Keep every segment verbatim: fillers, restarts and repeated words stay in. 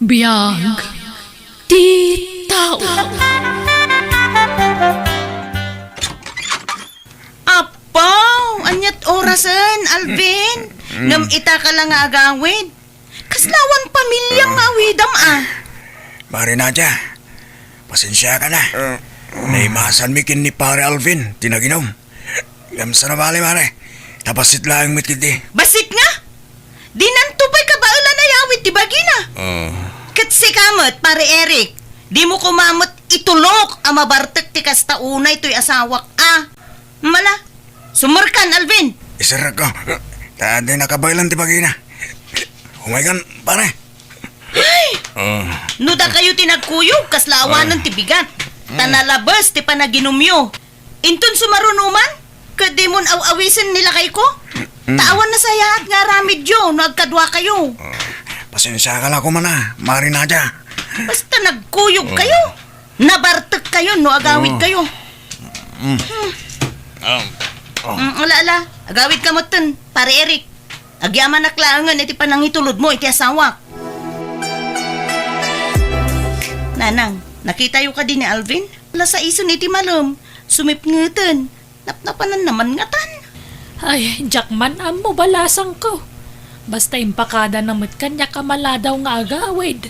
Biag ti tao. Apo, aniat orasen, Alvin? Ngem ita ka la nga agawid? Kasla awan pamiliam nga awidam, a? Mare Nadia, pasensiaka na. Naimasanmi ken ni Pare Alvin ti naginom. Ngem saan a bale, mare. Ta bassit laeng met ketdi. Bassit nga? Dinanto pay kabaelan a yawid ti bagina. Ah. Ket sika met, Pare Eric, dimo koma met itulok a mabartek ti kasta unay toy asawak a. Mala, sumurkan, Alvin. Iserrekko. Ta di nakabaelan ti bagina. Umaykan, pare. Ay! Ah. No dakayo ti nagkuyog, kasla awanen ti bigat. Ta nalabes ti panaginumyo. Inton sumaruno man, ket dimon aw-awisen ni lakayko? Ta awan nasayaat nga aramidyo no agkaduakayo. Pasensiaka la koma na, Mare Nadia. Basta nagkuyog kayo. Nabartek kayo no agawid kayo. Mm. Ah. Mm, ala, ala. Agawid ka metten, Pare Eric. Agyamanak laengen iti panangitulodmo iti asawak. Nanang, nakitayo kadi ni Alvin? Ala, saisen iti malem. Sumipngeten. Napnapananna man ngatan. Ay, diak man ammo, balasangko. Basta impakadana met kaniak a maladaw nga agawid.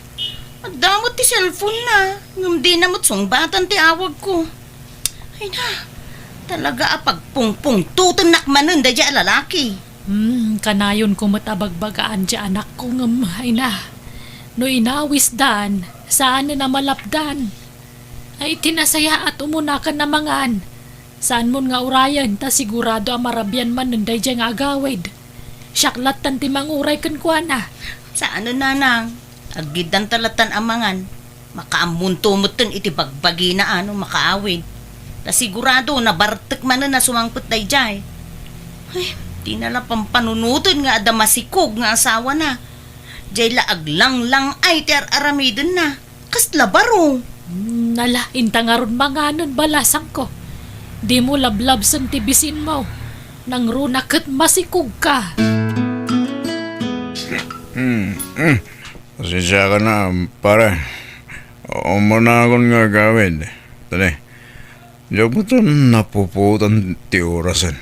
Adda met ti cellphone-na, ngem dina met sungbatan ti awagko. Ay na, talaga a pagpungpungtotennak manen daydiay a lalaki. Hmm, kanayonko met a bagbagaan ti anakko ngem, ay na, no inawisdan, saanen a malapdan. Ay, ti nasayaat umuna ken a mangan. Saanmon nga urayen ta sigurado a marabian manen daydiay nga agawid. Siak lattan ti manguray kenkuana. Saanen, nanang. Aggiddanta lattan a mangan. Makaammonto metten iti bagbagina a no makaawid. Ta sigurado, nabartek manen a sumangpet daydiay. Ay, dina la pampanunoten nga adda masikog nga asawana. Diay la aglanglang-ay ti ar-aramidenna. Kasla baro. Hmm, ala, inta ngarud manganen, balasangko. Dimo lablabsen ti bisinmo. Nangruna ket masikogka. Hmm, hmm. Pasensiaka na, pare. Umunakon nga agawid. Tani, diak met napuputan ti orasen.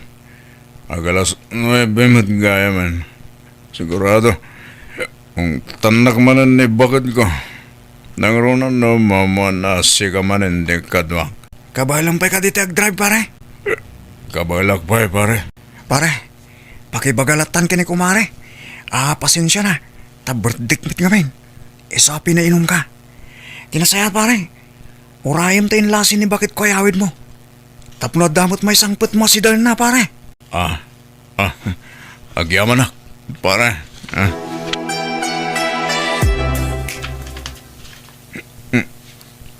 Ag-alas nuebe met gayamen. Sigurado, ungtannak manen ni baket ko. Nangruna no maammoan a sika manen ti kaduak. Kabaelam pay kadi ti agdrive, pare? Kabaelak pay, pare. Pare, pakibaga lattan ken ni kumare. Ah, pasensia na. Ta birthday met ngamin. Isu a pinainumka. Ti nasayaat, pare. Urayem ta inlasi ni baket ko a yawidmo. Tapno adda met maisangpetmo a sidaenna, pare. Ah, ah, agyamanak, pare. Ah.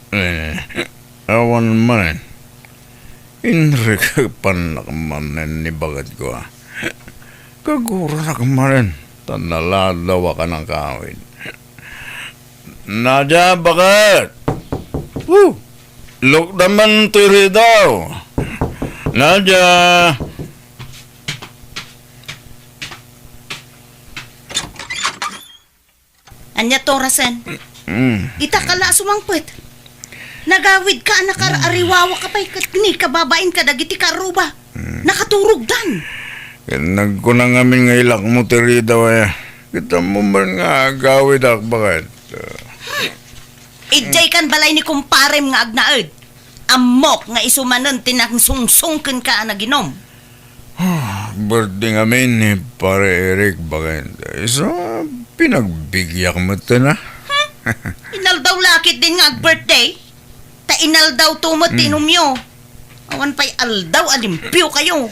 Eh, awan manen. Inrikepannak manen ni baket ko, a. Kaguranak manen, ta naladawak a nakawid. Nadia, baket! Woo! Lukda man ti ridaw! Nadia! Ania ti orasen? Mm. Ita ka la a sumangpet. Nagawid ka a nakar-ariwawak a pay ket ni kababain kadagiti karruba. Mm. Nakaturogdan. Ket nagkuna ngamin nga ilakmo ti ridaw, a. Ket ammo man nga agawidak, baket. Idiay kan balay ni kumparem nga agnaed. Ammok nga isu manen ti nangsungsong kenka a naginom. Ah, birthday ngamin ni Pare Eric, baket. Isu a pinagbigiak metten, a. Hmm? Inaldaw la ketdin nga ag-birthday? Ta inaldawto met ti inumyo. Awan pay aldaw a limpiokayo.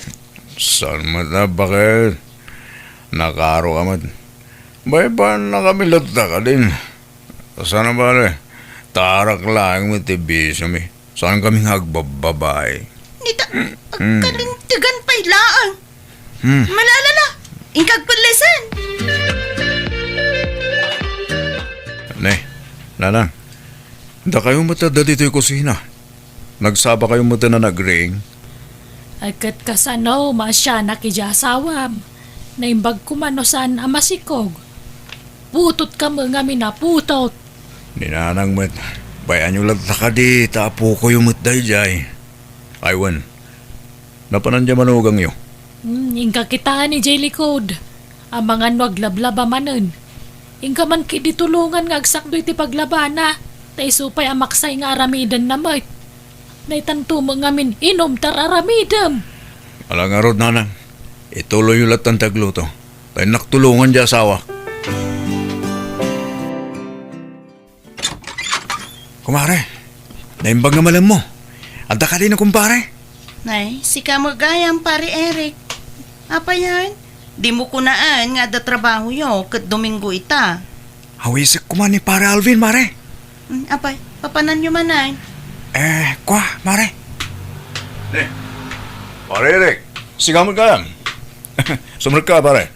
Saan met a, baket? Nakaaro ka met. Baybay-annakami latta kadin. Saan a bale, ta arak laeng met ti bisiomi. Saankami nga agbabbabae. Nita, agkalintegan pay laeng. Hmm. Malala la, inka agpellesen. Ne, nanang, dakayo met adda ditoy kusina. Nagsabakayo met a nagriing? Ay, ket kasano, maasianak idiay asawam? Naimbag koma no saan a masikog. Putotka met ngamin a putot. Ni nanang met, bay-anyo latta kadi ta apokoyo met daydiay. Ay wen, napanan diay manugangyo? Hmm, inka kitaen idiay likod. Amangan no aglablaba manen. Inka man ketdi tulongan nga agsakdo iti paglabana, ta isu pay a maksay nga aramidenna met. Daytanto met ngamin inumtar aramidem. Ala ngarud, nanang. Ituloyyo lattan ti agluto. Ta innak tulongan diay asawak. Kumare, naimbag nga malemmo. Adda kadi no kumpare? Nay, sika met gayam, Pare Eric. Apay aya? Dimo kunaen nga adda trabahoyo ket Domingo ita. Awisek koma ni Pare Alvin, mare. Hmm, apay, papananyo manen? Eh, kua, mare. Eh, Pare Eric, sika met gayam. Sumrekka, pare.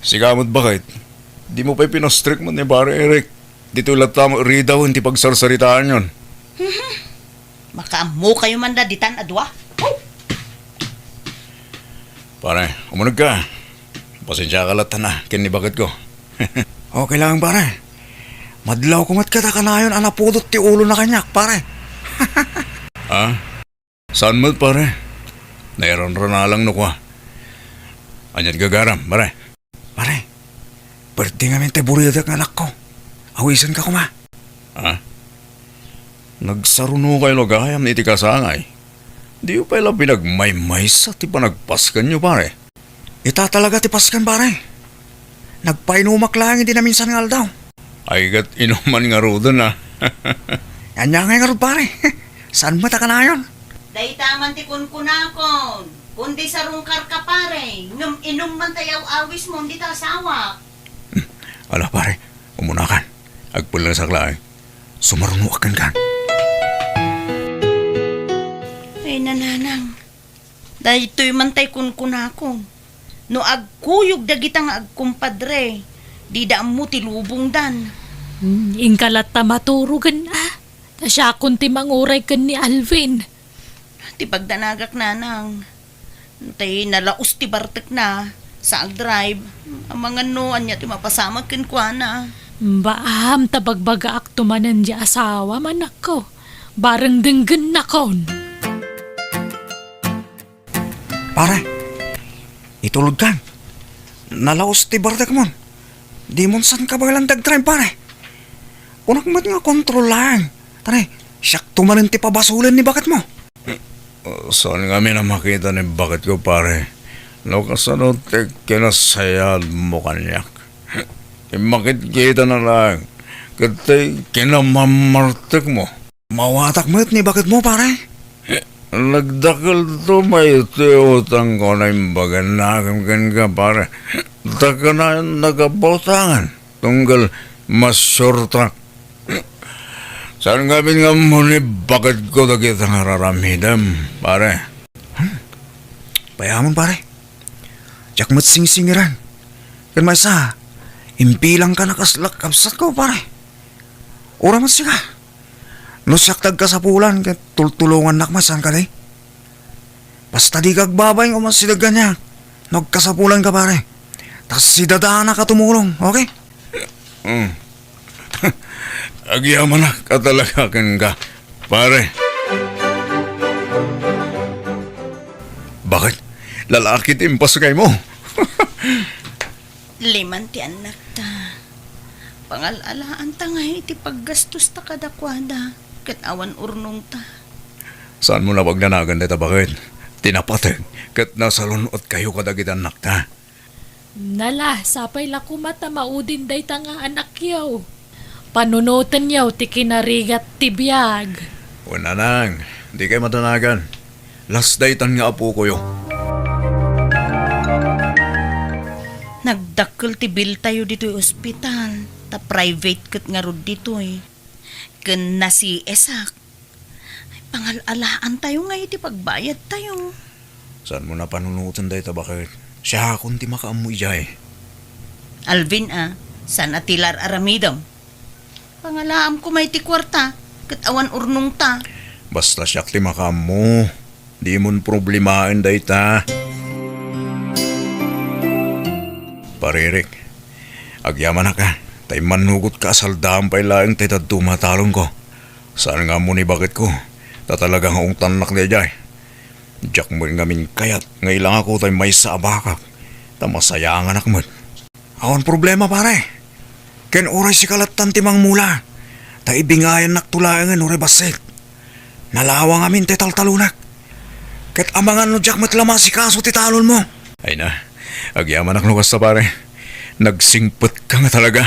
Sika met, baket. Dimo pay pinastrek met ni Pare Eric. Ditoy latta met ridawen ti pagsarsaritaanyon. Makaammokayo man la ditan a dua? Oh! Pare, umunegka. Pasensiaka latta na ken ni baketko. Okay lang, pare. Madlawko met ket a kanayon a napudot ti ulona kaniak, pare. Ah? Saan met, pare? Nairanranalang no kua. Ania't gagaram, pare? Pare, birthday ngamin ti buridak nga anakko. Awisenka koma. Ah? Nagsarunokayo la gayam iti kasangay. Diyo pay la pinagmaymaysa ti panagpaskenyo, pare. Ita talaga ti pasken, pare. Nagpainumak laeng idi naminsan nga aldaw. Ay, ket inuman ngaruden, a. Ania ngay ngarud, pare? Saan met a kanayon? Dayta man ti kunkunakon. Kundi sarungkarka, pare, ngem inum man ta yaw-awismo dita asawak. Hmm. Ala, pare, umunakan. Agpellesak laeng. Sumarunoak kenka. Ay, nanang. Daytoy man tay kunkunakon. No agkuyog dagita nga agkumpadre, dida ammo ti lubongdan. Hmm, inka latta maturogen, a. Ta siakon ti manguray ken ni Alvin. Ti pagdanagak, nanang. Tay nalaos ti bartekna, sa agdrive. Amangan no ania ti mapasamak kenkuana. Baam ta bagbagaakto manen diay asawam, anakko. Bareng denggennakon. Pare, itulodkan. Nalaos ti bartekmon. Dimon san kabaelan ti agdrive, pare. Kunak met nga kontrol laeng. Tara, siakto manen ti pabasolen ni baketmo. Saan ngamin a makita ni baketko, pare? No kasano ti kinasayaatmo kaniak? Immakitkitana laeng, ket tay kinamammartekmo. Mawatak met ni baketmo, pare. Nagdakelto pay ti utangko a naimbaganna kenka, pare. Ta kanayon nagabautangan. Tunggal masuertak. Saan ngamin nga ammo ni baketko dagita nga raramidem, pare. Hmm. Payamon, pare. Diak met singsingiran. Ken maysa, imbilangkan a kasla kabsatko, pare. Uray met sika. No siak ti agkasapulan ket tultulongannak met, saan kadi? Basta dika agbabay nga umasideg kaniak no agkasapulanka, pare. Ta sidadanak a tumulong, okay? Mm. Agyamanak a talaga kenka, pare. Bakit? Lalaki ti impaskaymo? Liman ti annakta. Pangal-alaanta ngay iti paggastosta kadakuada, ket awan urnongta. Saanmo a pagdanagan dayta, baket? Ti napateg ket nasalun-otkayo kadagiti annakta. Nala, sapay la koma ta maudin dayta nga anakyo. Panunotenyo ti kinarigat ti biag. Wen, nanang, dikay madanagan. Las daytan nga apokoyo. Nagdakkel ti biltayo ditoy ospital, ta private ket ngarud ditoy. Ken na-C S-ak. Ay, pangal-alaantayo ngay iti pagbayadtayo. Saanmo a panunoten dayta, baket? Siakon ti makaammo idiay. Alvin a, saan a ti la ar-aramidem? Pangalaam koma iti kuarta, ket awan urnongta. Basta siak ti makaammo. Dimon problemaen dayta. Pare Eric, agyamanak a. Ta immannugotka a saldaan pay laeng tay dadduma a talonko. Saan nga ammo ni baketko, ta talaga nga ungtannak daydiay. Diak met ngamin kayat nga ilangako tay maysa a bakak, ta masayanganak met. Awan problema, pare. Ken uray sika lattan ti mangmula, ta ibingayannakto laengen uray bassit. Nalawa ngamin ti taltalonak. Ket amangan no diak met la maasikaso ti talonmo. Ay na, agyamanak no kasta, pare. Nagsingpetka nga talaga.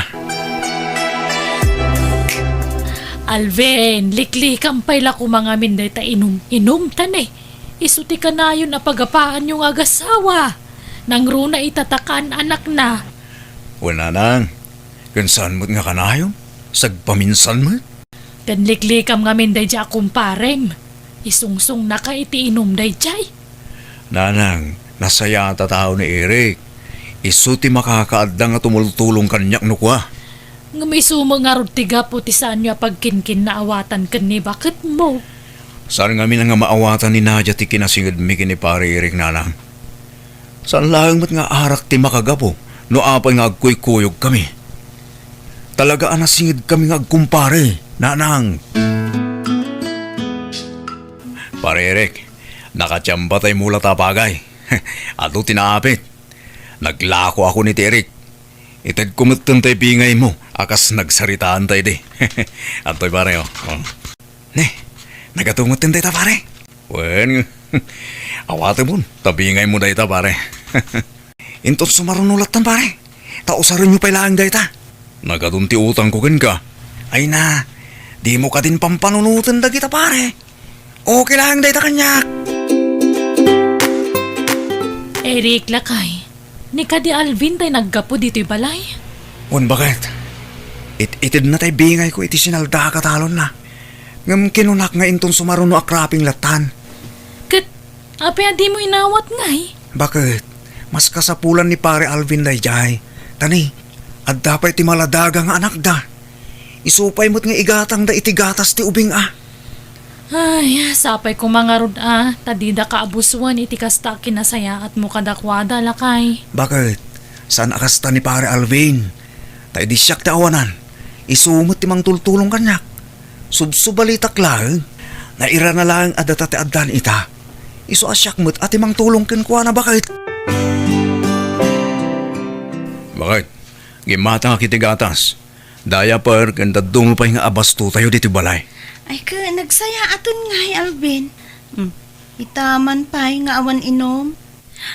Alvin, liklikam pay la koma ngamin dayta inum-inum, ta ne, isu ti kanayon a pagapaanyo nga agasawa. Nangruna ita ta kaan-anakna. Wen, nanang, ken saan met nga kanayon? Sagpaminsan met? Ken liklikam ngamin daydiay a kumparem. Isungsungnaka iti inum daydiay. Nanang, nasayaat a tao ni Eric. Isu ti makakaadda nga tumultulong kaniak no kua. Ngem isu met ngarud ti gapu ti saanyo a pagkinkinnaawatan ken ni baketmo. Saan ngamin nga maawatan ni Nadia ti kinasingedmi ken ni Pare Eric, nanang. Saan laeng met nga arak ti makagapu no apay nga agkuykuyogkami. Talaga a nasingedkami nga agkumpare, nanang. Pare Eric, nakatiamba tay mula ta bagay. Adu ti naapit. Naglakoak ni ti Eric. Itedko metten tay bingaymo a kas nagsaritaan tay di. Adtoy, pare, oh. Oh. Ne, nagatumetten dayta, pare. Wen, awatemon, ta bingaymo dayta, pare. Inton sumaruno lattan, pare, ta usarenyo pay laeng dayta. Nagadun ti utangko kenka. Ay na, dimo kadin pampanunoten dagita, pare. Okay laeng dayta kaniak. Eric, lakay, ni kadi Alvin tay naggapu ditoy balay? Wen, baket. It-itedna tay bingayko iti sinaldaak a talonna. Ngem kinunak nga inton sumaruno a cropping lattan. Ket apay a dimo inawat ngay? Baket, mas kasapulan ni Pare Alvin daydiay. Ta ni, adda pay ti maladaga nga anakda. Isu pay met nga igatangda iti gatas ti ubing a. Ay, sapay koma ngarud a, ta didaka abusoen iti kasta a kinasayaatmo kadakuada, lakay. Baket, saan a kasta ni Pare Alvin. Ta idi siak ti awanan, isu met ti mangtultulong kaniak. Subsubalitak laeng, nairana laeng a data ti addan ita. Isu a siak met a ti mangtulong kenkuana, baket. Baket, gimmatangak iti gatas. Diaper ken dadduma pay nga abastotayo ditoy balay. Ay, ket nagsayaaten ngay, Alvin. Hmm, ita man pay nga awan inum.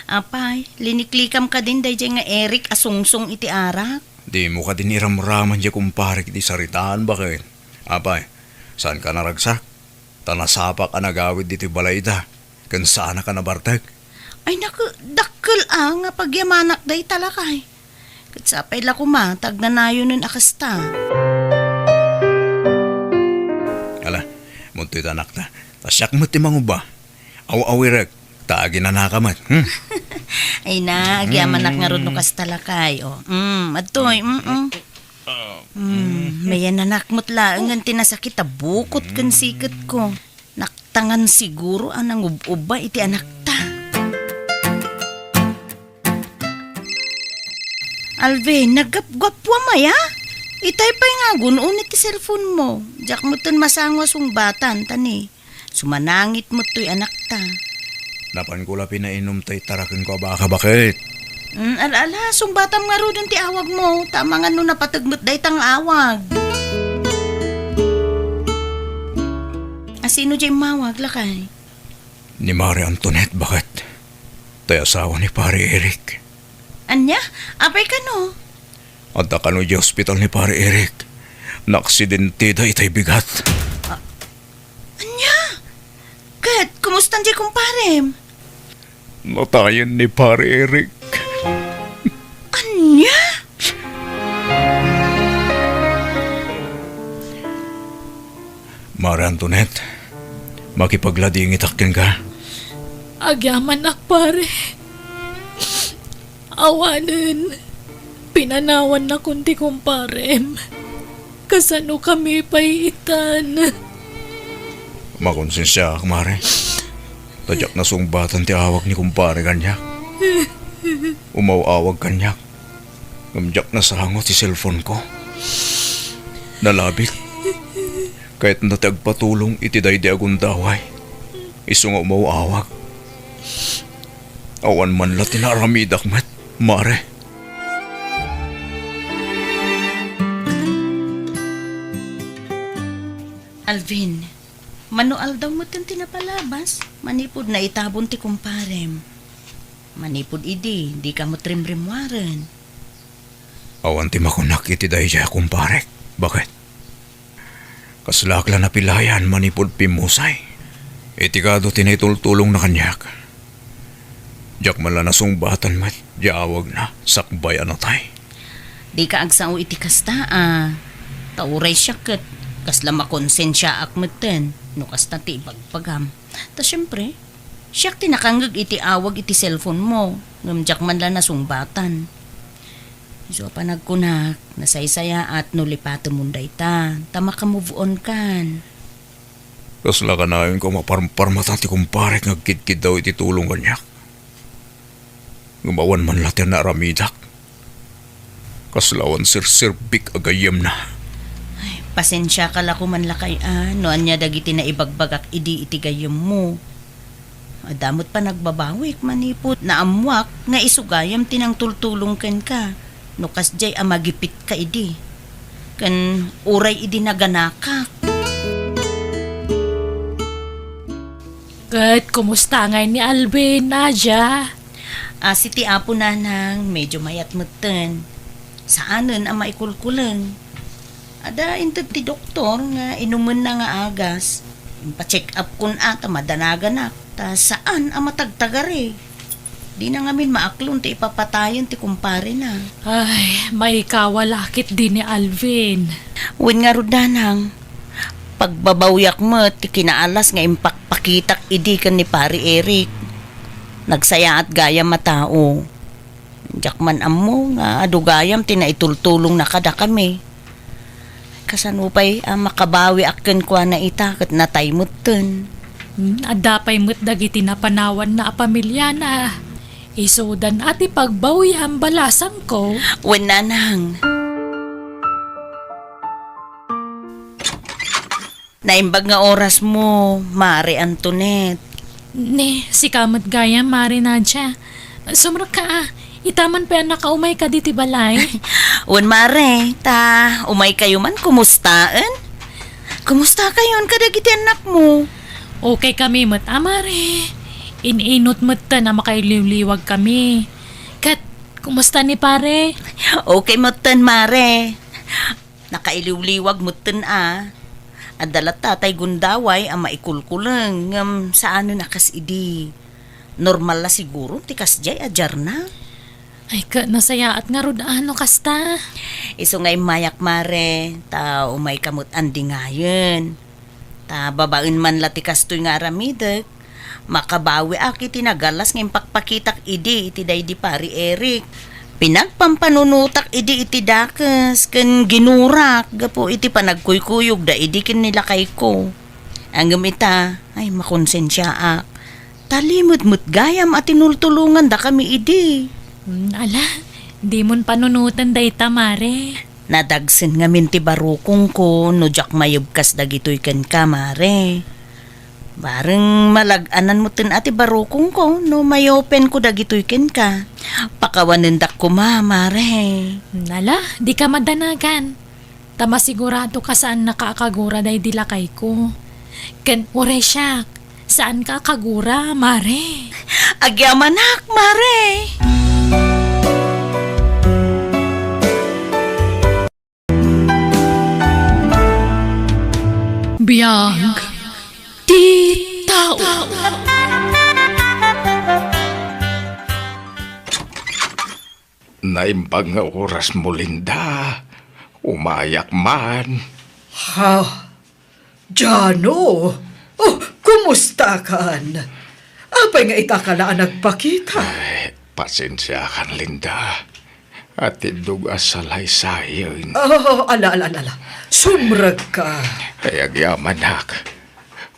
Apay, liniklikam kadin daydiay nga Eric a sungsong iti arak? Dimo kadin iramraman diay kumparek iti saritaan, baket. Apay, saanka naragsak? Ta nasapak a nagawid ditoy balayda, ken saanak a nabartek. Ay, naku, dakkel a nga pagyamanak dayta, lakay. Ket sapay la koma ta agnanayonen a kasta. Ala, muntoy ta, anakta. Ta siak met ti mangubba. Aw-awirek, ta aginanaka met, hmm? Ay na, agyamanak ngarud no kasta, lakay, o. Mm, adtoy, mm, mm. Mm, mayananak met laengen ti nasakit a bukot ken siketko. Naktangan siguro a nangub-ubba iti anakta. Alvin, naggapgappuam aya? Itay pay nga agun-on iti cellphone mo. Diak metten masango a sungbatan, ta ni, sumanangit met toy anakta. Napanko la pinainum tay tarakenko a baka, baket. Mm, ala, ala, sungbatam ngaruden ti awagmo, ta amangan no napateg met dayta nga awag. A, sino diay immawag, lakay? Ni Mare Antoinette, baket. Tay asawa ni Pare Eric. Ania? Apay kano? Adda kano idiay ospital ni Pare Eric. Naaksidenteda itay bigat. Ania? Ket, kumustan diay kumparem? Natayen ni Pare Eric. Ania? Mare Antoinette, makipagladingitak kenka. Agyamanak, pare. Awanen, pinanawannakon ti kumparem. Kasano kami pay itan? Makonsensiaak, Mare. Ta diak nasungbatan ti awag ni kumpare kaniak. Umaw-awag kaniak. Ngem diak nasango ti cellphone ko. Nalabit. Kayatna ti agpatulong iti daydi a gundaway. Isu nga umaw-awag. Awan man la ti naaramidak met, Mare. Alvin, mano aldaw metten ti napalabas, manipud naitabon ti kumparem. Manipud idi, dika met rimrimmuaren. Awan ti makunak iti daydiay a kumparek. Baket? Kaslaak la napilayan manipud pimmusay. Iti kado ti naitultulongna kaniak. Diak man la nasungbatan met, diay awagna, sakbay a natay. Dika agsao iti kasta a. Ta uray siak ket, kasla makonsensiaak metten, no kasta ti ibagbagam. Ta siempre, siak ti nakangngeg iti awag iti cellphone mo, ngem diak man la nasungbatan. Isu a panagkunak, nasaysayaat no lipatemon dayta, ta maka-move on kan. Kasla kanayon ko maparparmata ti kumparek nga agkidkiddaw iti tulong kaniak. Ngem awan man la ti naaramidak. Kasla awan serserbik a gayyemna. Ay, pasensiaka la koman lakay a, no ania dagiti naibagbagak idi iti gayyemmo. Adda met panagbabawik manipud naammoak nga isu gayam ti nangtultulong kenka no kasdiay a magipitka idi. Ken uray idi naganakak. Ket kumusta ngay ni Alvin, Nadia? Asi ti Apo, Nanang, medyo mayat metten. Saanen a maikulkuleng. Adda inted ti doktor nga inumenna nga agas. Impacheck up kon a ta madanaganak, ta saan a matagtagari. Dina ngamin maaklon ti ipapatayen ti kumparena. Ay, maikawa la ketdi ni Alvin. Wen ngarud, Nanang, pagbabawiak met ti kinaalas nga impakpakitak idi ken ni Pari Eric. Nagsayaat gayam a tao. Diak man ammo nga adu gayam ti naitultulongna kadakami. Kasano pay a makabawiak kenkuana ita ket natay metten? Hmm, adda pay met dagiti napanawanna a pamiliana. Isudan a ti pagbawiam, balasangko. Wen, Nanang. Naimbag nga orasmo, Mare Antoinette. Ni, sika met gayam, Mare Nadia. Sumrekka a, ita man pay a nakaumayka ditoy balay. Wen, Mare, ta umaykayo man kumustaen? Kumustakayon kadagiti annakmo? Okay kami met a, Mare. In-inut metten a makailiwliwag kami. Ket, kumusta ni Pare? Okay metten, Mare. Nakailiwliwag metten a. Adda latta tay gundaway a maikulkuleng, ngem saanen a kas idi. Normal la siguro ti kasdiay a diarna. Ay, ket nasayaat ngarud a no kasta. Isu nga immayak, Mare, ta umayka met andingayen. Ta babaen man la ti kastoy nga aramidek, makabawiak iti nagalas nga impakpakitak idi iti daydi Pari Eric. Pinagpampanunotak idi iti dakes ken ginurak gapu iti panagkuykuyogda idi ken ni lakayko. Ngem ita, ay, makonsensiaak. Talimed met gayam a tinultulongandakami idi. Hmm, ala, dimon panunoten dayta, Mare. Nadagsen ngamin ti barukongko no diak mayebkas dagitoy kenka, Mare. Bareng malag-anan metten a ti barukongko no mayopenko dagitoy kenka. Pakawanendak koma, Mare. Nala, dika madanagan. Ta masigurado ka saannaka a kagura daydi lakayko. Ken uray siak, saanka a kagura, Mare. Agyamanak, Mare. Biag ti tao. Naimbag nga orasmo, Linda. Umayak man. Ha? Jano? Oh, kumusta kan? Apay nga ita ka la a nagpakita? Ay, pasensiakan, Linda. Atiddog a salaysayen. Oh, ala, ala, ala, ala. Sumrek ka. Ay, agyamanak.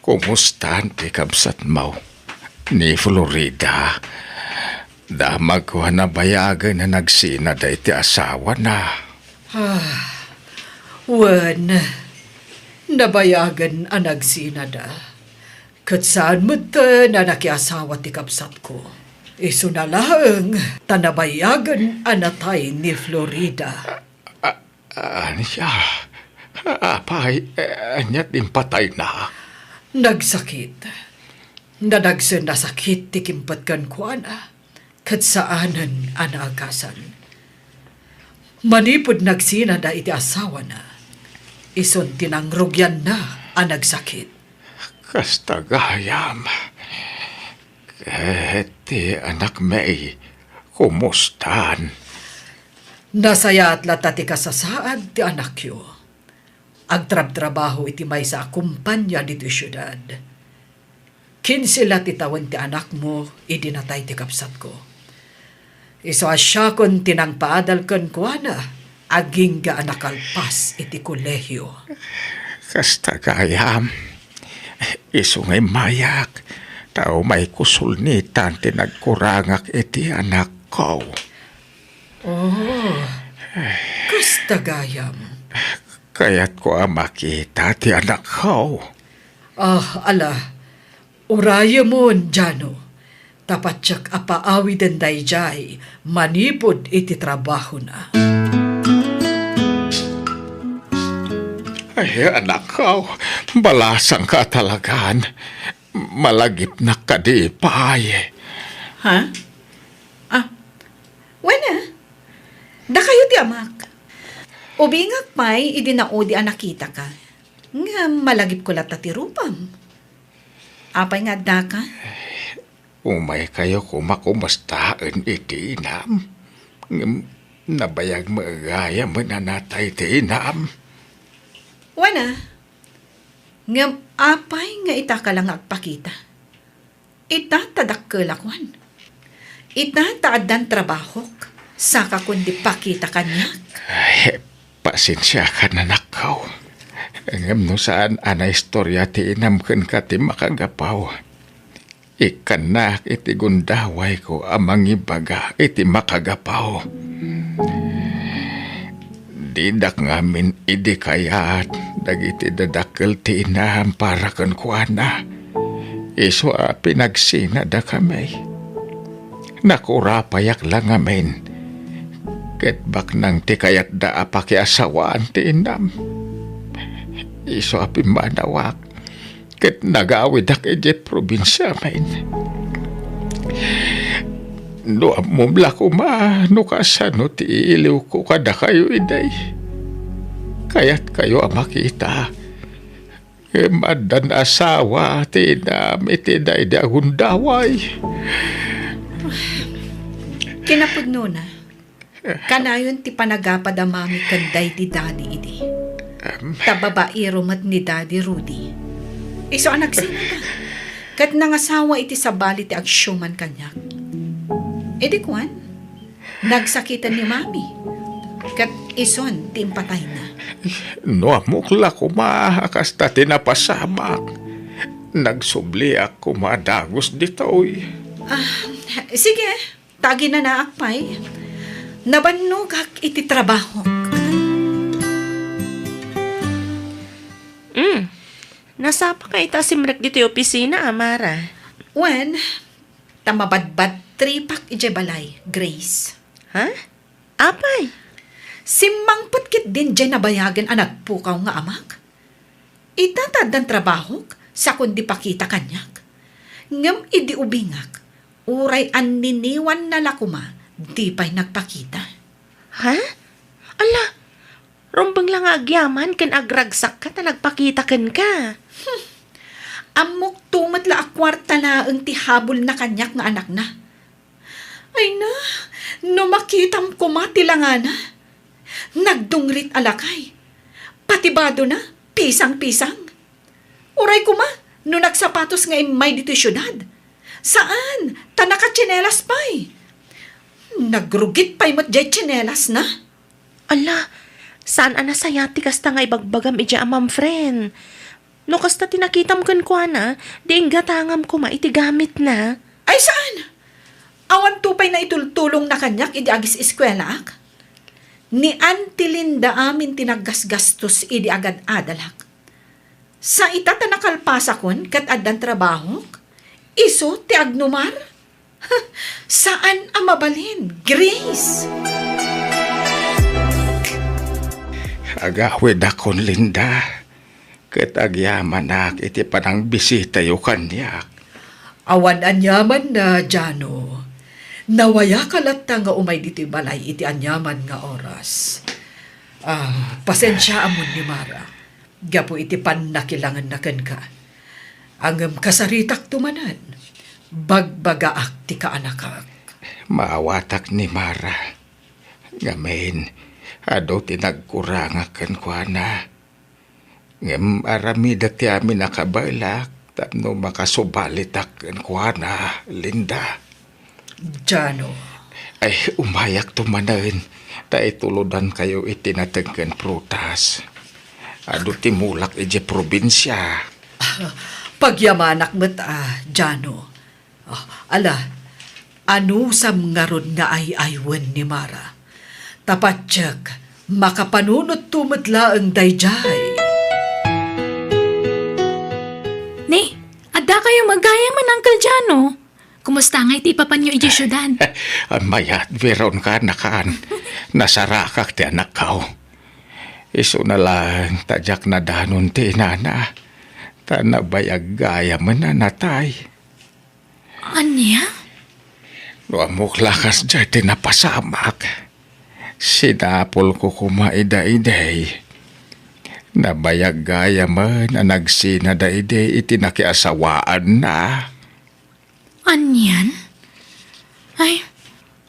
Kumusta ti kabsatmo? Ni Florida. Damagko a nabayagen a nagsinada iti asawana. Ah, Wen, nabayagen a nagsinada, ket saan metten a nakiasawa ti kabsatko. Isuna laeng ta nabayagen a natay ni Florida. A-, ania? Apay, ania ti impatayna? Nagsakit. Nadagsen a sakit ti kimpet kenkuana, ket saanen a naagasan. Manipud nagsinada iti asawana, isun ti nangrugianna a nagsakit. Kasta gayam. Ket ti anakmi, kumustan? Nasayaat latta ti kasasaad ti anakyo. Agtrabtrabaho iti maysa a kompania ditoy siudad. Kinse la ti tawen ti anakmo idi natay ti kabsatko. Isu a siakon ti nangpaadal kenkuana, agingga a nakalpas iti kolehio. Kasta gayam, isu nga immayak, ta umayko sulnitan ti nagkurangak iti anakko. Oh, kasta gayam. Kayatko a makita ti anakko. Ah, ala, urayemon, Jano. Ta patiek a paawiden daydiay manipud iti trabahona. Ay, anakko, balasangka talagan. Malagipnak kadi pay. Ha? Ah, wen a. Dakayo ti amak. Ubingak pay idi naudi a nakitaka. Ngem malagipko latta ti rupam. Apay nga addaka? Umaykayo koma kumustaen iti inam. Ngem nabayag met gayam a natay ti inam. Wen a. Ngem apay nga itaka la nga agpakita? Ita ta dakkelakon. Ita ta addan trabahok, sakakon di pakita kaniak. Ay, pasensiakan, anakko. Ngem no saan a naistorya ti inam kenka ti makagapu, ikkannak iti gundawayko a mangibaga iti makagapu. Didak ngamin idi kayat dagiti dadakkel ti inam para kenkuana. Isu a pinagsinadakami. Nakurapayak la ngamin. Ket baknang ti kayatda a pakiasawaan ti inam. Isu a pimmanawak. Ket nagawidak idiay probinsiamin. No ammom la koma no kasano ti iliwko kadakayo idi. Kayatkayo a makita. Ngem addan asawa ti inam iti daydi a gundaway. Kinapudnona, kanayon ti panagapad a mami ken daydi Daddy idi. Em. Ta babaero met ni Daddy Rudy. Isu a nagsinada. Ket nangasawa iti sabali ti agsiuman kaniak. Idi kuan, nagsakiten ni Mami. Ket isun ti impatayna. No ammok la koma a kasta ti napasamak. Nagsubliak koma dagus ditoy. Ah, sige. Ta aginanaak pay, nabannogak iti trabahok. Mm. Nasapaka ita a simrek ditoy opisina, Amara. Wen, ta mabadbadtripak idiay balay, Grace. Ha? Apay? Simmangpet ketdin diay nabayagen a nagpukaw nga amak. Ita ta addan trabahok, sakon di pakita kaniak. Ngem idi ubingak, uray anniniwanna la koma, di pay nagpakita. Ha? Ala, rumbeng la nga agyaman ken agragsakka ta nagpakita kenka. Hmm. Ammokto met la a kuarta laeng ti habulna kaniak nga anakna. Ay na, no makitam koma ti langana. Nagdungrit a lakay. Pati badona, pisang-pisang. Uray koma, no nagsapatos nga immay ditoy siudad. Saan, ta nakatsinelas pay. Nagrugit pay met diay tsinelasna. Ala, saan a nasayaat ti kasta nga ibagbagam idiay amam, friend. No kasta ti nakitam kenkuana, di inggatangam koma iti gamitna. Ay, saan? Awanto pay naitultulongna kaniak idi agis-eskuelaak? Ni Auntie Linda amin ti naggasgastos idi agad-adalak. Sa ita ta nakalpasakon ket addan trabahok, isu ti agnumar? Saan a mabalin, Grace! Agawidakon, Linda, ket agyamanak iti panangbisitayo kaniak. Awan aniamanna, Jano. Nawayaka latta nga umay ditoy balay iti aniaman nga oras. Ah, pasensiaamon ni Mara gapu iti pannakilangenna kenka. Ngem kasaritakto manen, bagbagaak ti kaanakak. Maawatak ni Mara. Ngamin, adu ti nagkurangak kenkuana. Ngem aramidek ti amin a kabaelak tapno makasubalitak kenkuana, Linda. Jano. Ay, umayakto manen, ta itulodankayo iti nateng ken prutas. Adu ti mulak idiay probinsia. Pagyamanak met a, Jano. Ah, ala, anusam ngarud nga ay-aywen ni Mara? Ta patiek, makapanunotto met laeng daydiay. Ni, adda kayo met gayamen, Uncle Jano? Kumusta ngay ti ipapanyo idiay siudad? Mayat, Veron, kaanakan. Nasarakak ti anakko. Isuna laeng ta diak nadanon ti inana. Ta nabayag gayamen a natay. Ania? No ammok la kasdiay ti napasamak, sinapulko koma ida idi. Nabayag gayamen a nagsinada idi iti nakiasawaanna. Anian? Ay,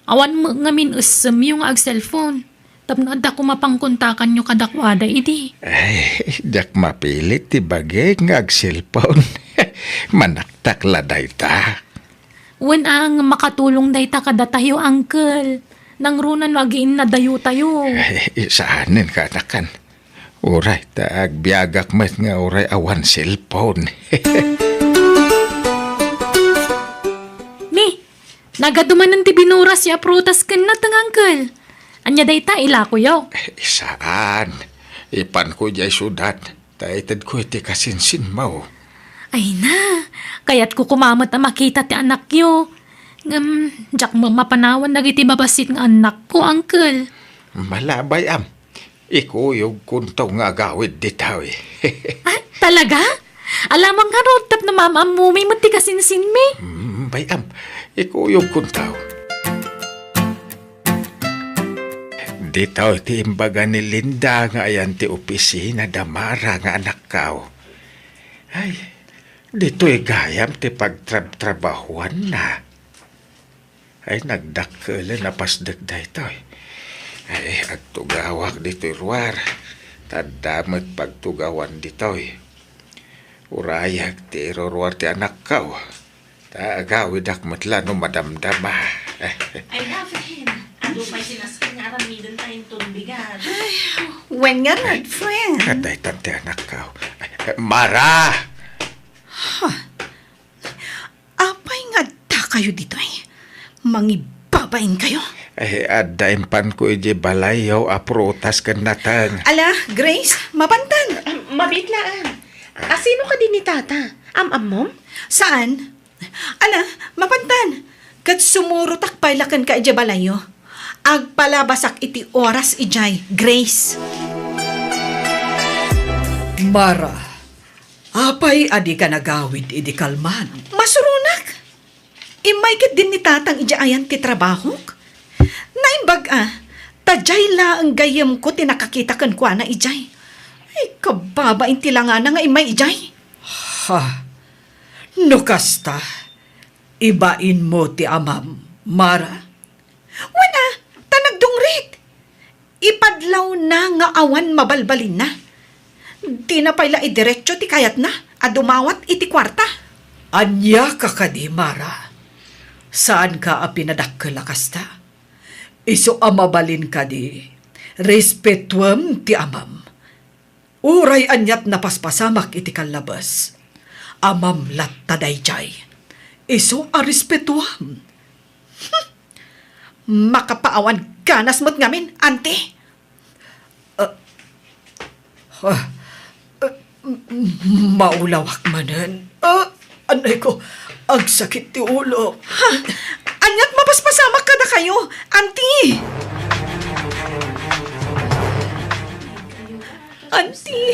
awan met ngamin essemyo nga agselpon. Tapno adda koma pangkontakanyo kadakuada idi. Ay, diak mapilit ti bagik nga agselpon. Manaktak la dayta. Wen a, nga makatulong dayta kadatayo, Uncle. Nangruna no agiinnadayotayo. Ay, saanen, kaanakan. Uray ta agbiagak met nga uray awan selpon. Ni, nagadu manen ti binuras a prutas ken nateng, Uncle. Ania dayta, ilakoyo? Eh, saan. Ipanko idiay siudad, ta itedko iti kasinsinmo. Ay na, kayatko koma met a makita ti anakyo. Ngem, diak met mapanawan dagiti babassit nga annakko, Uncle. Malabay, am. Ikuyogkonto nga agawid ditoy. Ah, talaga? Alamang ngarud tapno maam-ammomi met ti kasinsinmi. Mm, bay-am, ikuyogkonto. Ditoy ti imbaga ni Linda nga ayan ti opisina da Mara nga anakko. Ay, ditoy gayam ti pagtrabtrabahoanna. Ay, nagdakkelen a pasdek daytoy. Ay, agtugawak ditoy ruar. Ta adda met pagtugawan ditoy. Urayak ti iruruar ti anakko. Ta agawidak met la no madamdama. Ay, David, adu pay ti nasken nga aramiden ta inton bigat. Ay, wen ngarud, friend. Kadaytan ti anakko. Mara! Huh. Apay nga addakayo ditoy? Mangibabainkayo? Eh, adda impanko idiay balayyo a prutas ken nateng. Ala, Grace, mapantan. Ah, mabiit laeng. Asino kadi ni Tata? Am-ammom? Saan? Ala, mapantan. Ket sumurotak pay la kenka idiay balayyo. Agpalabasak iti oras idiay, Grace. Mara, apay a dika nagawid idi kalman? Masuronak. Immay ketdin ni Tatang idiay ayan ti trabahok. Naimbag a, ta diay laeng gayyemko ti nakakita kenkuana idiay. Ay, kababain ti langana nga immay idiay. Ha, no kasta, ibainmo ti amam, Mara. Wen a, ta nagdungrit. Ipadlawna nga awan mabalbalinna. Dina pay la idiretso ti kayatna a dumawat iti kuarta. Ania ka kadi, Mara? Saanka a pinadakkel a kasta? Isu a mabalin kadi, respetuem ti amam. Uray aniat napaspasamak iti kallabes, amam latta daydiay. Isu a respetuam. Hmm. Makapaawan ganas met ngamin, anti. Ah, ah, m-, m-, maulawak manen. Ah, anay ko, agsakit ti ulo. Ha? Aniat mapaspasamak kadakayo, Auntie? Auntie,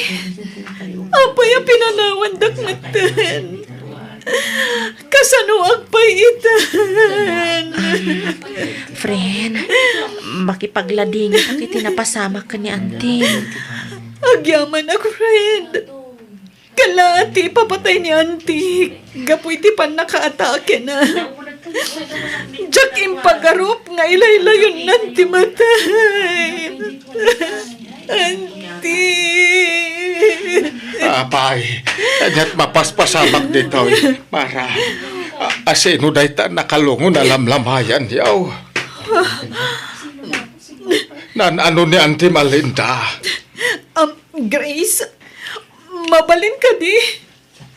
apay a pinanawandak metten? Kasanoak pay itan? Friend, makipagladingitak iti napasamak ken ni Auntie. Agyamanak, friend. Kala ti ipapatay ni Auntie gapu iti pannakaatakena. Diak impagarup nga ilaylayonnan ti matay. Auntie. Apay, ket mapaspasamak ditoy, Mara. A-, asino dayta nakalungon a lamlamayan, yaw? Naan-ano ni Auntie Malinda? Um, Grace, mabalin kadi?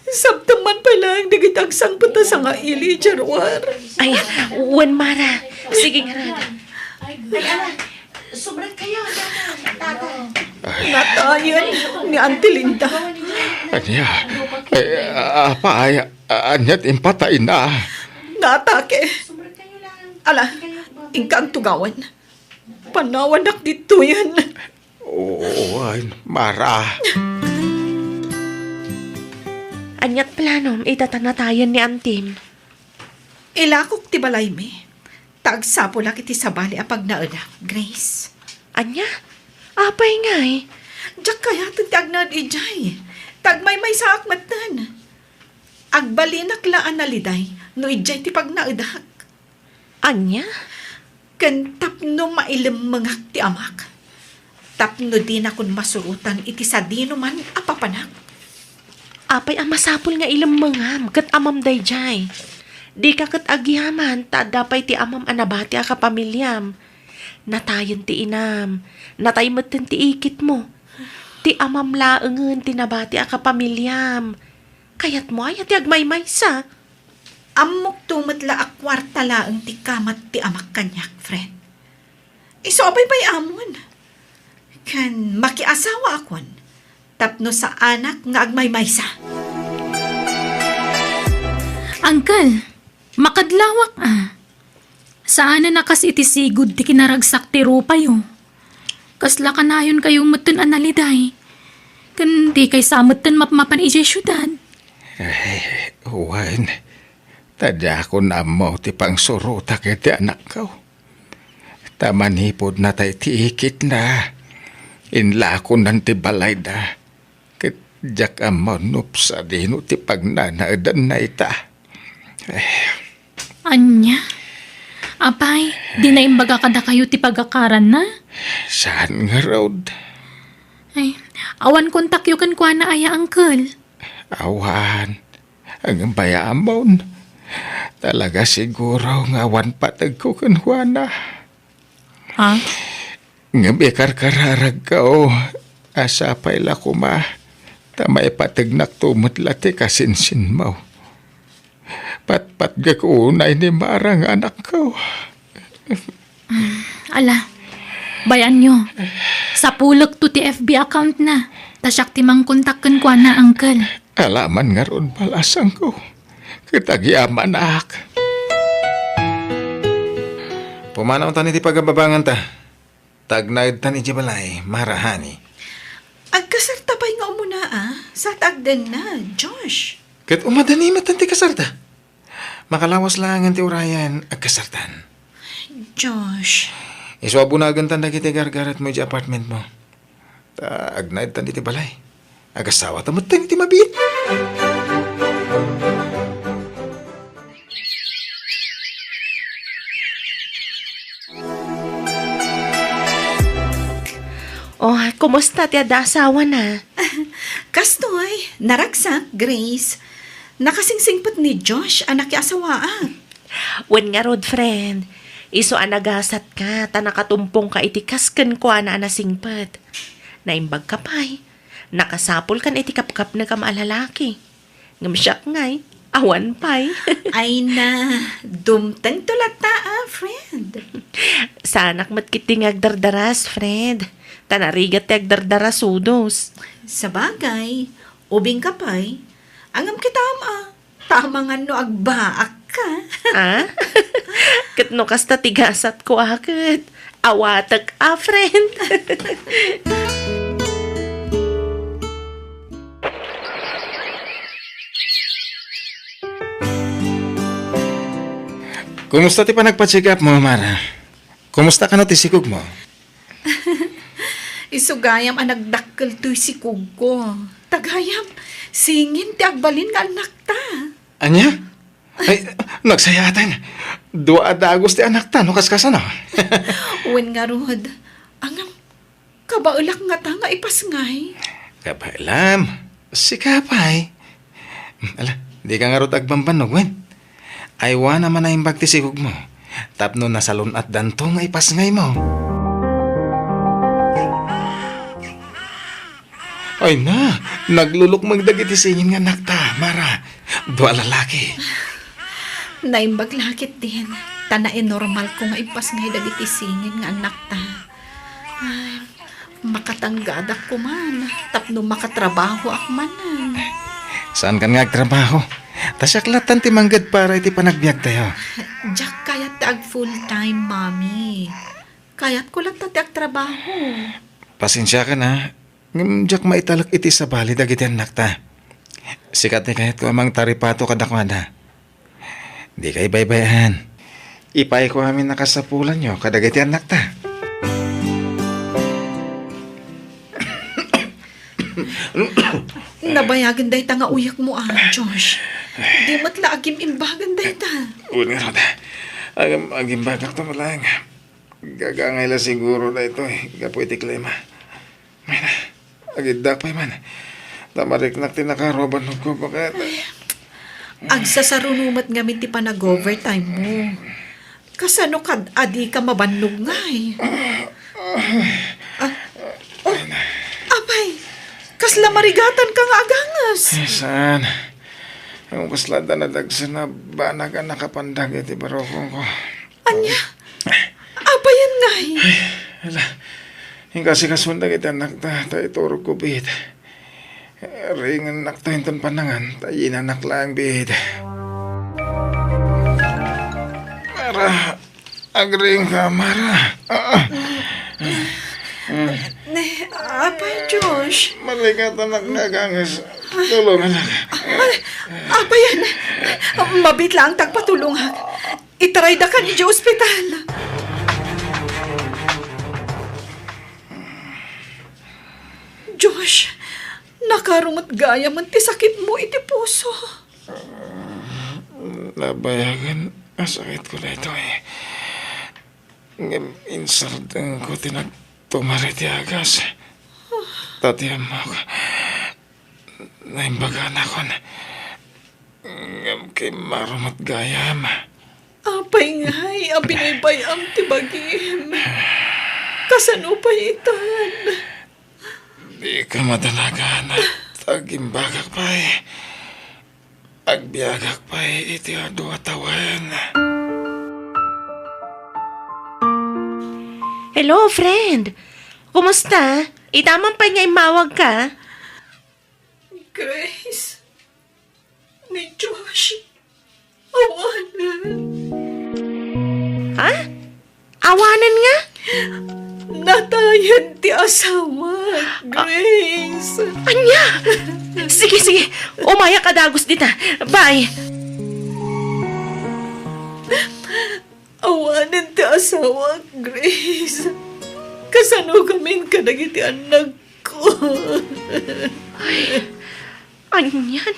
Sabtem man pay laeng dagiti agsangpet a sangaili, Gerwar. Ay, wen, Mara. Sige, ngarud. Ay, ala, sumrek kayo, tata. Natayen ni Auntie Linda. Ania? Ay, a-, apay, a-, ania ti impatayna? Naatake. Ala, inka ang tugawan. Panawannak ditoyen. Oo, ay, Mara. Aniat planom ita ta natayen ni Auntie? Ilakok ti balaymi, ta agsapulak iti sabali a pagnaedak, Grace. Ania? Apay ngay? Diak kayaten ti agnaed idiay. Ta agmaymaysaak metten. Agbalinak la a naliday no idiay ti pagnaedak. Ania? Ken tapno mailemmengak ti amak, tapno dinakon masurotan iti sadinoman a papanak. Apay a masapul nga ilemmengam ket amam daydiay? Dika ket agyaman ta adda pay ti amam a nabati a kapamiliam. Natayen ti inam, natay metten ti ikitmo. Ti amam laengen ti nabati a kapamiliam. Kayatmo aya ti agmaymaysa? Ammokto met la a kuarta laeng ti kamat ti amak kaniak, friend. Isu a baybay-amon. Ken makiasawaakon tapno saanak nga agmaymaysa. Uncle, makadlawak a. Saanen a kas iti sigud ti kinaragsak ti rupayo. Kasla kanayonkayo metten a naliday. Ken dikay sa metten mapmapan idiay siudad. Ay, wen, ta diakon ammo ti pangsurotak iti anakko. Ta manipud natay ti ikitna, inlakonan ti balayda. Ket diak ammo no sadino ti pagnanaedanna ita. Eh. Ania? Apay, di naimbaga kadakayo ti pagakaranna? Saan ngarud? Ay, awan kontakyo kenkuana aya, uncle? Awan. Ngem bay-amon. Talaga siguro nga awan pategko kenkuana. Ha? Ngem ikarkararagko a sapay la koma ta maipategnakto met la ti kasinsinmo. Patpatgek unay ni Mara nga anakko. Ala, bay-anyo. Sapulekto ti F B account na. Ta siak ti mangkontak kenkuana, uncle. Alaman ngarud balasangko. Ket agyamanak. Pumanawtan iti pagababanganta. Tagnaedtan iti balay, Mara, honey. Agkasarta pay nga umuna, a? Sa ta agdenna, Josh. Ket umadani met ti kasarta. Makalawas laengen ti urayen, agkasartan. Josh. Isu a bunagentan dagiti gargaretmo iti apartmentmo. Ta agnaedtan iti balay. Agasawata met iti mabiit. Oh, kumusta ti adda asawana? Kastoy, naragsak, Grace. Nakasingsingpet ni Josh a nakiasawaak. Wen ngarud, friend. Isu a nagasatka ta nakatumpongka iti kas kenkuana a nasingpet. Naimbagka pay. Nakasapulkan iti kapkapnekam a lalaki. Ngem siak ngay, awan pay. Ay na, dumtengto latta, a, friend. Saanak met ketdi nga agdardaras, friend. Ta narigat ti agdardarasudos. Sabagay, ubingka pay, ngem kitam a, tama nga no agbaakka. Ah? Ket no kasta ti gasatko a ket, awatek a, friend. Kumusta ti panagpa-check up mo, Mara? Kumusta kano ti sikog mo? Isu gayam a nagdakkel toy sikogko. Ta gayam, singin ti agbalin nga annakta. Ania? Ay, nagsayaten. Dua a dagus ti annakta, no kaskasano? Wen ngarud, ngem, kabaelak ngata nga ipasngay. Kabaelam, sika pay. Ala, dika ngarud agbanbannog, wen? Aywanam a naimbag ti sikog mo, tapno nasalun-atdanto nga ipasngay mo. Ay na, naglulukmeng dagiti singin nga annakta, Mara. Dua a lalaki. Naimbag la ketdin, ta nainormalko nga ipasngay dagiti singin nga annakta. Ay, makatanggadak koman, tapno makatrabahoak manen. Saankan nga agtrabaho? Ta siak lattan ti mangged para iti panagbiagtayo. Diak kayat ti ag full-time, Mami. Kayatko latta ti agtrabaho. Pasensiakan, a. Ngem diak maitalek iti sabali dagiti annakta. Sika ti kayatko a mangtaripato kadakuada. Dika ibaybay-an. Ipayko amin a kasapulanyo kadagiti annakta. Nabayagen dayta nga uyekmo, a, Josh. Di met la agim-imbagan dayta. Wen ngarud, agim-, agimbagakto met laeng. Gagangay la siguro daytoy gapu iti klima. Mayna, agiddak pay man. Ta mariknak ti nakaro a bannogko, baket. Ay, agsasaruno met ngamin ti panag-overtime mo. Kasano kad a dika mabannog ngay? Ah, oh, apay, kasla marigatanka nga aganges? Ay, saan? Ang kasla da nadagsen a banag a nakapandag iti barukongko. Ania? Apayen ngay? Ay, ala. Inkasikasuan dagiti annakta, ta iturogko biit. Ringennakto inton panangan, ta yinanak laeng biit. Mara, agringka, Mara. Ah, ah. Ne, apay, Josh? Marikatanak nga aganges. Tulonganak. Ay, apayen, mabiit laeng ti agpatulongak. Itaraydaka idiay ospital. Josh, nakaro met gayamen ti sakitmo iti puso. Nabayagen a sakitko daytoy. Ngem insardengko ti nagtumar iti agas. Ta ti ammok, naimbaganakon. Ngem kimmaro met gayam. Apay ngay a binaybay-am ti bagim? Kasano pay itan? Dika madanagan. Agimbagak pay. Agbiagak pay iti adu a tawen. Hello, friend. Kumusta? Ita man pay nga immawagka? Grace, ni Josh, awanen. Ha? Awanen nga? Natayen ti asawa, Grace. Ania? Sige, sige. Umayak a dagus dita. Bye. Awanen ti asawa, Grace. Kasano gamin kadagiti annakko? Ay, anian?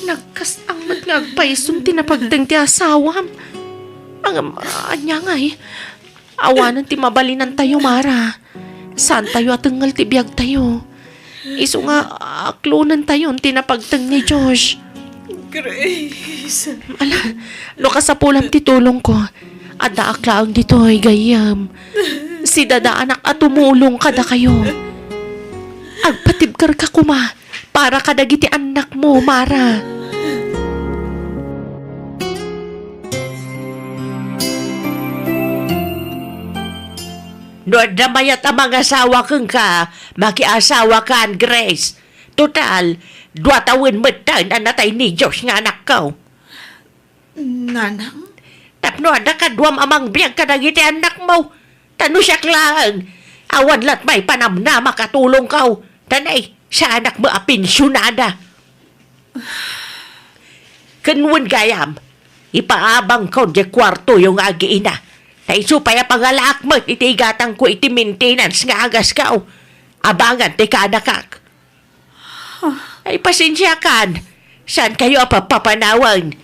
Nagkasang met nga agpayson ti napagteng ti asawam. Ngem, ania ngay? Awanen ti mabalinantayo, Mara. Saantayo a tengngel ti biagtayo. Isu nga aklonentayon ti napagteng ni Josh. Grace. Ala, no kasapulam ti tulongko, addaak laeng ditoy, gayyem. Sidadaanak a tumulong kadakayo. Agpatibkerka koma para kadagiti annakmo, Mara. No adda mayat a mangasawa kenka, makiasawakan, Grace. Total, dua tawen metten a natay ni Diyos nga anakko. Nanang? Tapno adda kaduam a mangbiag kadagiti annakmo. Ta no siak laeng, awan latmay panamnama a tulongko. Ta nay, saanak met a pensionada. Ken wen gayam, ipaabangko diay kuartoyo nga agiina. Ta isu pay a pangalaak met iti igatangko iti maintenance nga agasko. Abangan ti kaanakak. Ay, pasensiakan. Saankayo a papapanawen.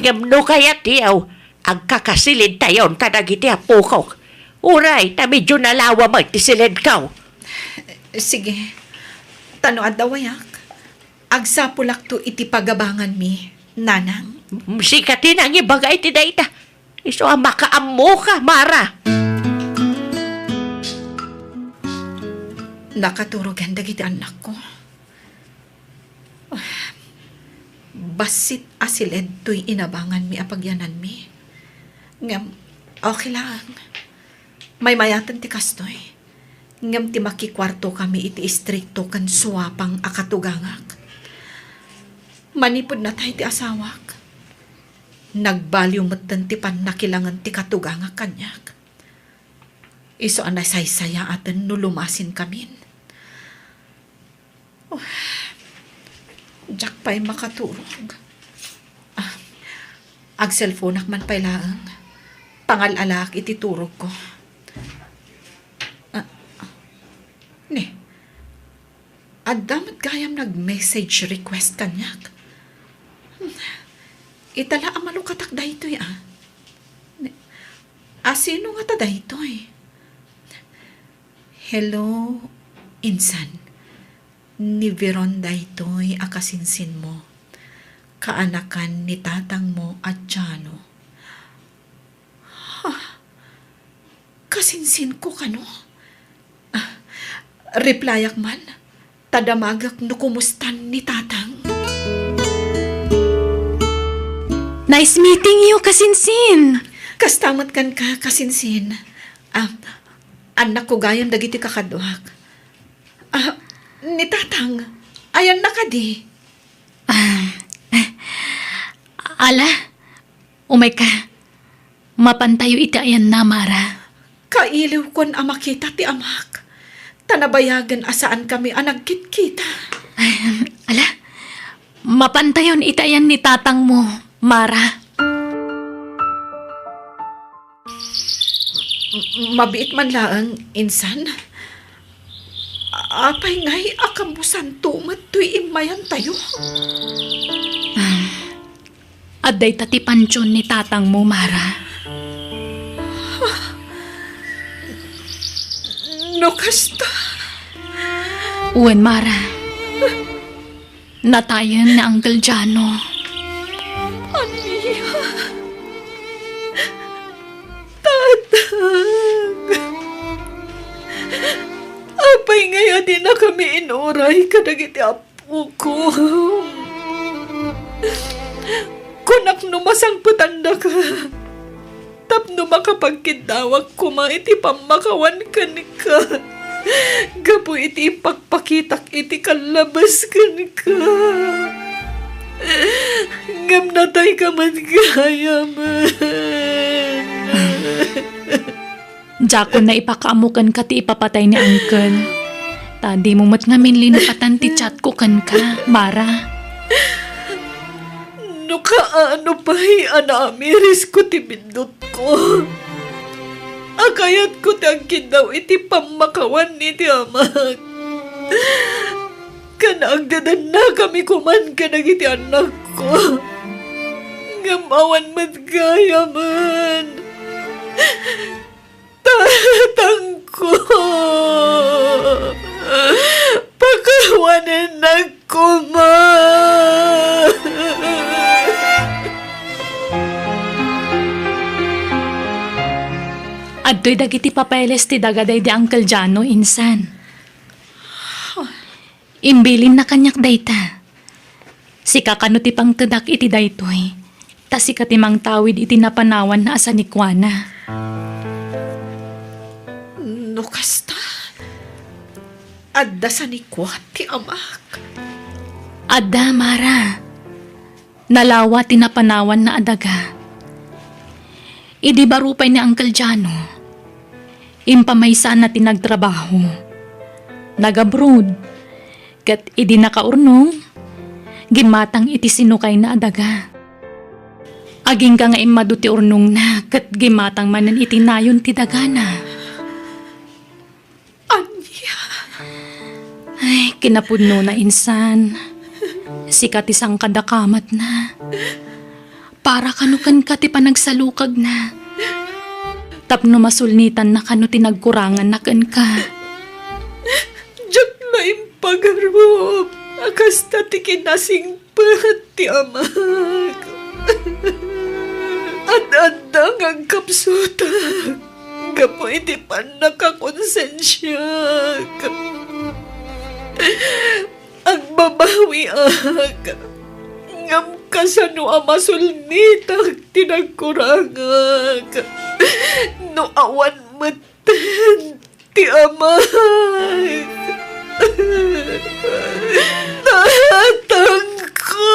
Ngem no kayatyo, agkakasilidtayon kadagiti apokok. Uray, ta medyo nalawa met ti silidko. Sige. Ta no adda wayak, agsapulakto iti pagabanganmi, Nanang. Sika ti nangibaga iti dayta. Isu a makaammoka, Mara. Nakaturogen dagiti annakko. Bassit a siled toy inabanganmi a pagyananmi. Ngem, okay laeng. Maymayaten ti kastoy. Ngem ti makikuartokami iti istrikto ken suapang a katugangak. Manipud natay ti asawak, nagbaliw metten ti pannakilangen ti katugangak kaniak. Isu a nasaysayaaten no lumasinkamin. Oh, diak pay makaturog. Ah, agselfonak man pay laeng. Pangal-alaak iti turogko. Ah, ni, adda met gayam nag-message request kaniak. Hmm, ita la a malukatak daytoy, ah. Ni, asino ngata daytoy? Hello, insan. Ni Veron daytoy a kasinsinmo. Kaanakan ni tatangmo a Jano. Ha? Kasinsinko kano? Ah, replyak man, ta damagek no kumustan ni tatang. Nice meeting you, kasinsin! Kasta met kenka, kasinsin. Ah, annakko gayam dagiti kakaduak. Ah, ni tatang, ayanna kadi? Ah, ala, umayka. Mapantayo iti ayanna, Mara. Kailiwkon a makita ti amak, ta nabayagen a saankami a nagkitkita. Ay, ala, mapantayon iti ayan ni tatangmo, Mara. M-, mabiit man laeng, insan. Apay ngay a kambusanto met toy immayantayo? Ah, adda ita ti pansion ni tatangmo, Mara. No kasta? Wen, Mara. Natayen ni Uncle Jano. Ania? Tatang! Apay ngay a dinakami inuray kadagiti apoko? Kunak no masangpetandaka tapno makapagkiddawak koma iti pammakawan kenka. Gapu iti impakpakitak iti kallabas kenka. Ngem natayka met gayamen. Diakon naipakaammo kenka ti ipapatay ni Uncle. Ta dimo met ngamin linupatan ti chatko kenka, Mara. No kaano pay a naamirisko ti biddutko, a kayatko ti agkiddaw iti pammakawan iti amak. Ken agdadannakami koman kadagiti annakko. Ngem awan met gayamen. Tatangko, pakawanennak koma. Adtoy dagiti papeles ti daga daydi Uncle Jano, insan. Imbilinna kaniak dayta. Sika kano ti pangtedak iti daytoy, ta sika ti mangtawid iti napanawanna a sanikuana. No kasta, adda sanikuan ti amak. Adda, Mara. Nalawa ti napanawanna a daga. Idi baro pay ni Uncle Jano, impamaysaanna ti nagtrabaho. Nag-abroad, ket idi nakaurnong, gimmatang iti sinukayna a daga. Agingga nga immadu ti urnongna ket gimmatang manen iti nayon ti dagana. Ania? Ay, kinapudnona insan. Sika ti sangkadakamatna. Para kano kenka ti panagsalukagna. Tapno masulnitanna kano ti nagkuranganna kenka. Diak la impagarup a kasta ti kinasing pet ti amak. Ad-adda nga agkapsutak gapu iti pannakakonsensiak. Agbabawiak, ngem kasano a masulnitak ti nagkurangak no awan metten ti amak. Tatangko.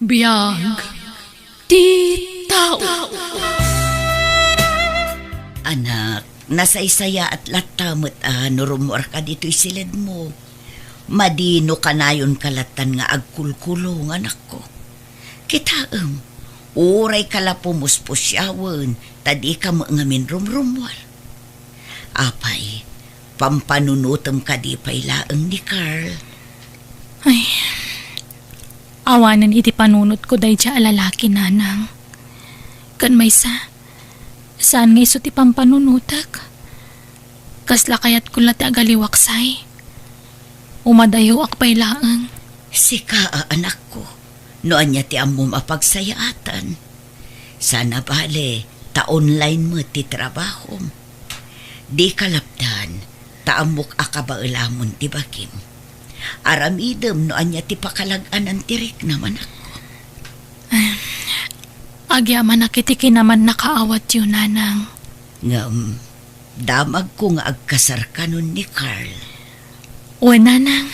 Biag ti tao. Anak, nasaysayaat latta met a no rummuarka ditoy siledmo. Madi no kanayonka lattan nga agkulkulong, anakko. Kitaem, uray ka la pumuspusiawen, ta dika met ngamin rumrummuar. Apay, pampanunotem kadi pay laeng ni Carl? Ay, awanen iti panunotko daydiay a lalaki, nanang. Ken maysa, saan nga isu ti pampanunotek. Kasla kayatko la ti agaliwaksay. Umadayoak pay laeng. Sika a anakko, no ania ti ammom a pagsayaatan. Sana bale, ta online met ti trabahom. Dika lapdan, ta ammok a kabaelamon ti bagim. Aramidem no ania ti pakalag-anan ti riknam, anakko. Agyamanak iti kinamannakaawatyo, nanang. Ngem, damagko nga agkasarkanon ni Carl. Wen, nanang.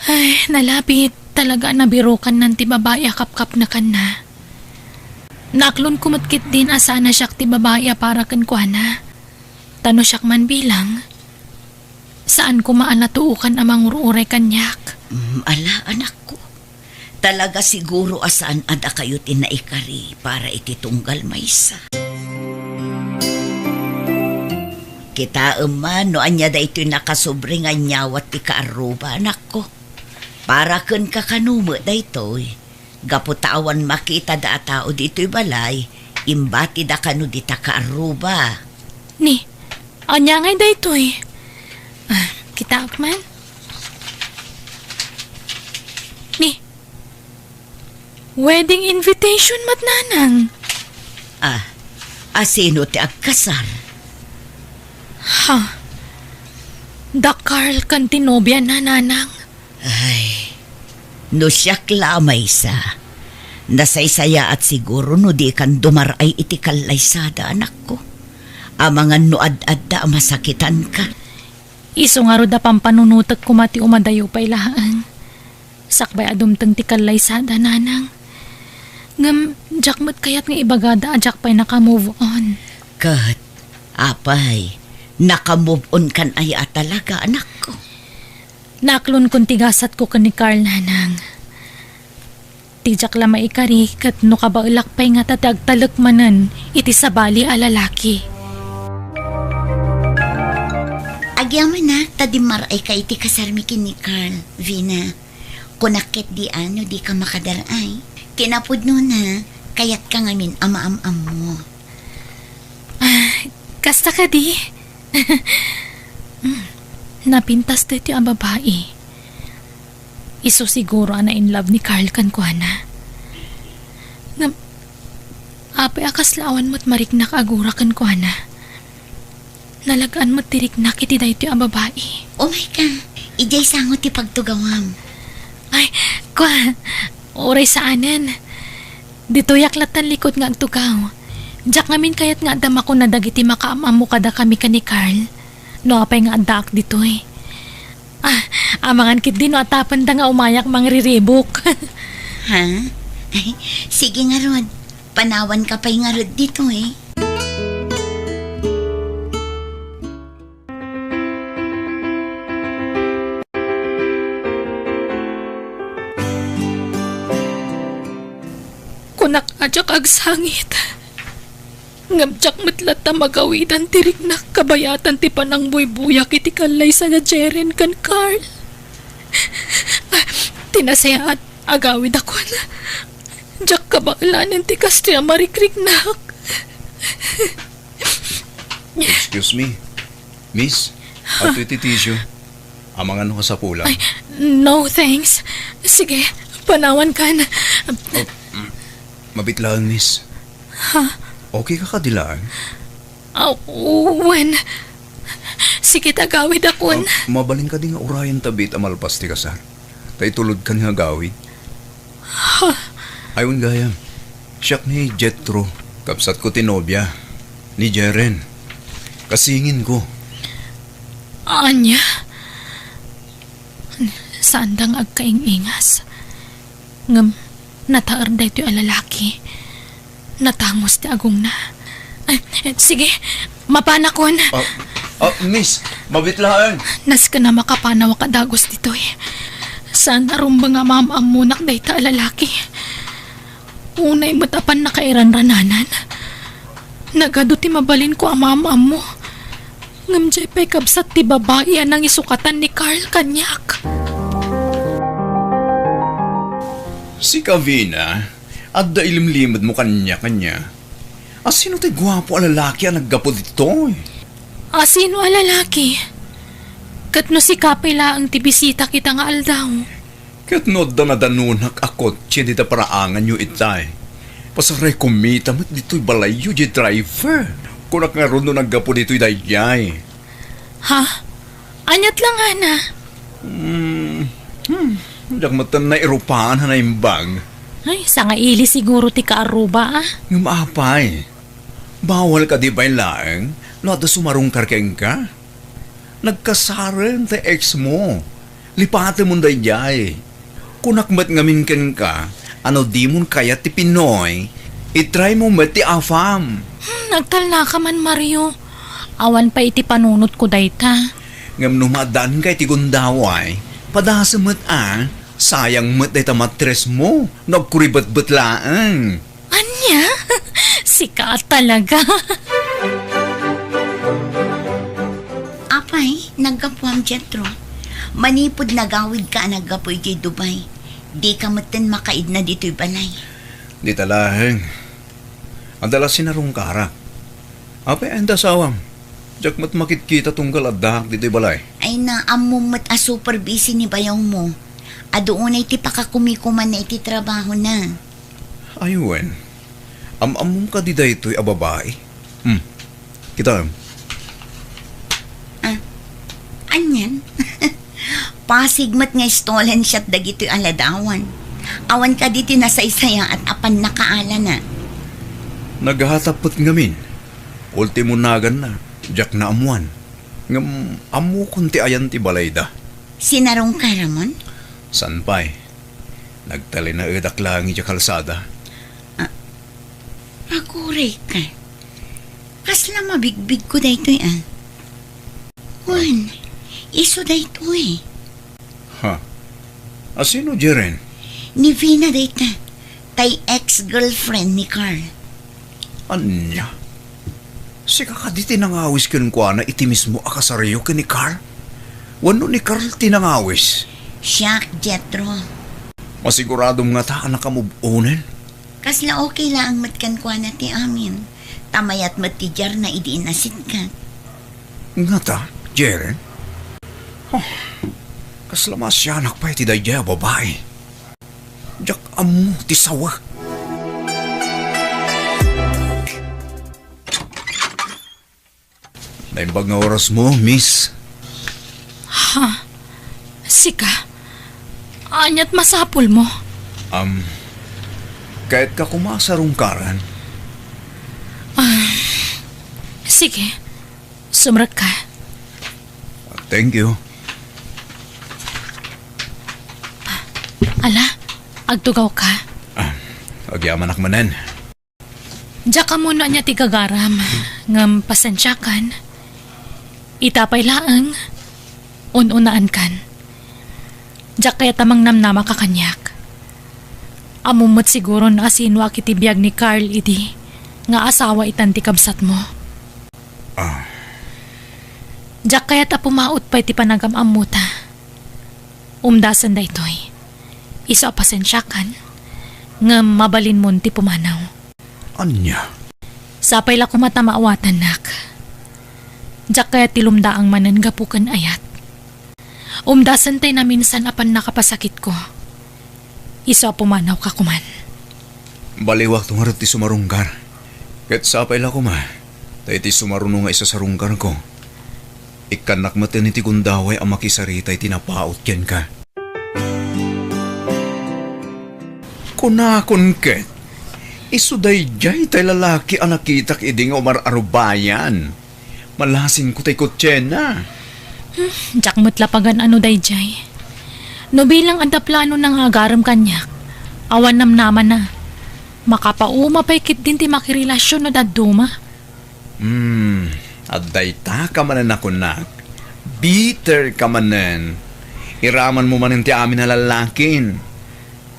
Ay, nalabit talaga a nabirukannan ti babai a kapkapnekanna. Naaklonko met ketdin a saan a siak ti babai a para kenkuana. Ta no siak man bilang, saan koma a natuokan a mangur-uray kaniak. Mm, ala, anakko. Talaga siguro a saan a dakayo ti naikari para iti tunggal maysa. Kitaem man no ania daytoy nakasobri nga nyawat ti kaarruba, anakko. Para kenka kano met daytoy. Gapu ta awan makita da a tao ditoy balay, imbatida kano dita kaarruba. Ni, ania ngay daytoy? Ah, kitaak man. Ni, wedding invitation met, nanang. Ah, a sino ti agkasar? Ha? Da Carl ken ti nobiana, nanang. Ay, no siak la a maysa, nasaysayaat siguro no dikan dumar-ay iti kallaysada, anakko. Amangan no ad-adda a masakitanka. Isu ngarud a pampanunotek koma ti umadayo pay laeng. Sakbay a dumteng ti kallaysada, nanang. Ngem, diak met kayat nga ibagada a diak pay naka-move on. Ket, apay, naka-move on kan aya a talaga, anakko? Naaklonkon ti gasatko ken ni Carl, nanang. Ti diak la maikari ket no kabaelak pay ngata ti agtalek manen iti sabali a lalaki. Agyamanak ta dimmaray ka iti kasarmi ken ni Carl, Vina. Kunak ketdi a no dika makadar-ay. Kinapudnona, kayatka ngamin a maam-ammo. Ah, kasta kadi? Hmm, napintas daytoy a babai. Isu siguro a na-in love ni Carl kenkuana. Ngem, Apay a kasla awan met mariknak a gura kenkuana? Nalagaan met ti riknak iti daytoy a babai. Umayka, idiay sango ti pagtugawam. Ay, kua, uray saanen. Ditoyak lattan likod nga agtugaw. Diak ngamin kayat nga adda makuna dagiti makaam-ammo kadakami ken ni Carl. No apay nga addaak ditoy. Ah, amangan ketdi no atapenda nga umayak mangriribuk. Ha? Ay, sige ngarud. Panawanka pay ngarud ditoy. Kunak a diak agsangit. Ngem diak met latta magawidan ti riknak kabayatan ti panangbuybuyak iti kallaysa da Jeren ken Carl. Ah, ti nasayaat, agawidakon. Diak kabaelanen ti kastoy a marikriknak. Excuse me, miss. Adtoy ti tissue. Amangan no kasapulan. Ay, no, thanks. Sige, panawankan. Oh, mm, mabit laeng, miss. Ha? Okay ka kadi laeng? Ah, wen. Sige, agawidakon. Ah, mabalin kadi nga urayen ta biit a malpas ti kasar? Ta itulodkan nga agawid. Ha? Ay, wen gayam. Siak ni Jethro. Kabsatko ti nobia ni Jeren. Kasinginko. Ania? Saanda nga agkaing-ingas. Ngem nataer daytoy a lalaki. Natangus ti agongna. Ay, eh, sige, mapanakon. Ah, ah, miss, mabit laeng. Nasken a makapanawak a dagus ditoy. Saan a rumbeng a maam-ammonak dayta a lalaki. Unay met a pannakairanrananan. Nagadu ti mabalinko a maam-ammo. Ngem diay pay kabsat ti babai a nangisukatan ni Carl kaniak. Sika, Vina, adda ilimlimedmo kaniak, ania? Asino ti guapo a lalaki a naggapu ditoy? Asino a lalaki? Ket no sika pay laeng ti bisita kita nga aldaw? Ket no adda nadanunak a kotse dita paraanganyo itay, pasaray kumita met ditoy balayyo diay driver. Kunak ngarud no naggapu ditoy daydiay. Ha? Aniat la ngana? Hmm, hmm, diak met nairupan a naimbag. Ay, sangaili siguro ti kaarruba, ah. Ngem apay, bawal kadi pay laeng no adda sumarungkar kenka? Nagkasaren ti ex mo. Lipatemon daydiay. Kunak met ngamin kenka a no dimon kayat ti Pinoy, itry mo met ti AFAM. Hmm, agtalnaka man, Mario. Awan pay iti panunotko dayta. Ngem no maaddaanka iti gundaway, padasem met a, sayang met dayta matres mo no agkuribetbet laeng. Ania? Sika talaga. Apay, naggapuam, Jethro? Manipud nagawidka a naggapu idiay Dubai, dika metten makaidna ditoy balay. Dita laeng. Adda la sinarungkarak. Apay, anda asawam? Diak met makitkita tunggal addaak ditoy balay. Ay, naammom met a super busy ni bayongmo. Adu unay ti pakakumikumanna iti trabahona. Ay wen, am-ammom kadi daytoy a babai? Hmm. Kitaem. Ah, anian? Pasig met nga stolen shot dagitoy a ladawan. Awan kadi ti nasaysayaat a pannakaalana. Naghatap met ngamin. Ultimo naganna, diak naammuan. Ngem ammokon ti ayan ti balayda. Sinarungkaramon? Saan pay. Nagtalinaedak laeng idiay kalsada. Ah, agurayka. Kasla mabigbigko daytoy, ah. Wen, isu daytoy. Ha? Asino, Jeren? Ni Vina dayta, tay ex-girlfriend ni Carl. Ania? Sika kadi ti nangawis kenkuana iti mismo a kasaryo ken ni Carl? Wenno ni Carl ti nangawis? Siak, Jethro. Masiguradom ngata a nakamove onen? Kasla okay laeng met kenkuana ti amin. Ta mayat met ti diarna idi inasitkat. Ngata, Jeren? Oh, kasla maasianak pay ti daydiay a babai. Diak ammo ti sawa. Naimbag nga orasmo, miss. Ha? Sika? Ania't masapulmo? Um, kayatka koma a sarungkaran? Ah, sige. Sumrekka. Thank you. Ala, agtugawka. Ah, agyamanak manen. Diak ammo no ania ti gagaram, ngem pasensiakan. Ita pay laeng, un-unaankan. Diak kayat a mangnamnamaka kaniak. Ammom met siguro no asino a ket ti biag ni Carl idi nga asawa itan ti kabsatmo. Ah. Diak kayat a pumaut pay ti panagam-ammota. Umdasen daytoy. Isu a pasensiakan, ngem mabalinmon ti pumanaw. Ania? Sapay la koma ta maawatannak. Diak kayat ti lumdaang manen gapu ken ayat. Umdasen tay naminsan a pannakapasakitko. Isu a pumanawka koman. Baliwakto ngarud ti sumarungkar. Ket sapay la koma, ta iti sumaruno nga isasarungkarko, ikkannak met iti gundaway a makisarita iti napaut kenka. Kunakon ket, isu daydiay tay lalaki a nakitak idi nga umar-arubayan. Malasingko tay kotsena. Hmm, diak met la pagan-ano daydiay. No bilang adda planona nga agarem kaniak, awan namnamana. Makapauma pay ketdin ti makirelasionna dadduma. Hmm, adda ita ka manen a kunak. Bitter ka manen. Iramanmo manen ti amin a lallakin.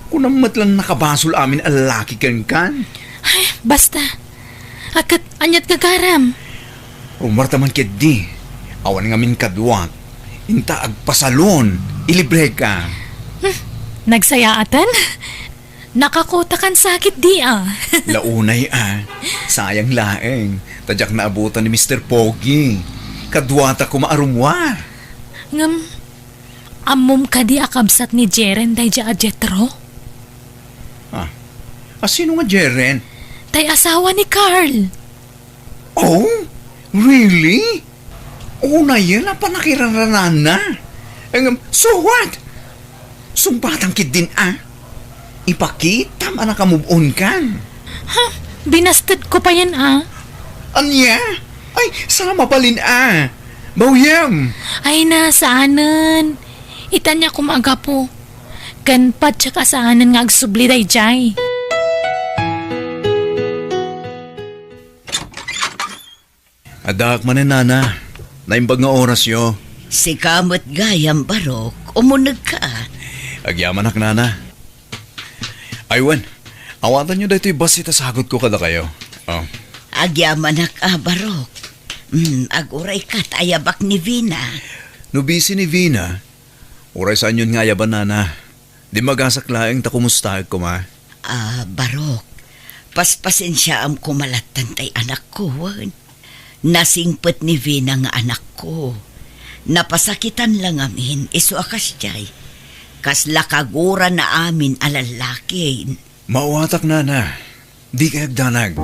Kunam met la nakabasol amin a lalaki kenkan. Ay, basta. Ket ania't gagaram? Rumarta man ketdi. Awan ngamin kaduak. Inta agpasalon. Ilibreka. Hmm, nagsayaatan? Nakakotakan sakit di a. Launay a. Sayang laeng. Ta diak naabutan ni Mister Pogi. Kaduata koma a rummuar. Ngem, ammom kadi a kabsat ni Jeren daydiay a Jetro? Ah, a sino nga Jeren? Tay asawa ni Carl. Oh? Really? Unayen a pannakiraranaanna. Ngem, so what? Sungbatam ketdin a. Ipakitam a nakamove on kan. Ha? Binastedko payen a. Ania? Ay, sa mabalin a. Bawyem. Ay na, saanen. Ita ania koma a gapu. Ken patiek a saanen nga agsubli daydiay. Addaak manen, nana. Naimbag nga orasyo. Sika met gayam, Barok. Umunegka. Agyamanak, nana. Ay wen, awatanyo daytoy bassit a sagutko kadakayo. Oh. Agyamanak a, Barok. Hmm, agurayka ta ayabak ni Vina. No busy ni Vina, uray saanyon nga ayaban, nana. Dimmagasak laeng ta kumustaek koma. Ah, Barok, paspasensiaam koma lattan tay anakko, wen. Nasingpet ni Vina nga anakko. Napasakitan la ngamin, isu a kasdiay. Kasla kagurana amin a lallaki. Maawatak, nana. Dikay agdanag.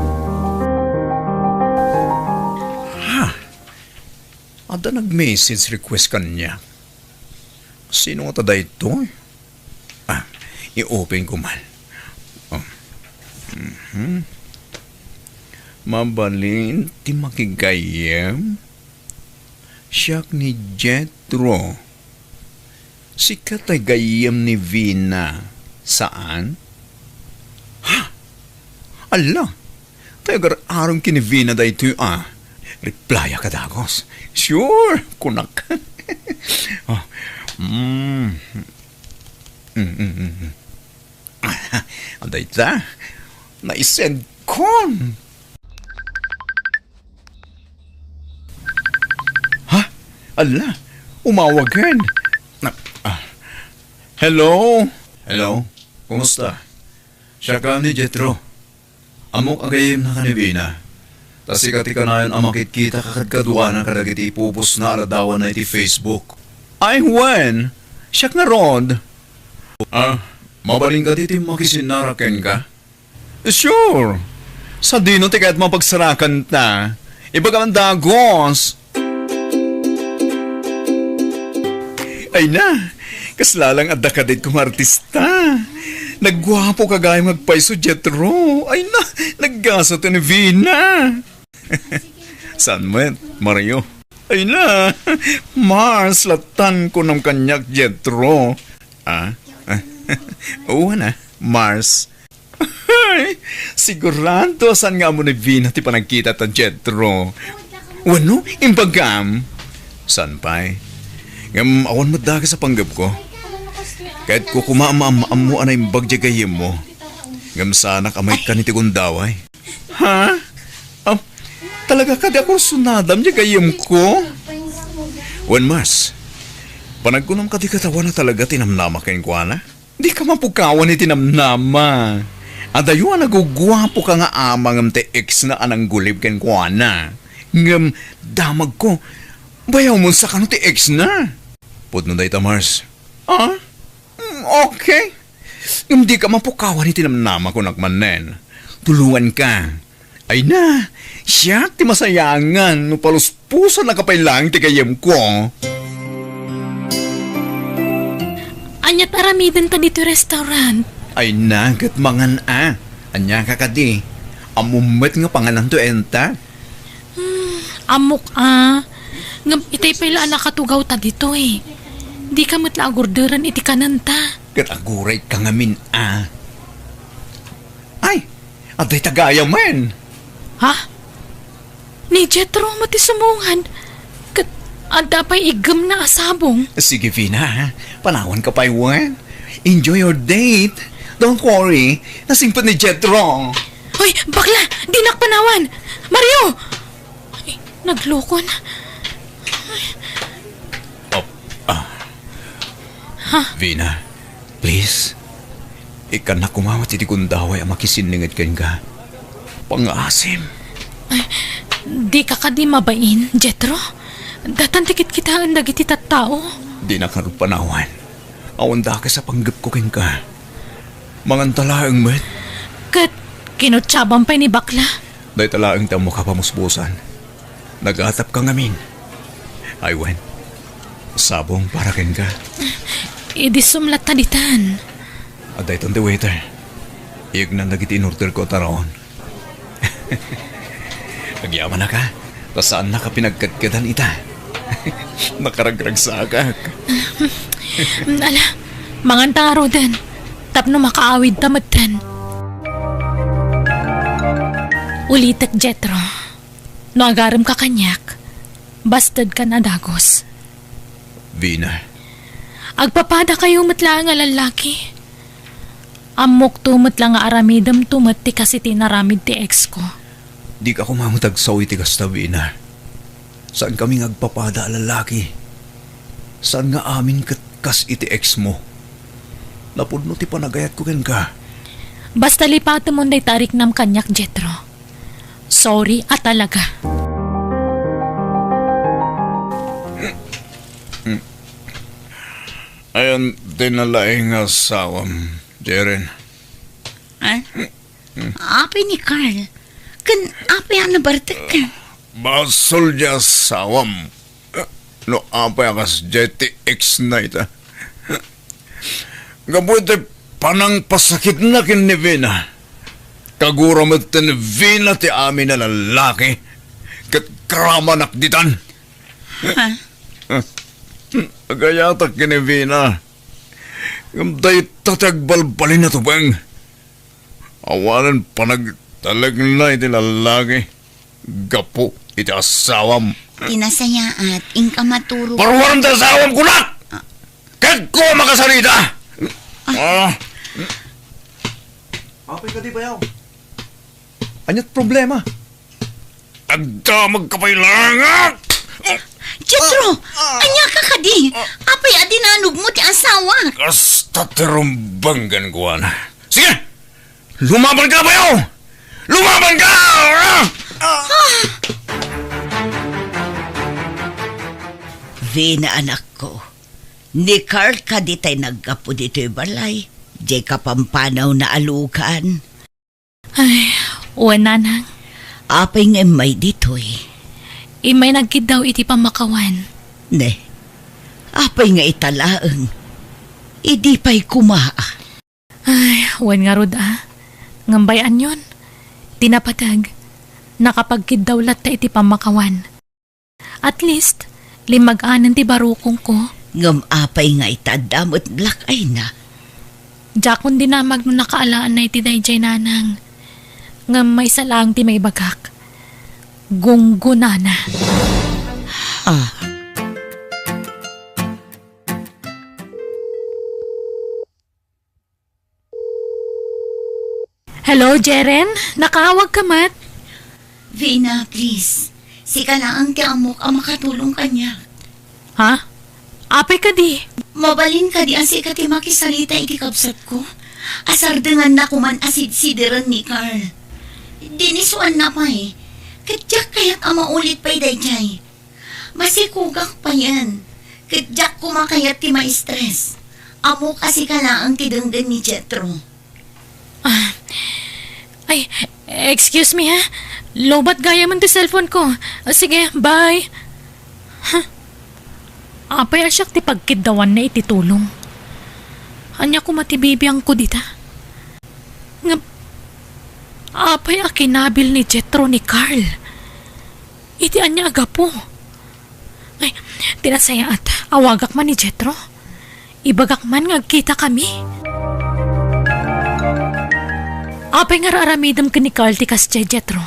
Ha? Adda nag-message request kaniak. Sino ngata daytoy? Ah, i-open ko man. Oh. Mhm. Mabalin ti makigayyem? Siak ni Jetro. Sika tay gayyem ni Vina, saan? Ha? Ala, tay agar-arem ken ni Vina daytoy a. Replya ka dagus. Sure, kunak. Oh. Mm. Mm, mm, mm, mm. Dayta, naisend kon. Ha? Ala, umawagen. Na, ah. Hello? Hello? Kumusta? Siak ni Jetro. Ammok a gayyemnaka ni Vina. Ta sika ti kanayon a makitkita kadkaduana kadagiti ipupusna a ladawanna iti Facebook. Ay, wen! Siak ngarud! Ah, mabalin kadi ti makisinnara kenka? Sure! Sadino ti kayat mapagsarakanta? Ibagam dagus! Ay na, kasla lang adda kaditko nga artista. Nagguapoka gayam nga agpayso, Jethro. Ay na, naggasat ni Vina. Saan met, Mario? Ay na, Mars, latan ko nam kaniak, Jethro. Ah? Uwan a, Mars. Ay, sigurado a saan nga ammo ni Vina ti panagkita ta Jethro. Wenno, imbagam? Saan pay? Ngem awan met dakes a panggepko. Ket koma a maam-ammo a naimbag diay gayyemmo. Ngem saanak a maikkan iti gundaway. Ha? Ah, talaga kadi a kursunadam diay gayyemko? Wen Mars, panagkunam kadi ket awan a talaga ti namnama kenkuana? Dika mapukawan iti namnama. Adayo a naguguapoka nga ama ngem ti ex na a nanggulib kenkuana. Ngem damagko, bayawmon sa kano ti ex na? Pudno dayta, Mars. Ah? Mm, okay. Ngem dika mapukawan iti namnama, kunak manen. Tulonganka. Ay na, siak ti masayangan no paluspusannaka pay laeng ti gayyemko. Aniat aramidenta ditoy restaurant? Ay na, ket mangan a. Aniaka kadi? Ammom met nga pangananto enta? Hmm, ammok a. Ngem itay pay la a nakatugawta ditoy. Dika met la agurderen iti kanenta. Ket agurayka ngamin a. Ay, adda ita gayamen. Ha? Ni Jethro met ti sumungad. Ket adda pay iggemna a sabong. Sige, Vina, ha? Panawanka pay wen. Enjoy your date. Don't worry. Nasingpet ni Jethro. Hoy, bakla! Dinak panawan! Mario! Ay, naglukon. Op, ah. Ha? Vina, please. Ikkannak koma met iti gundaway a makisinninged kenka. Pangngaasim. Ay, dika kadi mabain, Jethro? Datan ti kitkitaen dagiti tattao. Dinak ngarud panawan. Awan dakes a panggepko kenka. Manganta laeng met. Ket kinutsaban pay ni bakla. Dayta laeng ti ammoka a pamuspusan. Nagatapka ngamin. Ay wen, sabong para kenka. Idi sumlatta ditan. Adda itan ti waiter. Iyegnan dagiti inorderko a taraon. Agyamanak a, ta saannaka pinagkedkedan ita. Nakaragragsakak. Ala, manganta ngaruden. Tapno makaawidta metten. Ulitek, Jethro. No agaremka kaniak, bastedkan a dagus. Vina. Agpapadakayo met laeng a lallaki. Ammokto met la nga aramidemto met ti kas iti inaramid ti ex ko. Dika koma met agsao iti kasta, Vina. Saankami nga agpapada a lallaki. Saan nga amin ket kas iti ex mo. Napudno ti panagayatko kenka. Basta lipatemon dayta a riknam kaniak, Jethro. Sorry a talaga. Ayan, dinalaing asawam, Jeren. Ah? Apay ni Carl? Ken apay a nabartek? Basol diay asawam. No apay a kasdiay ti ex na ita. Gapu iti panangpasakitna ken ni Vina. Kagura met ni Vina ti amin a lallaki. Ket karamanak ditan. Ha? Agayatak ken ni Vina. Ngem dayta ti agbalbalin a tubeng. Awanen panagtalekna iti lallaki gapu iti asawam. Ti nasayaat, inka maturog. Paruarem ti asawam, kunak! Ah. Ket ko makasarita! Ah. Apay kadi, bayaw? Aniat problema? Agdamagka pay langak! Jethro, ania ka kadi? Apay a dinanogmo ti asawak? Kasta ti rumbeng kenkuana. Sige! Lumabanka, bayaw! Lumabanka! Ah! Vina, anakko, ni Carl kadi tay naggapu ditoy balay, diay kapampanawna a lugan. Ay, wen, nanang. Apay nga immay ditoy? Immay nagkiddaw iti pammakawan. Ne, Apay nga ita laeng? Idi pay koma. Ay, wen ngarud a. Ngem bay-anyon, ti napateg, nakapagkiddaw latta iti pammakawan. At least, limmag-anen ti barukongko. Ngem apay nga ita adda met black eye na? Diakon dinamag no nakaalaanna iti daydiay, nanang. Ngem maysa laeng ti maibagak. Gunggonana. Ah. Hello, Jeren? Nakaawag ka met? Vina, please. Sika laeng ti ammok a makatulong kaniak. Ha? Apay kadi? Mabalin kadi a sika ti makisarita iti kabsatko? Asardenganna koman a sidsideren ni Carl. Dinisuanna pay. Ket diak kayat a maulit pay daydiay. Masikogak payen. Ket diak koma kayat ti ma-stress. Ammok a sika laeng ti denggen ni Jethro. Ah, ay, excuse me ha. Lowbat gayamen ti cellphone ko. Ah, sige, bye. Huh. Apay a siak ti pagkiddawanna iti tulong? Ania koma ti bibiangko dita? Ngem, apay a kinabil ni Jethro ni Carl? Iti ania a gapu? Ay, ti nasayaat, awagak man ni Jethro. Ibagak man nga agkitakami. Apay nga ar-aramidem ken ni Carl ti kasdiay, Jethro?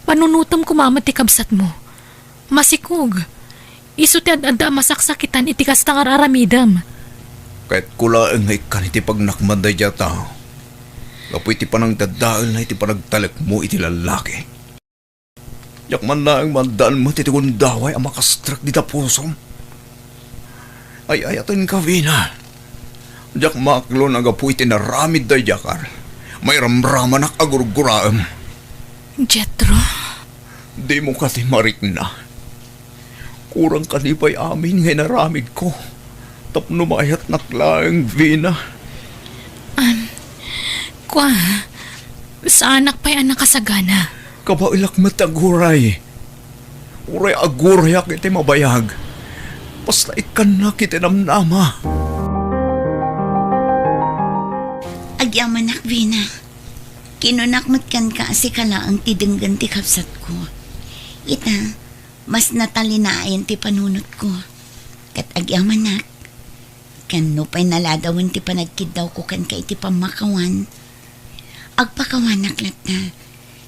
Panunotem koma met ti kabsatmo. Masikog. Isu ti ad-adda a masaksakitan iti kasta nga ar-aramidem. Kayatko laeng nga ikkan iti pagnakman daydiay a tao. Gapu iti panangdadaelna iti panagtalekmo iti lallaki. Diak man laeng maaddaan met iti gundaway a makastrek dita pusom. Ay-ayatenka, Vina. Diak maaklon a gapu iti naramid daydiay a Carl, mairamramanak a gurguraem. Jethro? Dimo kadi marikna? Kurang kadi pay amin nga inaramidko tapno maayatnak laeng, Vina? Am, kua, saanak pay a nakasagana. Kabaelak met ti aguray. Uray agurayak iti mabayag. Basta ikkannak iti namnama. Agyamanak, Vina. Kinunak met kenka a sika laeng ti denggen ti kabsatko. Ita, mas natalinaen ti panunotko. Ket agyamanak, ken no pay naladawen ti panagkiddawko kenka iti pammakawan, agpakawanak latta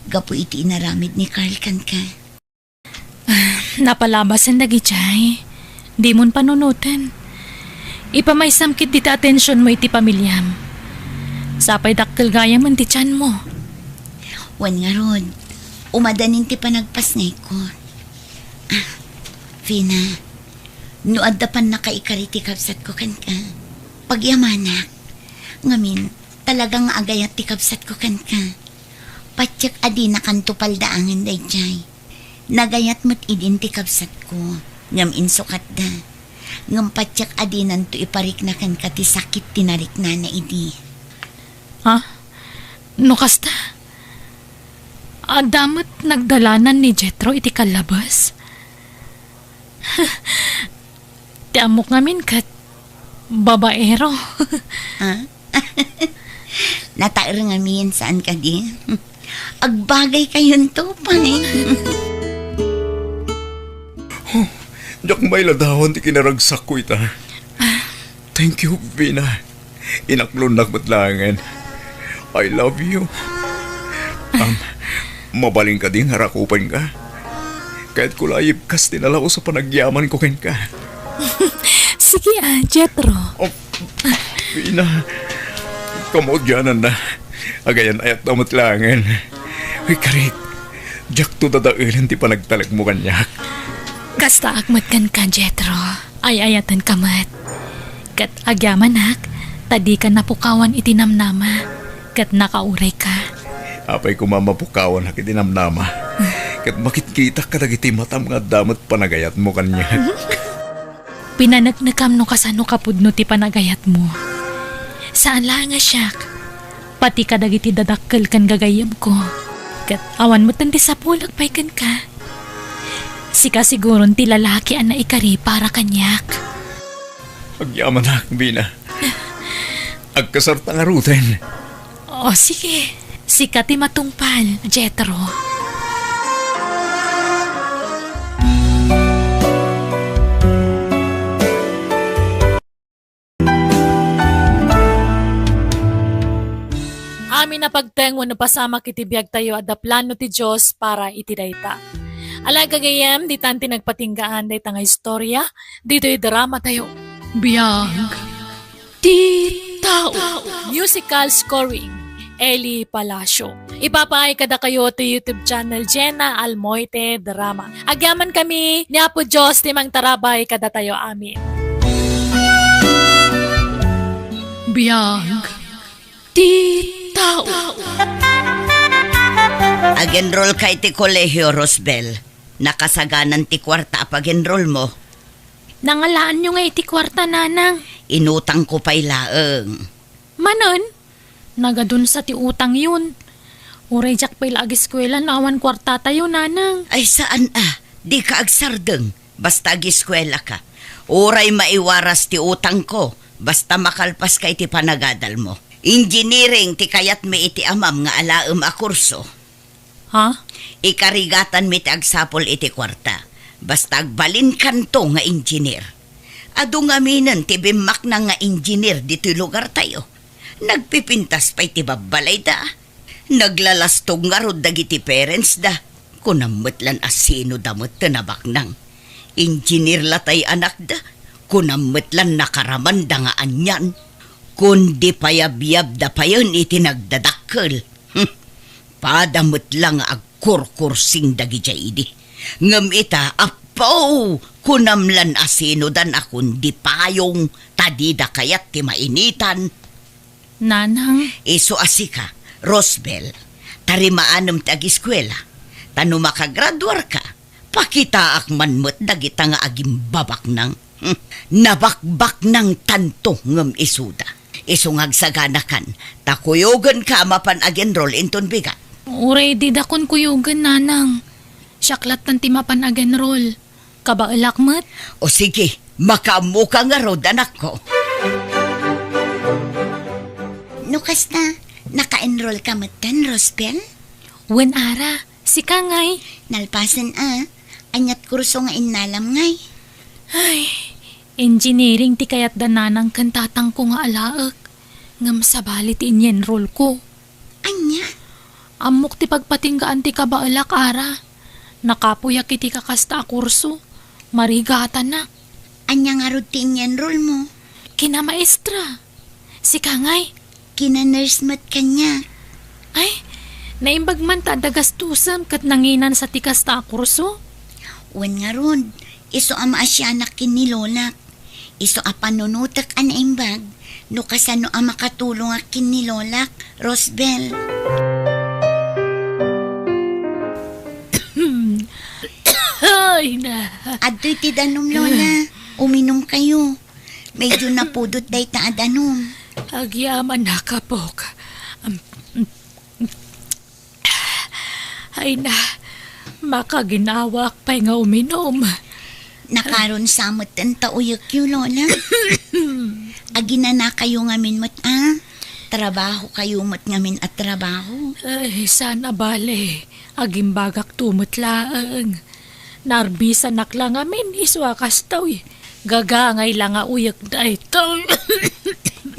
gapu iti inaramid ni Carl kenka. Ah, napalabasen dagidiay. Dimon panunoten. Ipamaysam ketdi ti atensionmo iti pamiliam. Sapay dakkel gayamen ti tianmo. Wen ngarud, umadanin ti panagpasngayko. Ah, Vina, no adda pannakaikari ti kabsatko kenka, pagyamanak. Ngamin, talaga nga agayat ti kabsatko kenka. Patiek a dinakanto paldaangen daydiay. Nagayat met idin ti kabsatko, ngem insukatda. Ngem patiek a dinanto iparikna kenka ti sakit ti nariknana idi. Ha? No kasta, adda met nagdalanan ni Jethro iti kallabes? Ti ammok ngamin ket babaero. Ah? Nataer ngamin, saan kadi? Agbagay kayonto pay. Huh, diak mailadawan ti kinaragsakko ita. Thank you, Vina. Inaklonnak met laengen. I love you. Um, mabalin kadi nga rakupenka? Kayatko la a yibkas ti nalaus a panagyamanko kenka. Sige a, Jethro. Oh, Vina, kamaudiananna. Agayan-ayatta met laengen. Uy, karik, diakto dadaelen ti panagtalekmo kaniak. Kastaak met kenka, Jethro. Ay-ayatenka met. Ket agyamanak, ta dika napukawan iti namnama, ket nakaurayka. Apay koma mapukawanak iti namnama, ket makitkitak kadagiti matam nga adda met panagayatmo kaniak. Pinaneknekam no kasano kapudno ti panagayatmo. Saan laeng a siak, pati kadagiti dadakkel ken gagayyemko. Ket awan metten ti sapulek pay kenka. Sika siguron ti lalaki a naikari para kaniak. Agyamanak, Bina. Agkasarta ngaruden. O, sige. Sika ti matungpal, Jethro. Amin a pagteng wenno pasamak iti biagtayo, adda plano ti Dios para iti dayta. Ala, gagayyem, ditan ti nagpatinggaan dayta nga istorya, ditoy drama tayo. Biag ti tao. Musical scoring, Eli Palacio. Ipapaay kadakayo ti YouTube channel Jenna Almoite Drama. Agyaman kami, ni Apo Dios ti mangtarabay kadatayo amin. Biag ti tao. Ag-enroll ka iti kolehio, Rosbel. Nakasaganan ti kuarta a pag-enroll mo. Nangalaanyo nga iti kuarta, Nanang. Inutangko pay laeng. Manen? Nagadunsa ti utangyon. Uray diak pay la agiskuela no awan kuartatayo, Nanang. Ay, saan a. Dika agsardeng. Basta agiskuela ka. Uray maiwaras ti utangko. Basta makalpas ka iti panagadal mo. Engineering ti kayatmi iti amam nga alaem a kurso. Ha? Ikarigatanmi ti agsapul iti kuarta. Basta agbalinkanto nga engineer. Adu ngaminen ti bimmaknang nga engineer ditoy lugartayo. Nagpipintas pay ti babbalayda. Naglalastog ngarud dagiti parentsda. Kunam met lan a sinoda met ti nabaknang. Engineer la tay anakda. Kunam met lan nakaramanda nga anian. Kundi payabyabda payen iti nagdadakkel. Hmm. Pada met la nga agkurkursing dagidiay idi. Ngem ita, Apo, kunam lan a sinodan a kundi payong, ta dida kayat ti mainitan. Nanang. Isu a sika, Rosbel, tarimaanem ti agiskuela, ta no makagraduarka, pakitaak man met dagita nga agimbabaknang. Hmm, nabakbaknangtanto ngem isuda. Isu nga agsaganakan, ta kuyogenka a mapan ag-enroll inton bigat. Uray didakon kuyogen, Nanang. Siak lattan ti mapan ag-enroll. Kabaelak met. O sige, makaammoka ngarud, anakko. No kasta, naka-enroll ka metten, Rosbel? Wen, Ara. Sika ngay? Nalpasen a, aniat kurso nga innalam ngay? Ay, engineering ti kayatda nanang ken tatangko nga alaek, ngem sabali ti inyenrolko. Ania? Ammok ti pagpatinggaan ti kabaelak, Ara. Nakapuyak iti kakasta a kurso. Marigatanak. Ania ngarud ti inyenrolmo? Kinamaestra. Sika ngay? Kina-nurse met kaniak. Ay, naimbag man ta adda gastusem ket nanginansa ti kasta a kurso? Wen ngarud, isu a maasianak ken ni lolak. Isu a panunotek a naimbag no kasano a makatulongak ken ni lolak, Rosbel. Ay, na. Adtoy ti danum, Lola. Uminumkayo. Medyo napudot dayta a danum. Agyamanak, apok. Ay na, makaginawaak pay nga uminum. Nakarunsa metten ta uyekyo, Lola. Aginanakayo ngamin met a. Trabahokayo met ngamin a trabaho. Ay, saan a bale. Agimbagakto met laeng. Naarbisanak la ngamin isu a kastoy. Gagangay la nga uyek daytoy.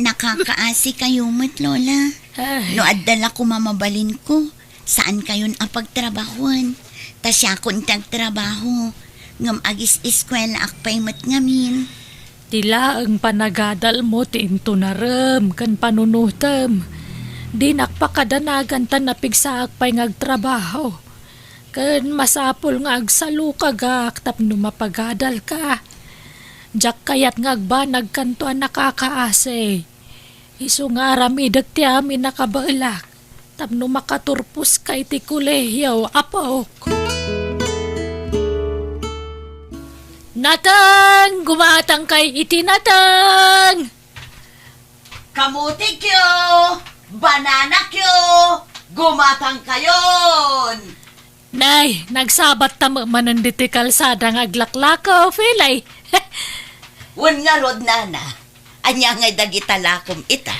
Nakakaasikayo met, Lola. Ay. No adda la koma mabalinko, saankayon a pagtrabahoen. Ta siakon ti agtrabaho, ngem agis-eskuelaak pay met ngamin. Ti laeng panagadalmo ti intunarem ken panunotem. Dinak pakadanagan ta napigsaak pay nga agtrabaho. Ken masapul nga agsalukagak tapno mapagadalka. Diak kayat nga agbanagkanto a nakakaasi. Isu nga aramidek ti amin a kabaelak tapno makaturposka iti kolehio, apok. Nateng! Gumatangkay iti nateng! Kamutikyo! Bananakyo! Gumatangkayon! Nay, nagsabatta met manen ditoy kalsada nga aglaklako, Pilay. Wen ngarud, nana, ania ngay dagita lakom ita?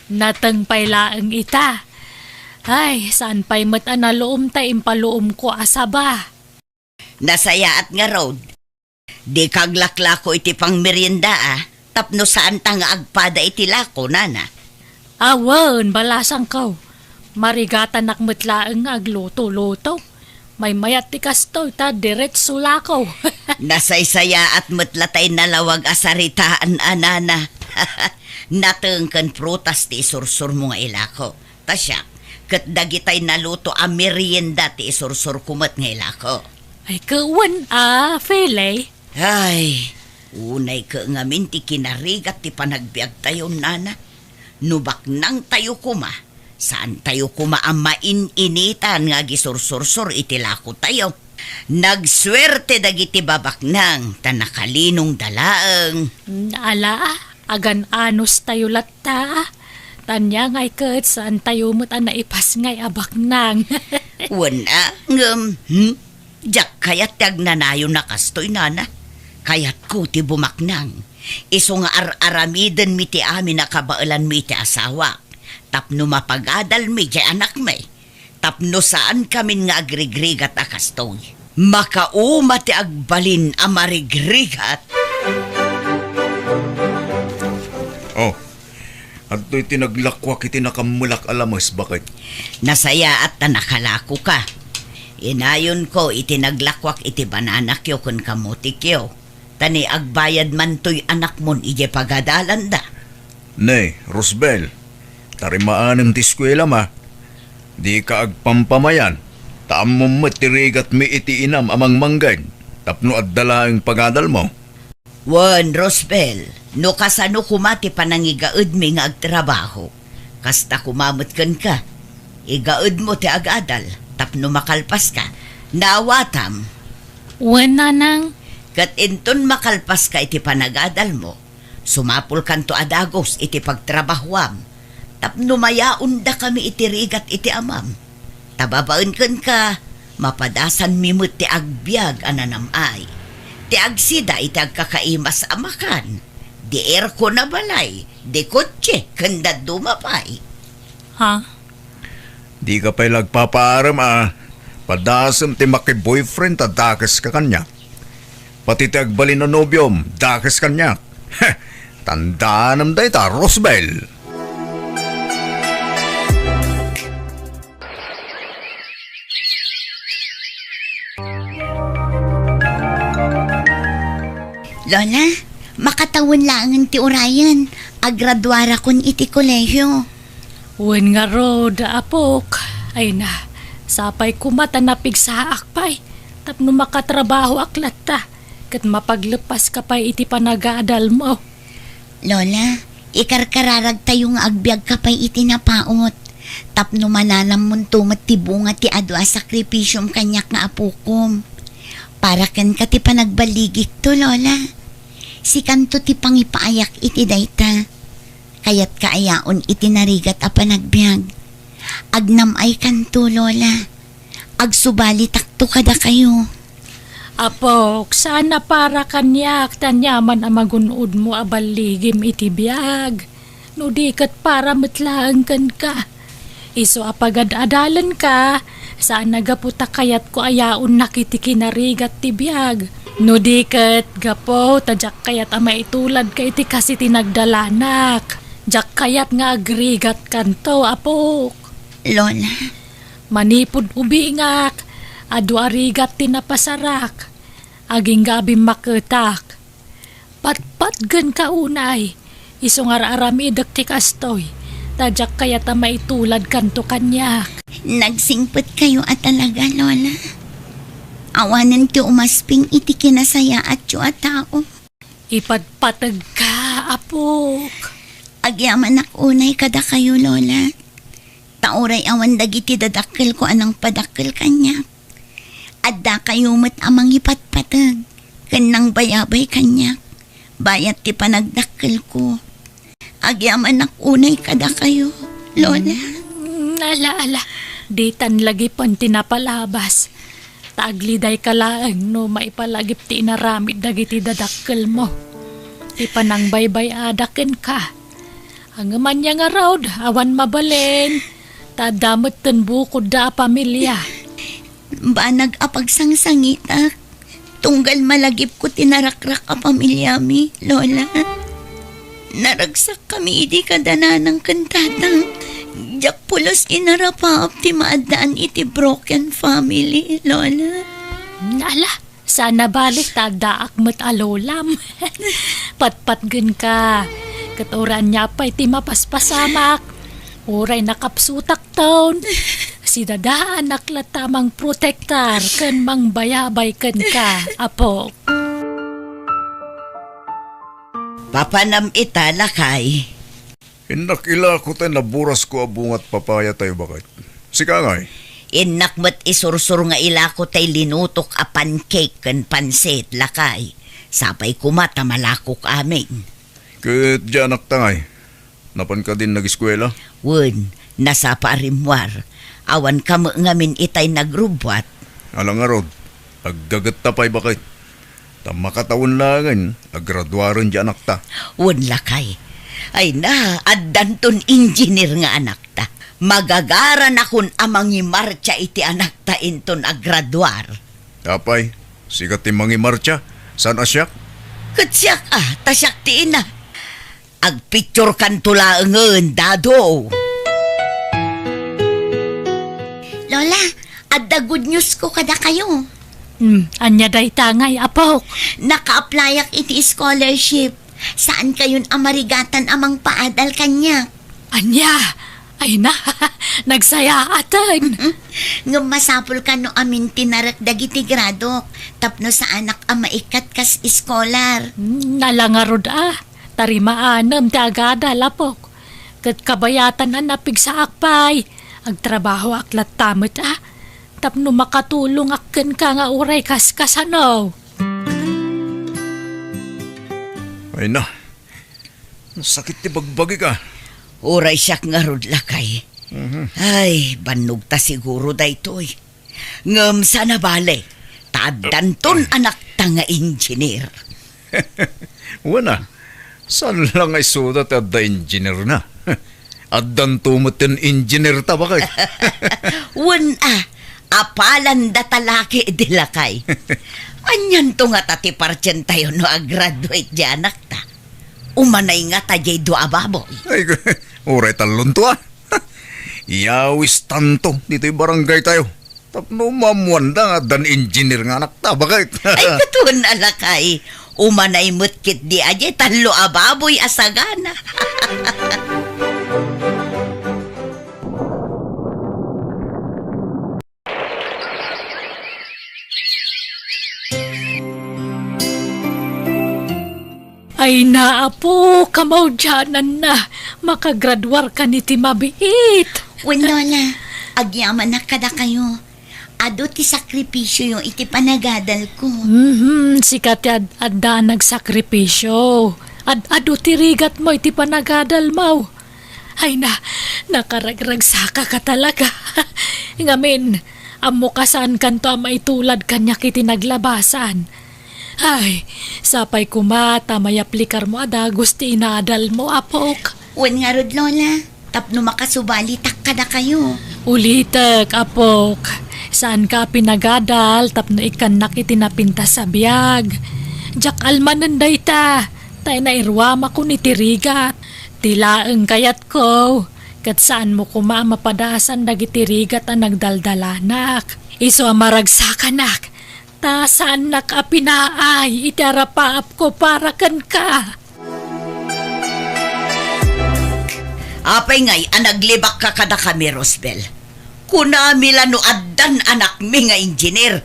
Nateng pay laeng ita. Ay, saan pay met a naluom tay impaluomko a saba. Nasayaat ngarud. Dika aglaklako iti pangmerienda, a, tapno saanta nga agpada iti lako, nana. Awan, balasangko. Marigatanak met laeng nga agluto-luto. Maymayat ti kastoy ta diretso lako. Nasaysayaat met la tay nalawag a saritaan a, nana. Nateng ken prutas ti isursurmo nga ilako. Ta siak, ket dagitay naluto a merienda ti isursurko met nga ilako. Ay, ket wen a, Fele? Ay, unay ket ngamin ti kinarigat ti panagbiagtayo, nana. No baknangtayo koma, saantayo koma a main-initan nga agisursursor iti lakotayo. Nagsuerte dagiti babaknang ta nakalinongda laeng. Ala, agan-anostayo latta. Tania ngay ket saantayo met a naipasngay a baknang. Wen a, ngem, hmm? Diak kayat ti agnanayon a kastoy, nana. Kayatko ti bumaknang. Isu nga ar-aramidenmi ti amin a kabaelanmi iti asawak. Tapno mapagadalmi diay anakmi. Tapno saankamin nga agrigrigat a kastoy. Makauma ti agbalin a marigrigat. Oh, adtoy ti naglakuak iti nakammelak a lames, baket. Nasayaat ta nakalakoka. Inayonko iti naglakuak iti bananakyo ken kamotikyo. Ta ni agbayad mantoy anakmon idiay pagadalanda. Ne, Rosbel, tarimaanem ti eskuelam a. Dika agpampamayan, ta ammom met ti rigatmi iti inam a mangmangged, tapno adda laeng pagadalmo. Wen, Rosbel, no kasano koma ti panangigaedmi nga agtrabaho, kasta koma met kenka. Igaedmo ti agadal tapno makalpaska. Naawatam? Wen, nanang. Ket inton makalpaska iti panagadalmo, sumapulkanto a dagus iti pagtrabahoam tapno mayaondakami iti rigat iti amam. Ta babaen kenka, mapadasanmi met ti agbiag a nanam-ay, ti agsida iti agkakaimas a makan, di aircon a balay, di kotse, ken dadduma pay. Ha? Dika pay la agpapaarem a padasem ti maki-boyfriend ta dakeska kaniak. Pati ti agbalin a nobiom, dakes kaniak. Heh, tandaanam dayta, Rosbel. Lola, makatawen laengen ti urayen. Agraduarakon iti kolehio. Wen ngarud, apok. Ay na, sapay koma ta napigsaak pay tapno makatrabahoak latta ket mapagleppaska pay iti panagadalmo. Lola, ikarkararagtayo nga agbiagka pay iti napaut tapno mananammonto met ti bunga ti adu a sakripisiom kaniak nga apokom. Para kenka ti panagballigikto, Lola. Sikanto ti pangipaayak iti dayta. Kayatka a yaon iti narigat a panagbiag. Agnam-aykanto, Lola. Agsubalitakto kadakayo. Apok, saan a para kaniak ti aniaman a magun-odmo a balligim iti biag, no di ket para met laeng kenka. Isu a pagad-adalenka, saan a gapu ta kayatko a yaonnak iti kinarigat ti biag, no di ket gapu ta diak kayat a maituladka iti kas iti nagdalanak. Diak kayat nga agrigatkanto, apok. Lola. Manipud ubingak, adu a rigat ti napasarak. Agingga a bimmaketak. Patpatgenka unay, isu nga ar-aramidek ti kastoy, ta diak kayat a maituladkanto kaniak. Nagsingpetkayo a talaga, Lola. Awanen ti umasping iti kinasayaatyo a tao. Ipatpategka, apok. Agyamanak unay kadakayo, Lola. Ta uray awan dagiti dadakkelko a nangpadakkel kaniak. Addakayo met a mangipatpateg ken nangbayabay kaniak bayat ti panagdakkelko. Agyamanak unay kadakayo, Lola. Mm, ala, ala, ditan lagipen ti napalabas. Ta aglidayka laeng no maipalagip ti inaramid dagiti dadakkelmo. ti panangbaybay-ada kenka. Ngem ania ngarud, awan mabalin, ta adda metten bukodda a pamilia. Banag a pagsangsangitak, tunggal malagipko ti narakrak a pamiliami, Lola. Naragsakkami idi kada nanang ken tatang. Diak pulos inarapaap ti maaddaan iti broken family, Lola. Ala, saan a bale ta addaak met a lolam. Patpatgenka. Ket uray ania pay ti mapaspasamak, uray nakapsutakton, sidadaanak latta a mangprotektar ken mangbayabay kenka, apok. Papanam ita, lakay? Innak ilako tay naburasko a bunga ti papaya tayo, baket. Sika ngay? Innak met isursur nga ilako tay linutok a pancake ken pansit, lakay. Sapay koma ta malakok amin. Ket diay anakta ngay? Napan kadin nageskuela? Wen, nasapa a rimmuar. Awan kami ngamin itay nagrubbuat. Ala ngarud, aggagetta pay, baket. Ta makatawen laengen a graduaren diay anakta. Wen, lakay. Ay na, addanton engineer nga anakta. Magagaranakon a mangimartsa iti anakta inton agraduar. Apay, sika ti mangimartsa, saan a siak? Ket siak a, ta siak ti ina. Agpicturekanto laengen, Dado. Lola, adda good news ko kadakayo. Hmm, ania dayta ngay, apok? Naka-applyak iti scholarship. Saan kayon a marigatan a mangpaadal kaniak? Ania? Ay na, nagsayaaten. Mm-mm. Ngem masapul kano amin ti narek dagiti gradok tapno saanak a maikkat kas scholar. Hmm, ala ngarud a. Tarimaanem ti agadal, apok. Ket kabayatan a napigsaak pay. Agtrabahoak latta met a. Tapno makatulongak kenka nga uray kaskasano. Ay na, sakit ti bagbagik a. Uray siak ngarud, lakay. Mhm. Ay, bannogta siguro daytoy. Ngem saan a bale, ta addanton anakta nga engineer. Wen a, saan la nga isuda ti adda engineer na. Addanto met ti engineer ta, baket. Wen a, apalanda ta la ketdi, lakay. Anianto ngata ti partientayo no agraduate diay anakta? Umanay ngata diay dua a baboy. Ay, uray tallonto a. Iyawistanto ditoy barangay tayo. Tapno maammoanda nga addan engineer nga anakta, baket. Ay, ket wen a, lakay. Umanay met ketdi a diay tallo a baboy a sagana. Ay na, apo, kamaudiananna, makagraduarkan iti mabiit. Wen, Lola, agyamanak kadakayo. Adu ti sakripisioyo iti panagadalko. Mhm, sika ti ad-, adda a nagsakripisio. Ad-, adu ti rigatmo iti panagadalmo. Ay na, nakaragragsakaka talaga. Ngamin, ammo kasaankanto a maitulad kaniak iti naglabasan. Ay, sapay koma ta mayaplikarmo a dagus ti inaadalmo, apok. Wen ngarud, Lola, tapno makasubalitak kadakayo. Ulitek, apok, saanka a pinagadal tapno ikkannak iti napintas a biag. Diak almanen dayta, ta nairuamakon iti rigat. Ti laeng kayatko, ket saanmo koma a mapadaasan dagiti rigat a nagdaldalanak. Isu a maragsakanak, ta saannak a pinaay iti arapaapko para kenka. Apay ngay a naglibakka kadakami, Rosbel? Kunami la no addan anakmi nga engineer,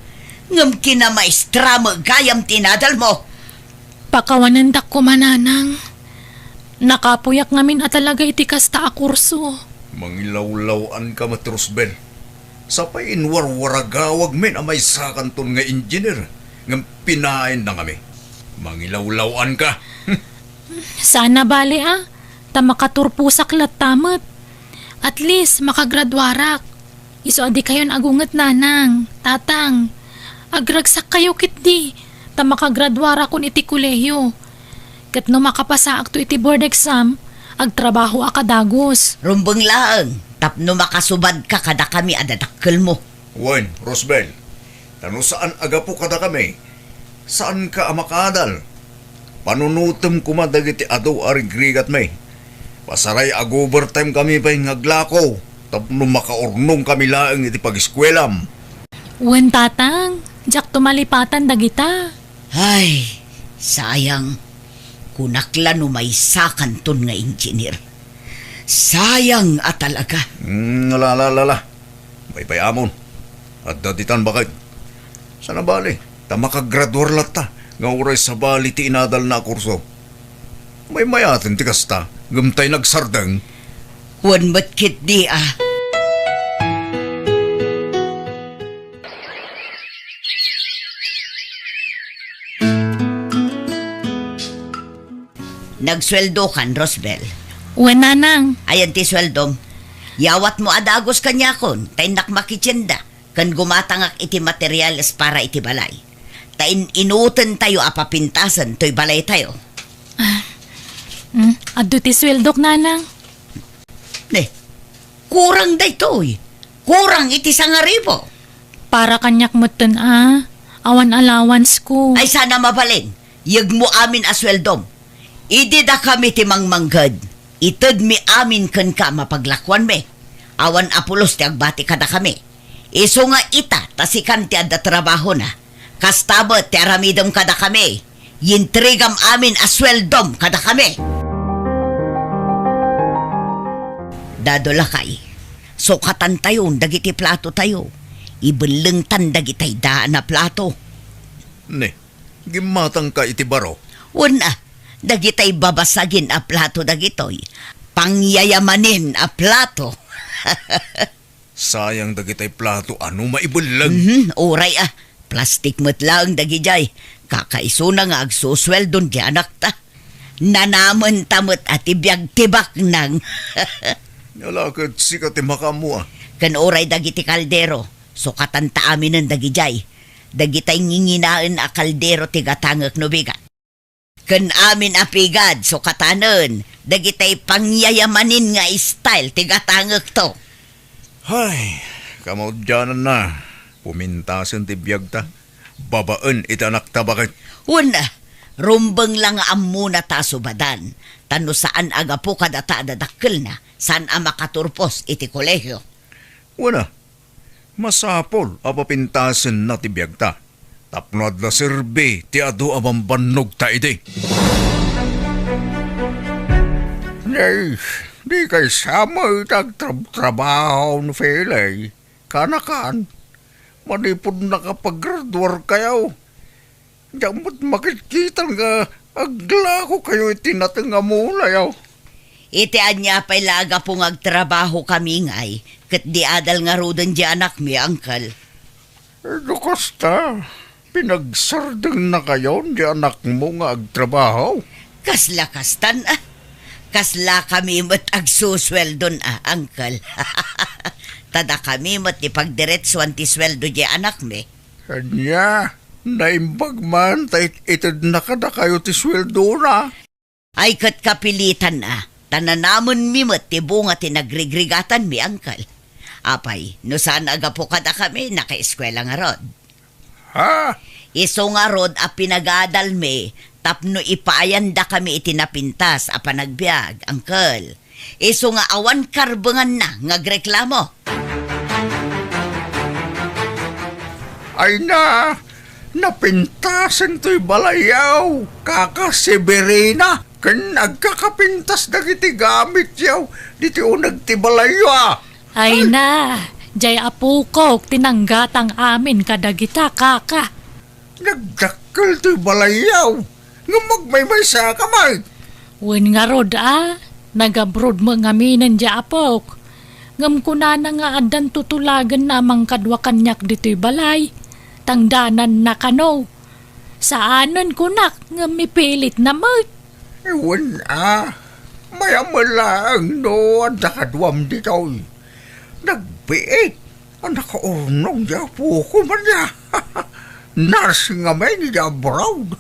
ngem kinamaestra met gayam ti inadalmo. Pakawanendak koma, nanang. Nakapuyak ngamin a talaga iti kasta a kurso. Mangilawlaw-anka met, Rosbel. Sapay inwarwaragawagmin a maysakanton nga engineer, ngem pinaayenda ngamin. Mangilawlaw-anka. Saan a bale a, ta makaturposak latta met. At least, makagraduarak. Isu a dikayon agunget, nanang, tatang. Agragsakkayo ketdi, ta makagraduarakon iti kolehiyo. Ket no makapasaakto iti board exam, agtrabahoak a dagus. Rumbeng laeng tapno makasubadka kadakami a dadakkelmo. Wen, Rosbel, ta no saan a gapu kadakami, saanka a makaadal. Panunotem koma dagiti adu a rigrigatmi. Pasaray ag-overtime kami pay nga aglako tapno makaurnong kami laeng iti pagiskuelam. Wen, Tatang, diakto malipatan dagita. Ay, sayang. Kunak la no maysakanton nga engineer. Sayang a talaga. Mm, ala, ala, ala, ala. Baybay-amon. Adda ditan, baket. Saan a bali, ta makagraduar latta nga uray sabali ti inadalna a kurso. Maymayaten ti kasta, ngem tay nagsardeng. Wen met ketdi a. Nagsueldokan, Rosbel? Wen, Nanang. Ayan ti sueldom. Yawatmo a dagus kaniakon, ta innak makitienda, ken gumatangak iti materials para iti balay. Ta in-inutentayo a papintasen toy balaytayo. Ah, mm, adda ti sueldok, Nanang. Ne, kurang daytoy. Kurang iti sangaribu. Para kaniak metten a, awan allowance ko. Ay, saan a mabalin. Yegmo amin a sueldom. Idi dakami ti mangmangged, itedmi amin kenka a mapaglakuanmi. Awan a pulos ti agbati kadakami. Isu nga ita, ta sikan ti adda trabahona. Kasta met ti aramidem kadakami. Yintrigam amin a sueldom kadakami. Dado lakay, sukatantayon dagiti platotayo. Ibellengtan dagitay daan a plato. Ne, gimmatangka iti baro? Wen a, dagitay babasagin a plato dagitoy. Pangyayamanin a plato. Sayang dagitay plato a no maibelleng. Mhm, uray a, plastik met laeng dagidiay. Kakaisuna nga agsusueldon ti anakta. Nanamenta met a ti biag ti baknang. Ala ket sika ti makaammo a. Ken uray dagiti kaldero, sukatanta aminen dagidiay. Dagitay nginginaen a kaldero ti gatangek no bigat. Ken amin a pigad, sukatanen, dagitay pangyayamanin nga style ti gatangekto. Hay, kamaudiananna, pumintasen ti biagta, babaen iti anakta baket. Wen a, rumbeng la nga ammona ta subadan, ta no saan a gapu kadata a dadakkelna, saan a makaturpos iti kolehio. Wen a, masapul a papintasenna ti biagta tapno adda serbi ti adu a bambannogta idi. Nay, di kay sama iti agtrabtrabaho ni Felay. Kanakan, manipud nakapagraduarkayo. Diak met makitkitan nga aglakokayo iti nateng a mulayo. Iti ania pay la a gapu nga agtrabahokami ngay, ket di adal ngaruden di anakmi, Uncle? No kasta, pinagsardengnakayon di anakmo nga agtrabaho? Kasla kastan a. Kaslakami met agsusueldon a, Uncle. Ta dakami met ti pagdiretsuan ti sueldo di anakmi. Ania, naimbag man ta it-, itedna kadakayo ti sueldona. Ay ket kapilitan a, ta nanamenmi met ti bunga ti nagrigrigatanmi, Uncle. Apay, no saan a gapu kadakami, nakaeskuela ngarud. Ha? Isu ngarud a pinagadalmi tapno ipaayandakami iti napintas a panagbiag, Uncle. Isu nga awan karbenganna nga agreklamo. Ay na, napintasen toy balayyo, Kaka Severina, ken agkakapintas dagiti gamityo diti uneg ti balayyo a. Ay na, jay apokok ti nanggatang amin kadagita, Kaka. Nagdakkel toy balayyo, ngem agmaymaysa ka met. Wen ngarud a, nagabroad met ngaminen di apok. Ngem kunana nga addan tutulagenna a mangkadua kaniak ditoy balay, tangdananna kano. Saanen kunak, ngem mipilitna met. Wen a, mayat met laeng no adda kaduam ditoy. Nagbiit a nakaurnong di apok man ya. Nursing ngamin di abroad.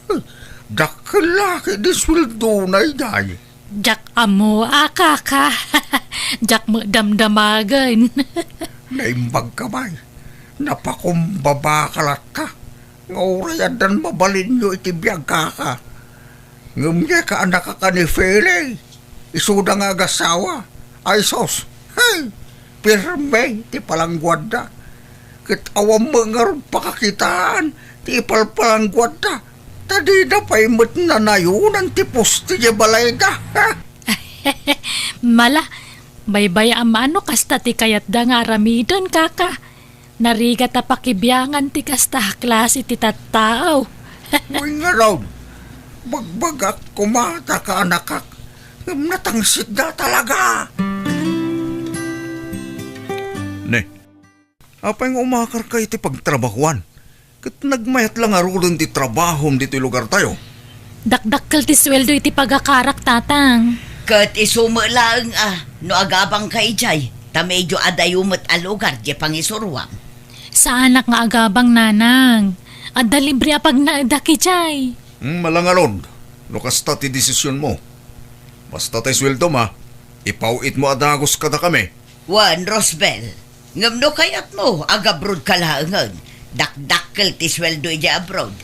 Dakkel la ket di sueldona idiay. Diak ammo a, kaka. Diak met damdamagen. Naimbag ka, bay. Napakumbaba ka latta. Nga uray addan mabalinyo iti biag, kaka. Ngem diay kaanakak a ni Felay, isuda nga agasawa. Ay sus, hey! Pirme ti palangguadda. Ket awan met ngarud pakakitaan ti ipalpalangguadda. Ta dida pay met nanayonan ti poste diay balayda. Mala, baybay-am a no kasta ti kayatda nga aramiden, kaka. Narigat a pakibiangan ti kasta a klase ti tattao. Wen ngarud, bagbagak koma ta kaanakak, ngem natangisitda talaga. Ne, apay nga umakarka iti pagtrabahuan? Ket nagmayat la ngaruden ti trabahom ditoy lugartayo. Dakdakkel ti sueldo iti pagakarak, tatang. Ket isu met laeng a no agabangka idiay, ta medyo adayo met a lugar diay pangisuroam. Saanak nga agabang, nanang. Adda libre a pagnaedak idiay. Hmm, malangalon, no kasta ti desisionmo. Basta tay sueldom a, ipaw-itmo a dagus kadakami. Wen, Rosbel, ngem no kayatmo, agabrodka laengen. Dakdakkel ti sueldo idiay abroad.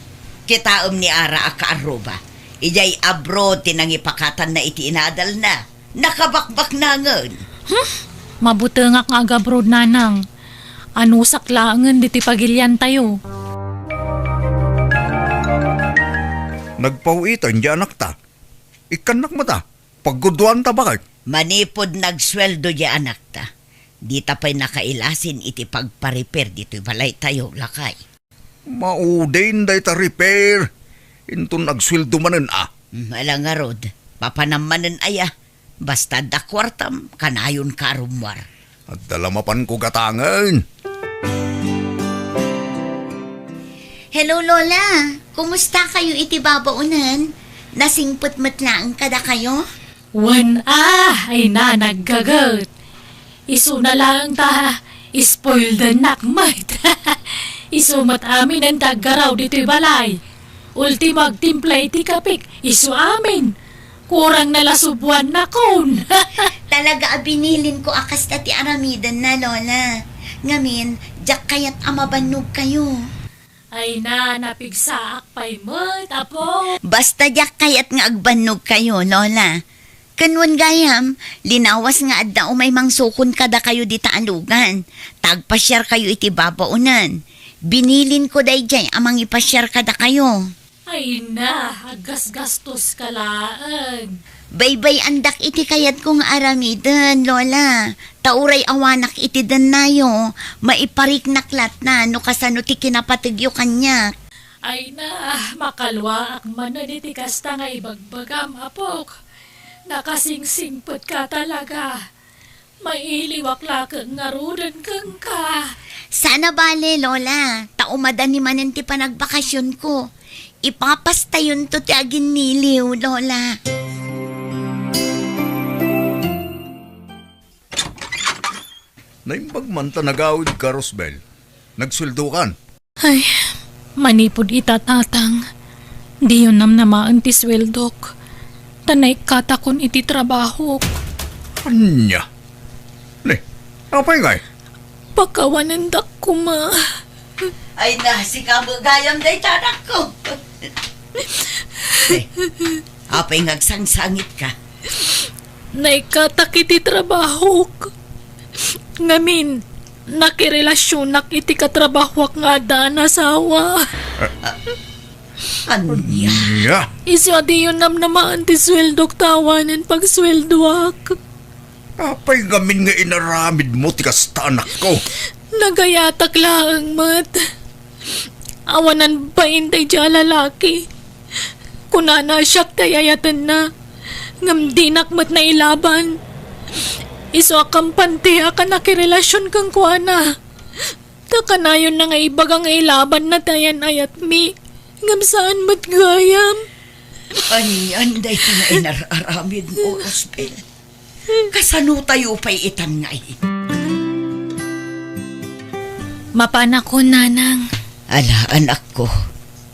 Kitaem ni Ara a kaarruba. Idiay abroad ti nangipakatanna iti inadalna. Nakabakbaknangen. Hmm? Mabutengak nga agabroad, nanang. Anusak laengen ditoy pagiliantayo. Nagpaw-iten diay anakta. Ikkannak met a, pagguduanta, baket. Manipud nagsueldo diay anakta, dita pay nakailasin iti pagpa-repair ditoy balaytayo, lakay. Maudin dayta repair. Inton agsueldo manen a. Hmm, ala ngarud, papanam manen aya. Basta adda kuartam, kanayonka a rummuar. Adda la mapanko gatangen. Hello, Lola. Kumusta kayo iti babaonan? Nasingpet met laeng kadakayo? Wen a, ay na, naggaget. Isuna laeng ta spoildennak met. Isu met aminen ti aggaraw ditoy balay. Ultimo agtimpla iti kapek, isu amin. Kurang na la subuannakon. Talaga a binilinko a kasta ti aramidenna, Lola. Ngamin, diak kayat a mabannogkayo. Ay na, napigsaak pay met, apo. Basta diak kayat nga agbannogkayo, Lola. Ken wen gayam, linawas nga adda umay mangsukon kadakayo dita a lugan. Ta agpasiarkayo iti babaonan. Binilinko daydiay a mangipasiar kadakayo. Ay na, aggasgastoska laeng. Baybay-andak iti kayatko nga aramiden, Lola. Ta uray awanak iti dennayo, maipariknak latta no kasano ti kinapategyo kaniak. Ay na, makaluaak manen iti kasta nga ibagbagam, apok. Nakasingsingpetka talaga. Mailiwak laeng ngaruden kenka. Saan a bale, Lola, ta umadani manen ti panagbakasionko. Ipapastayonto ti aginniliw, Lola. Naimbag man ta nagawidka, Rosbel. Nagsueldokan. Ay, manipud ita, tatang, diyo namnamaen ti sueldok, ta naikkatakon iti trabahok. Ania? Ne, apay ngay? Pakawanendak koma. Ay na, sika met gayam dayta, anakko. Eh, apay nga agsangsangitka? Naikkatak iti trabahok. Ngamin, nakirelasionak iti katrabahoak nga addaan asawa. Ania? Ania? Isu a diyo namnamaen ti sueldok ta awanen pagsueldoak. Apay ngamin nga inaramidmo ti kasta, anakko? Nagayatak laeng met. Awanan bain daydiay a lalaki. Kunana a siak ti ay-ayatenna, ngem dinak met nailaban. Isu a kampante a nakirelasion kenkuana. Ta kanayonna nga ibaga nga ilabanna ti ayan-ayatmi, ngem saan met gayam. Anian dayta nga inar-aramidmo, Rosbel? Kasano tayo pay itan ngay? Mapanakon, nanang. Ala, anakko.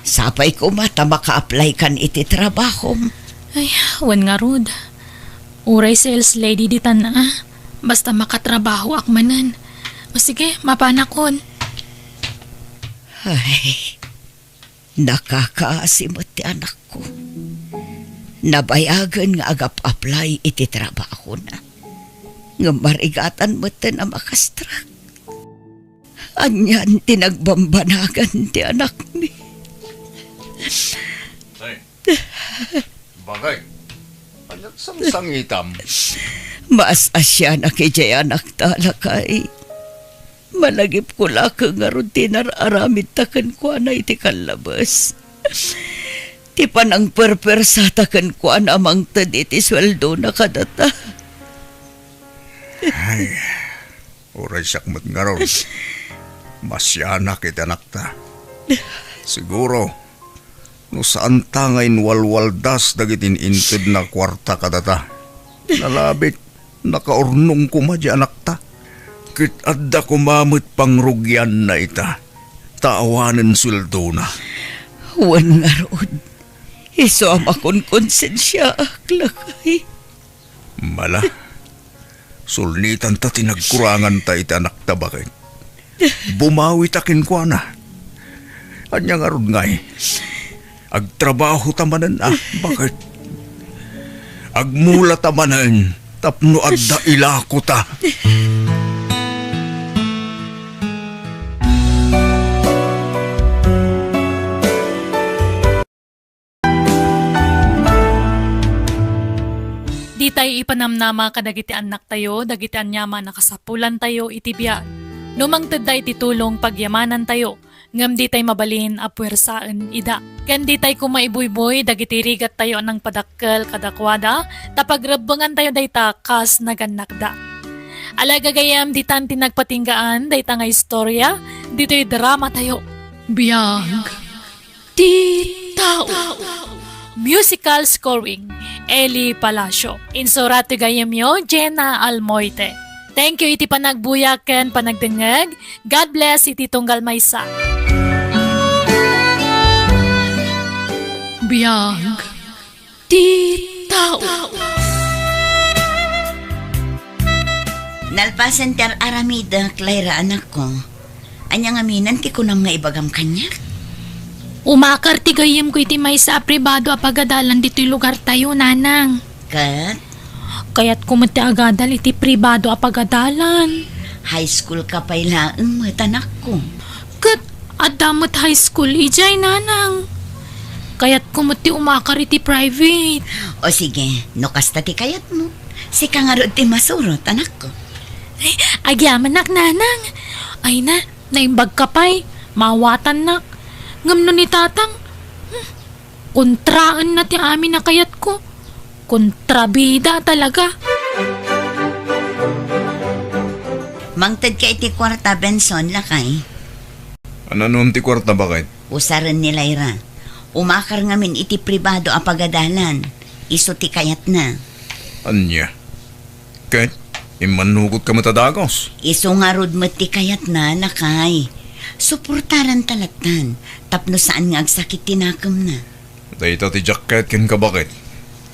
Sapay koma ta maka-apply kan iti trabahom. Ay, wen ngarud. Uray sales lady ditan a. Basta makatrabahoak manen. O sige, mapanakon. Ay, nakakaasi met ti anakko. Nabayagen nga agap-apply iti trabahona. Ngem marigatan metten a makastrak. Anian ti nagbambanagan ti anakmi. Ay, bagay. Aniat sangsangitam? Maas-asianak idiay anakta, lakay. Malagipko la ket ngarud ti inar-aramidta kenkuana iti kallabes. Ti panangperpersata kenkuana a mangted iti sueldona kadata. Ay, uray siak met ngarud. Maasianak iti anakta. Siguro, no saanta nga inwalwaldas dagiti in-intedna a kuarta kadata, nalabit, nakaurnong koma diay anakta. Ket adda koma met pangrugianna ita, ta awanen sueldona. Wen ngarud, isu a makonkonsensiaak, lakay. Mala, sulnitanta ti nagkuranganta iti anakta, baket. Bumawita kenkuana. Ania ngarud ngay? Agtrabahota manen a, baket. Agmulata manen tapno adda ilakota. Ditay ipanamnama kadagiti annaktayo dagiti aniaman a kasapulantayo iti biag. No mangtedda iti tulong, pagyamanantayo, ngem ditay mabalin a puersaen ida. Ken ditay koma ibuybuy dagiti rigattayo a nangpadakkel kadakuada, ta pagrebbengantayo dayta kas nagannakda. Ala gagayyem, ditan ti nagpatinggaan dayta nga istorya ditoy dramatayo. Biag ti tao. Musical scoring, Eli Palacio. Insurat ti gayyemyo, Jenna Almoite. Thank you iti panagbuya ken panagdengngeg. God bless iti tunggal maysa. Biag ti tao. Nalpasen ti ar-aramidek, Lyra, anakko. Ania ngamin ti kunam nga ibagam kaniak? Umakar ti gayyemko iti maysa a pribado a pagadalan ditoy lugartayo, nanang. Ket? Kayatko met ti agadal iti pribado a pagadalan. High school ka pay laeng met, anakko. Ket adda met high school idiay, nanang. Kayatko met ti umakar iti private. O sige, no kasta ti kayatmo, sika ngarud ti masurot, anakko. Ay, agyamanak, nanang. Ay na, naimbagka pay, maawatannak. Ngem no ni tatang, hmm, kontraenna ti amin a kayatko. Kontrabida talaga. Mangtedka iti kuarta, Benson, lakay. Ananom ti kuarta, baket? Usaren ni Lyra. Umakar ngamin iti pribado a pagadalan. Isu ti kayatna. Ania? Ket immannugotka met a dagus? Isu ngarud met ti kayatna, lakay. Suportaranta lattan, tapno saan nga agsakit ti nakemna. Dayta ti jacket kenka, baket.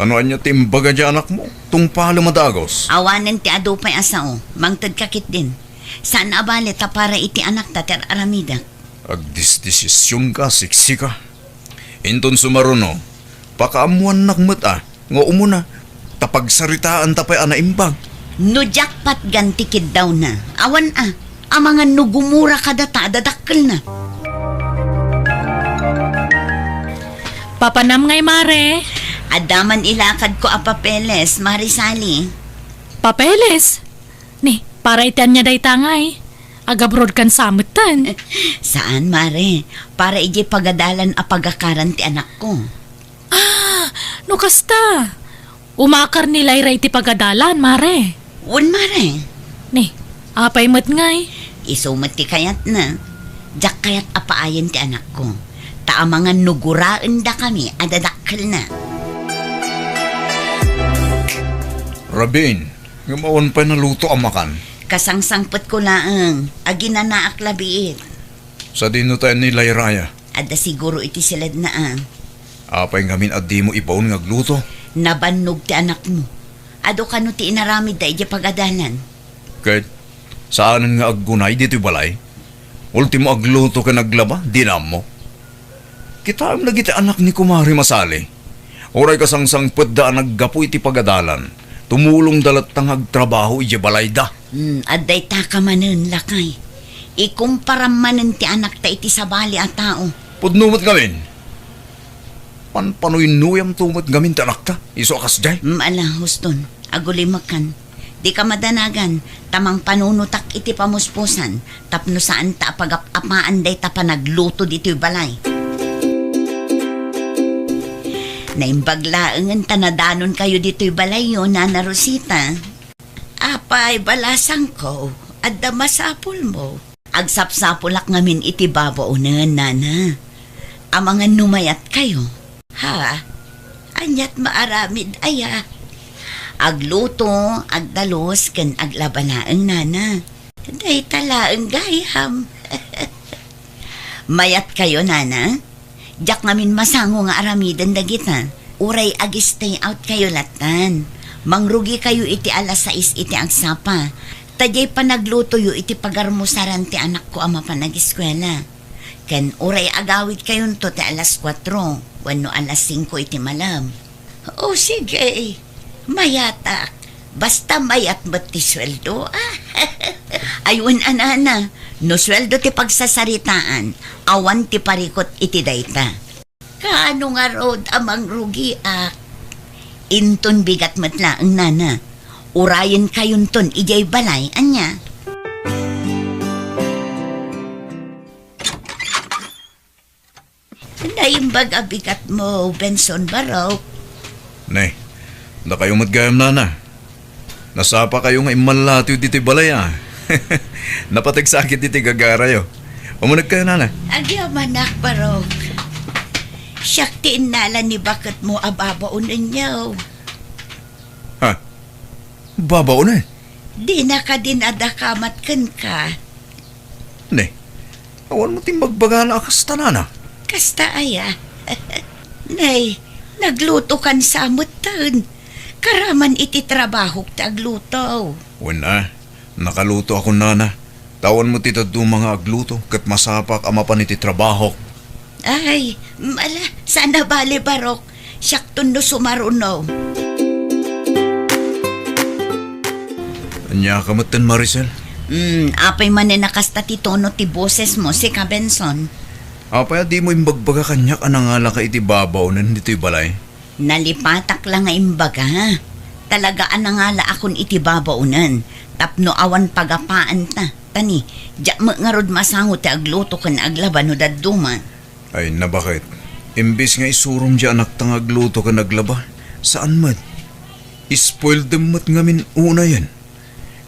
Ano ania ti imbaga ti anakmo? Tungpalem a dagus. Awanen ti adu pay a sao. Mangtedka ketdin. Saan a bale ta para iti anakta ti ar-aramidek. Agdisdesisionka, siksika. Inton sumaruno, pakaammoannak met a nga umuna, ta pagsaritaanta pay a naimbag. No diak patgan ti kiddawna, awan a, amangan no gumura kadata a dadakkelna. Papanam ngay, mare? Adda man ilakadko a papeles, Mare Sally. Papeles? Ni, para iti ania dayta ngay? Agabrodkan sa metten? Saan, mare. Para idiay pagadalan a pagakaran ti anakko. Ah, no kasta, umakar ni Lyra iti pagadalan, mare. Wen, mare. Ni, apay met ngay? Isu met ti kayatna. Diak kayat a paayen ti anakko. Ta amangan no guraendakami a dadakkelna. Rabin, ngem awan pay naluto a makan. Kasangsangpetko laeng, aginanaak la biit. Sadino tayo ni Lyra ya? Adda siguro iti siledna a. Apay ngamin a dimo ibaon nga agluto? Nabannog ti anakmo. Adu kano ti inaramidda idiay pagadalan? Ket saanen nga aggunay ditoy balay? Ultimo agluto ken aglaba, dina ammo. Kitaem dagiti anak ni Kumare Masali. Uray kasangsangpetda a naggapu iti pagadalan, tumulongda latta nga agtrabaho idiay balayda. Hmm, adda itaka manen, lakay. Ikumparam manen ti anakta iti sabali a tao. Pudno met ngamin. Panpanuynoyamto met ngamin ti anakta, isu a kasdiay. Hmm, ala, huston. Agulimekan. Dika madanagan, ta mangpanunotak iti pamuspusan, tapno saanta a pagap-apaan dayta panagluto ditoy balay. Naimbag laengen ta nadanonkayo ditoy balayyo, Nana Rosita. Apay, balasangko, adda masapulmo. Agsapsapulak ngamin iti babaonen, Nana. Amangan no mayatkayo. Ha? Aniat maaramid aya? Agluto, agdalus, ken aglaba laeng, Nana. Dayta laeng gayam. Mayatkayo, Nana? Diak ngamin masango nga aramiden dagita. Uray ag-stay out kayo lattan. Mangrugikayo iti alas sais iti agsapa. Ta diay panaglutoyo iti pagarmusaran ti anakko a mapan ageskuela. Ken uray agawidkayonto ti alas kuatro wenno alas singko iti malem. O, sige. Mayatak. Basta mayat met ti sueldo, a. Ay, wen a, Nana, no sueldo ti pagsasaritaan, awan ti parikut iti dayta. Kaano ngarud a mangrugiak? Inton bigat met laeng, Nana. Urayenkayonton idiay balay, ania? Naimbag a bigatmo, Benson, barok. Ne, dakayo met gayam, Nana. Nasapakayo nga immallatiw ditoy balay, a. Napateg sakit ditoy gagarayo. Umunegkayo, Nana. Agyamanak, barok. Siak ti innala ni baketmo a babaonenyo. Ha? Babaonen? Dina kadi nadakamat kenka. Ne, awan mo ti imbagbagana a kasta, Nana. Kasta aya? Nay, naglutokan sa metten. Karaman iti trabahok ti agluto. Wen a, nakalutoakon, Nana. Ta awan mo ti dadduma nga agluto ket masapak a mapan iti trabahok. Ay, mm, ala, saan a bale, barok. Siakton no sumaruno. Ania ka metten, Maricel? Hmm, apay manen a kasta ti tono ti bosesmo, sika, Benson? Apay a dimo imbagbaga kaniak a nangalaka iti babaonen ditoy balay? Nalipatak la nga imbaga. Talaga a nangalaakon iti babaonen tapno awan pagapaanta. Ta ni, diak met ngarud masango ti agluto ken aglaba no dadduma. Ay, nabaket. Imbes nga isurom diay anakta nga agluto ken aglaba, saan met. Ispoildem met ngamin unayen.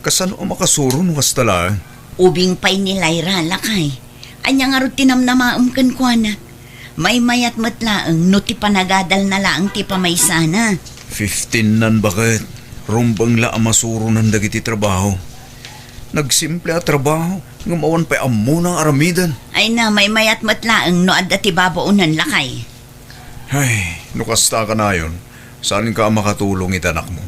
Kasano a makasuro no kasta laeng? Ubing pay ni Lyra, lakay. Ania ngarud ti namnamaem kenkuana? Maymayat met laeng no ti panagadalna laeng ti pamaysana. Fifteen-nan, baket. Rumbeng la a masuronan dagiti trabaho. Nagsimple a trabaho, ngem awan pay ammona nga aramiden. Ay na, maymayat met laeng no adda ti babaonen, lakay. Ay, no kasta a kanayon, saanka a makatulong iti anakmo.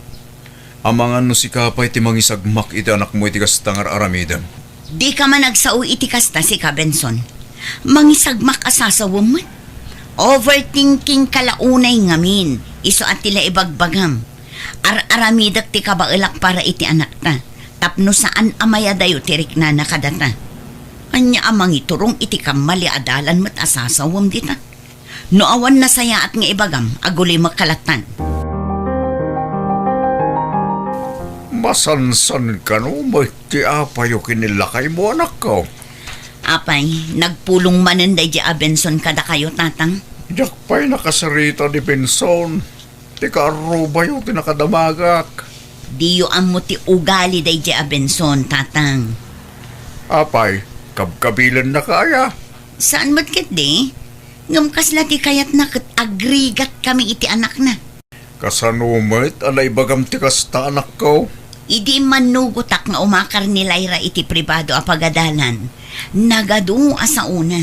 Amangan no sika pay ti mangisagmak iti anakmo iti kasta nga ar-aramidem. Dika man agsao iti kasta, sika, Benson. Mangisagmak a sasawem met. Overthinking ka la unay ngamin, isu a ti la ibagbagam. Ar-aramidek ti kabaelak para iti anakta, tapno saan a mayadayo ti riknana kadata. Ania a mangiturong iti kammali a dalan met a sasawem dita? No awan nasayaat nga ibagam, agulimek ka lattan. Masansan kano met ti apayo ken ni lakaymo, anakko? Apay, nagpulong manen daydi a Benson kadakayo, tatang? Diak pay nakasarita ni Benson. Ti kaarrubayo ti nakadamagak. Diyo ammo ti ugali daydi a Benson, tatang. Apay, kabkabilennaka aya? Saan met ketdi? Ngem kasla ti kayatna ket agrigatkami iti anakna. Kasano met a naibagam ti kasta, anakko? Idi immannugotak nga umakar ni Lyra iti pribado a pagadalan, nagadu a saona.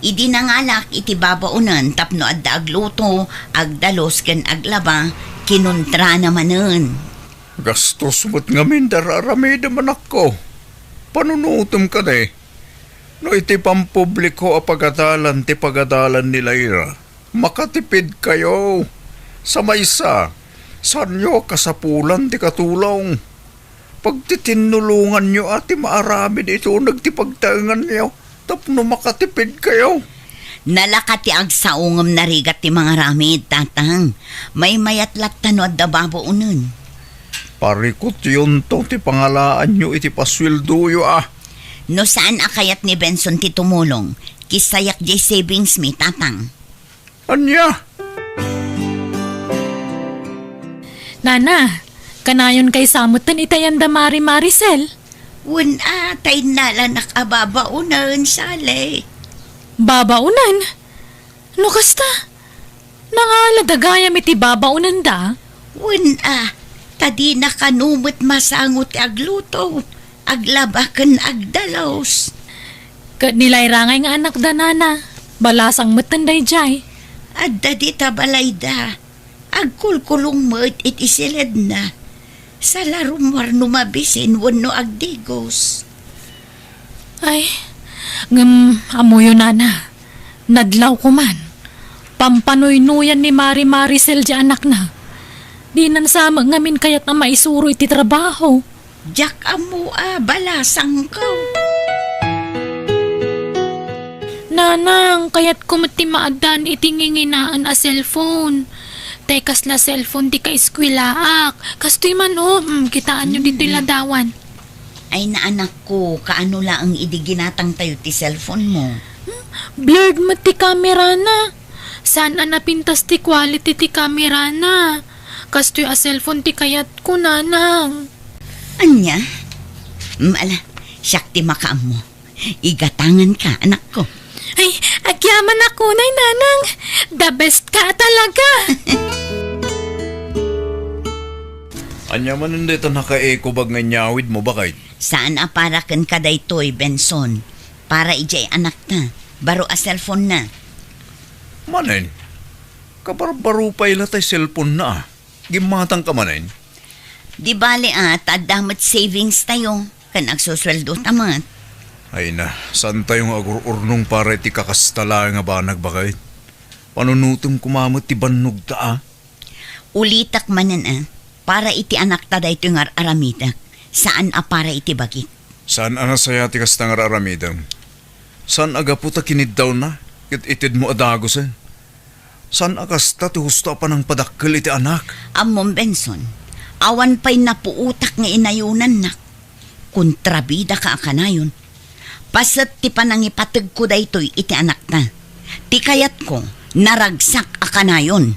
Idi nangalak iti babaonen tapno adda agluto, agdalus ken aglaba, kinuntrana manen. Gastos met ngamin da aramidem, anakko. Panunotem kadi. No iti pampubliko a pagadalan ti pagadalan ni Lyra, makatipidkayo. Sa maysa, saanyo a kasapulan ti katulong. Pagtitinnulonganyo a ti maaramid iti uneg ti pagtaenganyo tapno makatipidkayo. Nalaka ti agsao ngem narigat ti mangaramid, Tatang. Maymayat latta no adda babaonen. Parikutyonto ti pangalaanyo iti pasueldoyo a. No saan a kayat ni Benson ti tumulong, kissayak diay savings mi, Tatang. Ania? Nana, kanayon kaysa metten iti ayan da Mari Maricel? Wen a, ta innalanak a babaonen, Sally. Babaonen? No kasta, nangalada gayam iti babaonenda? Wen a, ta dina kano met masango ti agluto, aglaba ken agdalus. Ket ni Lyra ngay nga anakda, Nana, balasang metten daydiay. Adda dita balayda. Agkulkulong met iti siledna. Salarummuar no mabisin wenno agdigos. Ay, ngem ammoyo, Nana, nadlaw koman. Pampanuynuyan ni Mari Maricel diay anakna. Dinan sa met ngamin kayat a maisuro iti trabaho. Diak ammo a balasangko. Nanang, kayatko met ti maaddaan iti nginginaen a cellphone. Tay kasla cellphone ti kaeskuelaak. Kastoy man, o, mm, kitaenyo ditoy ladawan. Ay, naanakko, kaano laeng idi ginatangtayo ti cellphone mo? Hmm? Blurred met ti kamerana. Saan a napintas ti quality ti kamerana. Kastoy a cellphone ti kayatko, Nanang. Ania? Mm, ala, siak ti makaammo. Igatanganka, anakko. Ay, agyamanak unay, Nanang. The best ka talaga. Ania manen dayta nakaekobag nga inyawidmo, baket? Saan a para kenka daytoy, Benson. Para idiay anakta. Baro a cellphone na. Manen, kabarbaro pay la tay cellphone na, a. Gimmatangka manen? Di bale, a, ta adda met savings tayo, ken agsusueldo ta met. Ay na, saan tayo nga agur-urnong para iti kakasta laeng a banag, baket? Panunotem koma met ti bannogta, a. Ulitek manen, a, para iti anakta daytoy nga ar-aramidek, saan a para iti bagik. Saan a nasayaat ti kasta nga ar-aramidem. Saan a gapu ta kiniddawna, ket itedmo a dagusen. Saan a kasta ti husto a panangpadakkel iti anak. Ammom, Benson, awan pay napuotak nga inayonannak. Kontrabidaka a kanayon. Paset ti panangipategko daytoy iti anakta. Ti kayatko, naragsak a kanayon.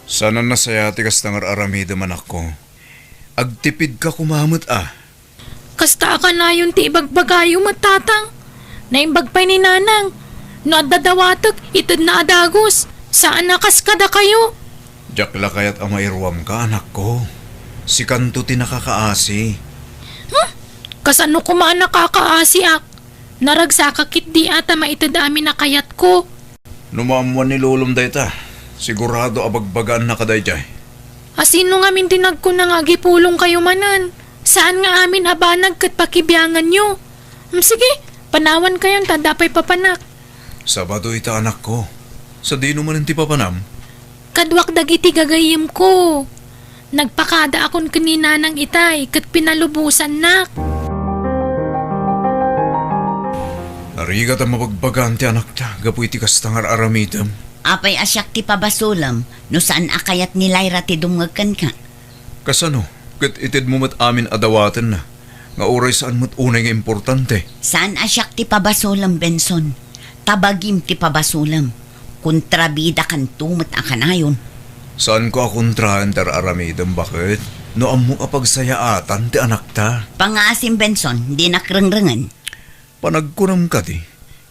Saan a nasayaat ti kasta nga ar-aramidem, anakko. Agtipidka koma met, a. Kasta a kanayon ti ibagbagayo met, Tatang. Naimbag pay ni Nanang. No adda dawatek, itedna a dagus. Saan a kas kadakayo. Diak la kayat a mairuamka, anakko. Sikanto ti nakakaasi. Hmm? Kasano koma a nakakaasiak? Naragsakak ketdi a ta maited amin a kayatko. No maammuan ni lolom dayta, sigurado a bagbagaannaka daydiay. A sino ngamin ti nagkuna nga agipulongkayo manen? Saan nga amin a banag ket pakibianganyo. Mm, sige, panawankayon ta adda pay papanak. Sabado ita, anakko. Sadino manen ti papanam? Kaduak dagiti gagayyemko. Nagpakadaakon ken ni Nanang itay ket pinalubosannak. Narigat a mabagbagaan ti anakta gapu iti kasta nga ar-aramidem. Apay a siak ti pabasolem no saan a kayat ni Lyra ti dumngeg kenka? Kasano ket itedmo met amin a dawatenna nga uray saan met unay nga importante? Saan a siak ti pabasolem, Benson. Ta bagim ti pabasolem. Kontrabidakanto met a kanayon. Saanko a kontraen ti ar-aramidem, baket? No ammok a pagsayaatan ti anakta. Pangaasim, Benson, dinak rengrengen. Panagkunam kadi,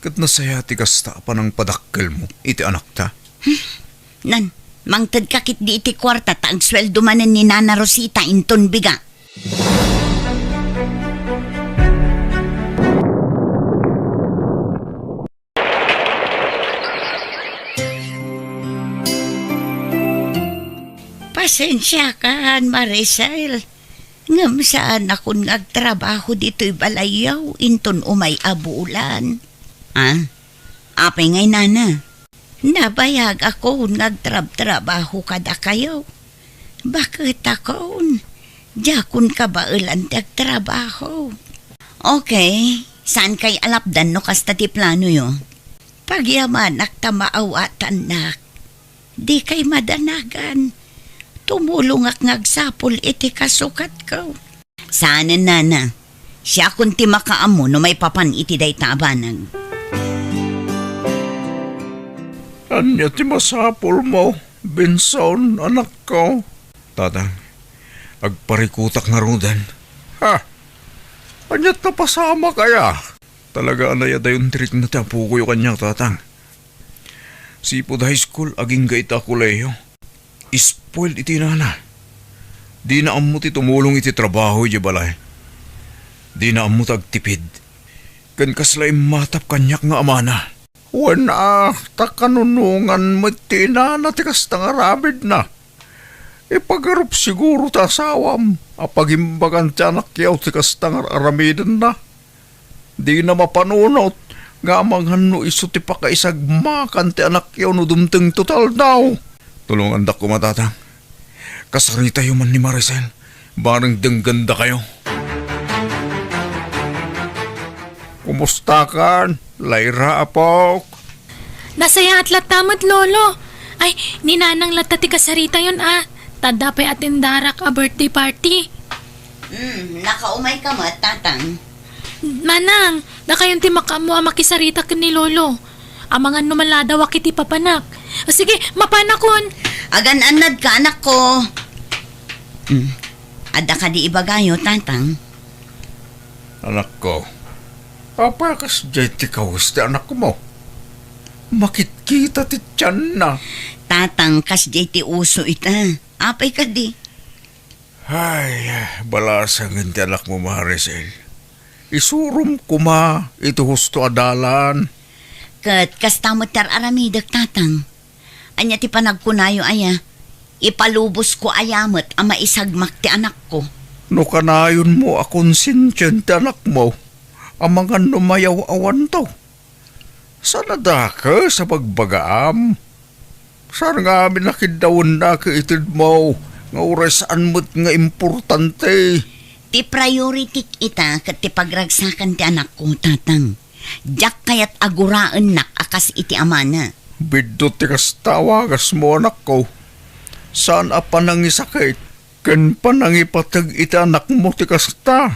ket nasayaat ti kasta a panangpadakkelmo iti anakta? Hmm. Nan, mangtedka ketdi iti kuarta ta agsueldo manen ni Nana Rosita inton biga. Pasensiakan, Maricel. Ngem saanakon nga agtrabaho ditoy balayyo inton umay a bulan. Ah? Apay ngay, nana? Nabayagakon nga agtrabtrabaho kadakayo. Baketakon, diakon kabaelan ti agtrabaho. Okay, saan kay alapdan no kasta ti planoyo? Pagyamanak ta maawatannak. Di kay madanagan. Tumulongak nga agsapul iti kasukatko. Saanen, nana. Siakon ti makaammo no maipapan iti dayta a banag. Ania ti masapulmo, Benson, anakko? Tatang, agparikutak ngaruden. Ha? Ania ti napasamak aya? Talaga a nayadayon ti rikna ti apokoyo kaniak, Tatang. Sipud high school, agingga ita a kolehiyo. Spoiled iti inana. Dina ammo ti tumulong iti trabaho idiay balay. Dina ammo ti agtipid. Ken kasla immatap kaniak nga amana. Wen a, ta kanunongan met ti inana ti kasta nga aramidna. Ipagarup siguro ti asawam a pagimbagan ti anakyo ti kasta nga ar-aramidenna. Dina mapanunot nga amangan no isu ti pakaisagmakan ti anakyo no dumtengto ti aldaw. Tulongandak koma, Tatang. Kasaritayo man ni Maricel, bareng denggandakayo. Kumustakan, Lyra, apok? Nasayaat latta met, Lolo. Ay, ni Nanang latta ti kasaritayon, a. Ta adda pay atendarak a birthday party. Hmm, nakaumayka met, Tatang. Nanang, dakayon ti makaammo a makisarita ken ni Lolo. Amangan no maladawak iti papanak. O sige, mapanakon. Agan-annadka, anakko. Hmm. Adda kadi ibagayo, Tatang? Anakko, apay a kasdiay ti kawes ti anakmo? Makitkita ti tianna. Tatang, kasdiay ti uso ita. Apay kadi? Ay, balasangen ti anakmo, Maricel. Isurom koma iti husto a dalan. Ket kasta met ti ar-aramidek, Tatang. Ania ti panagkunayo aya? Ipalubosko aya met a maisagmak ti anakko? No kanayonmo a konsentien ti anakmo, amangan no mayaw-awanto. Saan a dakes a bagbagaam? Saan ngamin a kiddawennak iti itedmo nga uray saan met nga importante? Ti priority ita ket ti pagragsakan ti anakko, Tatang. Diak kayat a guraennak a kas iti amana. Biddut ti kasta a wagasmo, anakko. Saan a panangisakit ken panangipateg iti anakmo ti kasta.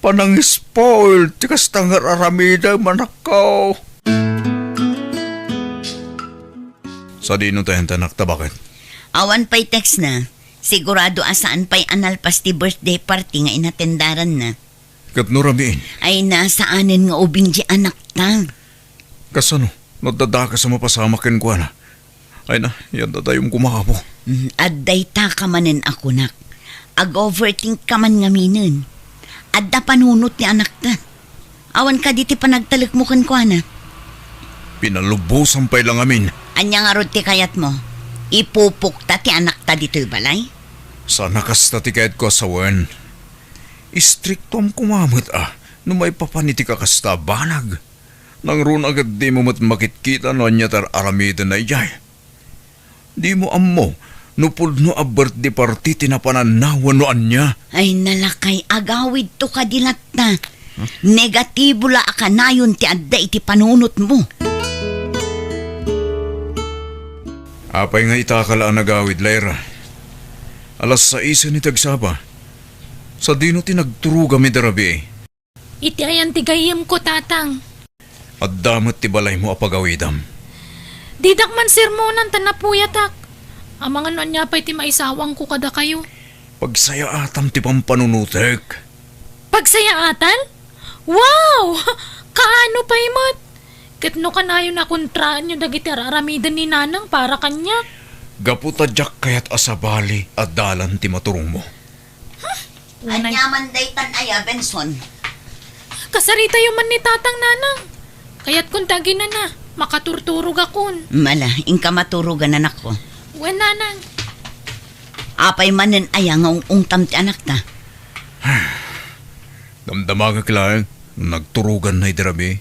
Panangispoil ti kasta nga ar-aramidem, anakko. Sadino tayen ti anakta, baket? Awan pay text na. Sigurado a saan pay a nalpas ti birthday party nga inatendaranna. Ket no rabiin? Ay, nasaanen nga ubing ti anakta. Kasano? No adda dakes a mapasamak kenkuana? Ay na, yadda dayum koma, apo. Mm, adda dayta ka manen a kunak. Ag-overthink ka man ngaminen. Adda panunot ti anakta. Awan kadi ti panagtalekmo kenkuana? Pinalubosan pay la ngamin. Ania ngarud ti kayatmo? Ipupokta ti anakta ditoy balay? Saan a kasta ti kayatko a sawen. Istriktom koma met a no maipapan iti kakasta a banag. Nangruna ket dimo met makitkita no ania ti ar-aramidenna idiay. Dimo ammo no pudno a birthday party ti napananna wenno ania. Ay, nalakay, agawidto kadi latta. Negatibo la a kanayon ti adda iti panunotmo. Apay nga itaka la a nagawid, Lyra? Alas saisen iti agsapa. Sadino ti nagturogam ida rabii? Iti ayan ti gayyemko, Tatang. Adda met ti balaymo a pagawidam. Didak man sermonan ta napuyatak. Amangan no ania pay ti maisawangko kadakayo. Pagsayaatam ti pampanunotek. Pagsayaatan? Wow! Kaano pay met? Ket no kanayon a kontraenyo dagiti ar-aramiden ni Nanang para kaniak. Gapu ta diak kayat a sabali a dalan ti maturongmo. Unay. Ania man daytan aya, Benson? Kasaritayo man ni Tatang, Nanang. Kayatkon ti aginana, makaturturogakon. Mala, inka maturogan, anakko. Wen, Nanang. Apay manen aya nga ung-ungtam ti anakta? Damdamagak laeng, nagturoganna idi rabii.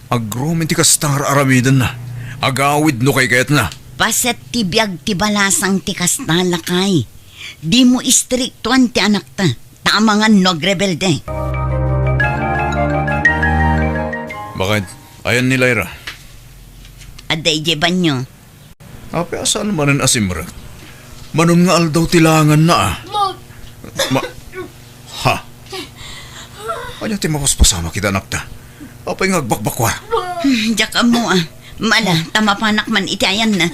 Agromen ti kasta nga ar-aramidenna. Agawid no kaykayatna. Paset ti biag ti balasang ti kasta, lakay. Dimo istriktuan ti anakta. Ta amangan no agrebelde. Bakit? Ayan ni Lyra? Adda idiay banyo. Apay a saan manen a simrek? Manon nga aldaw ti langanna, a. Ma-, ha? Ania ti mapaspasamak ita anakta? Apay nga agbakbakua? Hmm, diak ammo, a. Mala, ta mapanak man iti ayanna.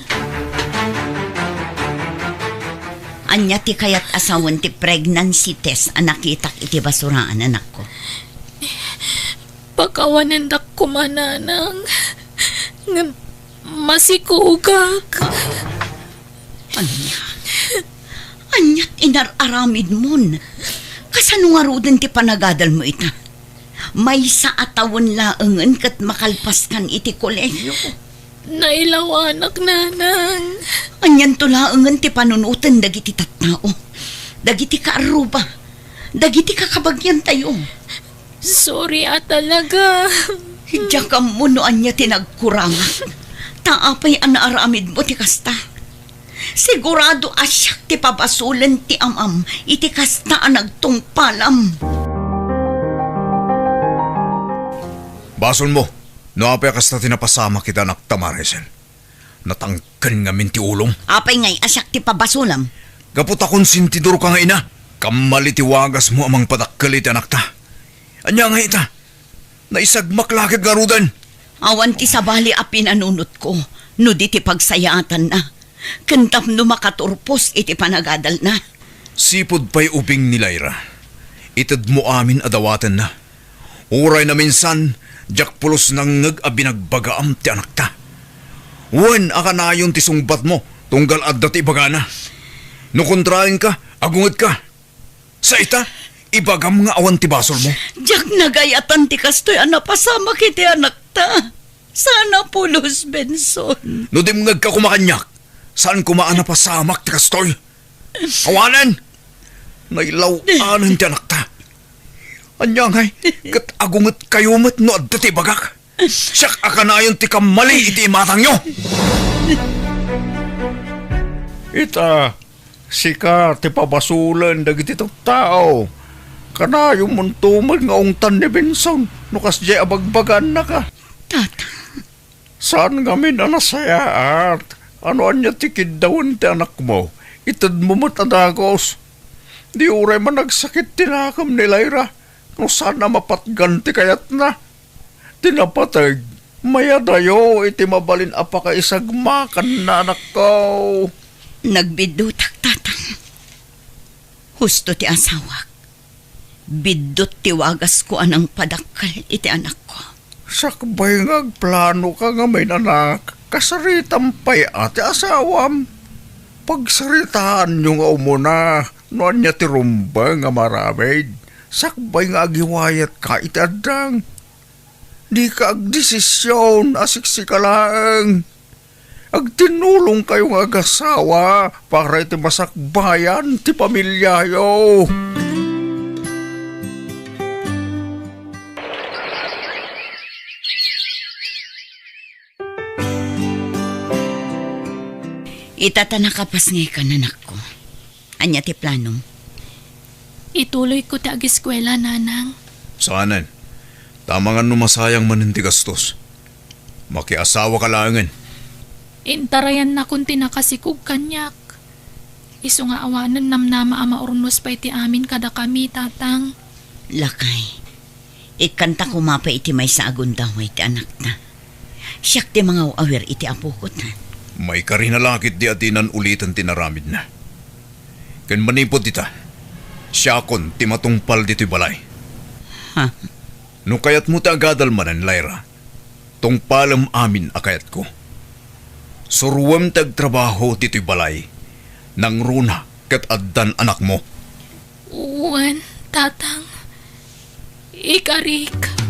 Ania ti kayat a sawen ti pregnancy test a nakitak iti basuraan, anakko? Pakawanendak koma, nanang. Ngem masikugak. Ania? Ania ti inar-aramidmon? Kasano ngaruden ti panagadalmo ita? Maysa a tawen laengen ket makalpaskan iti kolehiyo. Nailawanak, nanang. Anianto laengen ti panunoten dagiti tattao, dagiti kaarruba, dagiti kakabagiantayo? Sorry a talaga. Diak ammo no ania ti nagkurangak. Ta apay a naaramidmo ti kasta? Sigurado a siak ti pabasolen ti amam iti kasta a nagtungpalam. Basolmo no apay a kasta ti napasamak ita anakta, Maricel. Natangken ngamin ti ulom. Apay ngay a siak ti pabasolam? Gapu ta konsentidorka nga ina, kammali ti wagasmo a mangpadakkel iti anakta. Ania ngay ita? Naisagmak la ket ngaruden. Awan ti sabali a pinanunotko no di ti pagsayaatanna, ken tapno makaturpos iti panagadalna. Sipud pay ubing ni Lyra, itedmo amin a dawatenna. Uray naminsan, diak pulos nangngeg a binagbagaam ti anakta. Wen a kanayon ti sungbatmo, tunggal adda ti ibagana. No kontraenka, agungedka. Sa ita, ibagam nga awan ti basolmo. Diak nagayatan ti kastoy a napasamak iti anakta. Sana pulos, Benson. No dimngegka koma kaniak, saan koma a napasamak ti kastoy. Awanen! Nailaw-anen ti anakta. Ania ngay, ket agungetkayo met no adda ti ibagak? Siak a kanayon ti kammali iti imatangyo. Ita, sika ti pabasolen dagiti tattao. Kanayonmonto met nga ungtan ni Benson no kasdiay a bagbagaannaka. Tata. Saan ngamin a nasayaat a no ania ti kiddawen ti anakmo, itedmo met a dagus. Di uray managsakit ti nakem ni Lyra no saan a mapatgan ti kayatna. Ti napateg, mayadayo iti mabalin a pakaisagmakanna, anakko. Nagbiddutak, Tatang. Husto ti asawak. Biddut ti wagasko a nangpadakkel iti anakko. Sakbay nga agplanoka ngamin, anak, kasaritam pay a ti asawam. Pagsaritaanyo nga umuna no ania ti rumbeng a maaramid, sakbay nga agiwayatka iti addang. Dika agdesision a siksika laeng. Agtinnulongkayo nga agasawa para iti masakbayan ti pamiliayo. Ita ta nakapasngaykan, anakko. Ania ti planom? Ituloyko ti ageskuela, nanang. Saanen. Ta amangan no masayang manen ti gastos. Makiasawaka laengen. Intarayannakon ti nakasikog kaniak. Isu nga awanen namnama a maurnos pay ti amin kadakami, Tatang. Lakay, ikkanta koma pay iti maysa a gundaway ti anakta. Siak ti mangaw-awir iti apokot. Maikarina la ketdi a dinan uliten ti inaramidna. Ken manipud ita, siakon ti matungpal ditoy balay. Ha? No kayatmo ti agadal manen, Lyra, tungpalem amin a kayatko. Suroem ti agtrabaho ditoy balay. Nangruna ket addan anakmo. Wen, Tatang, ikarik.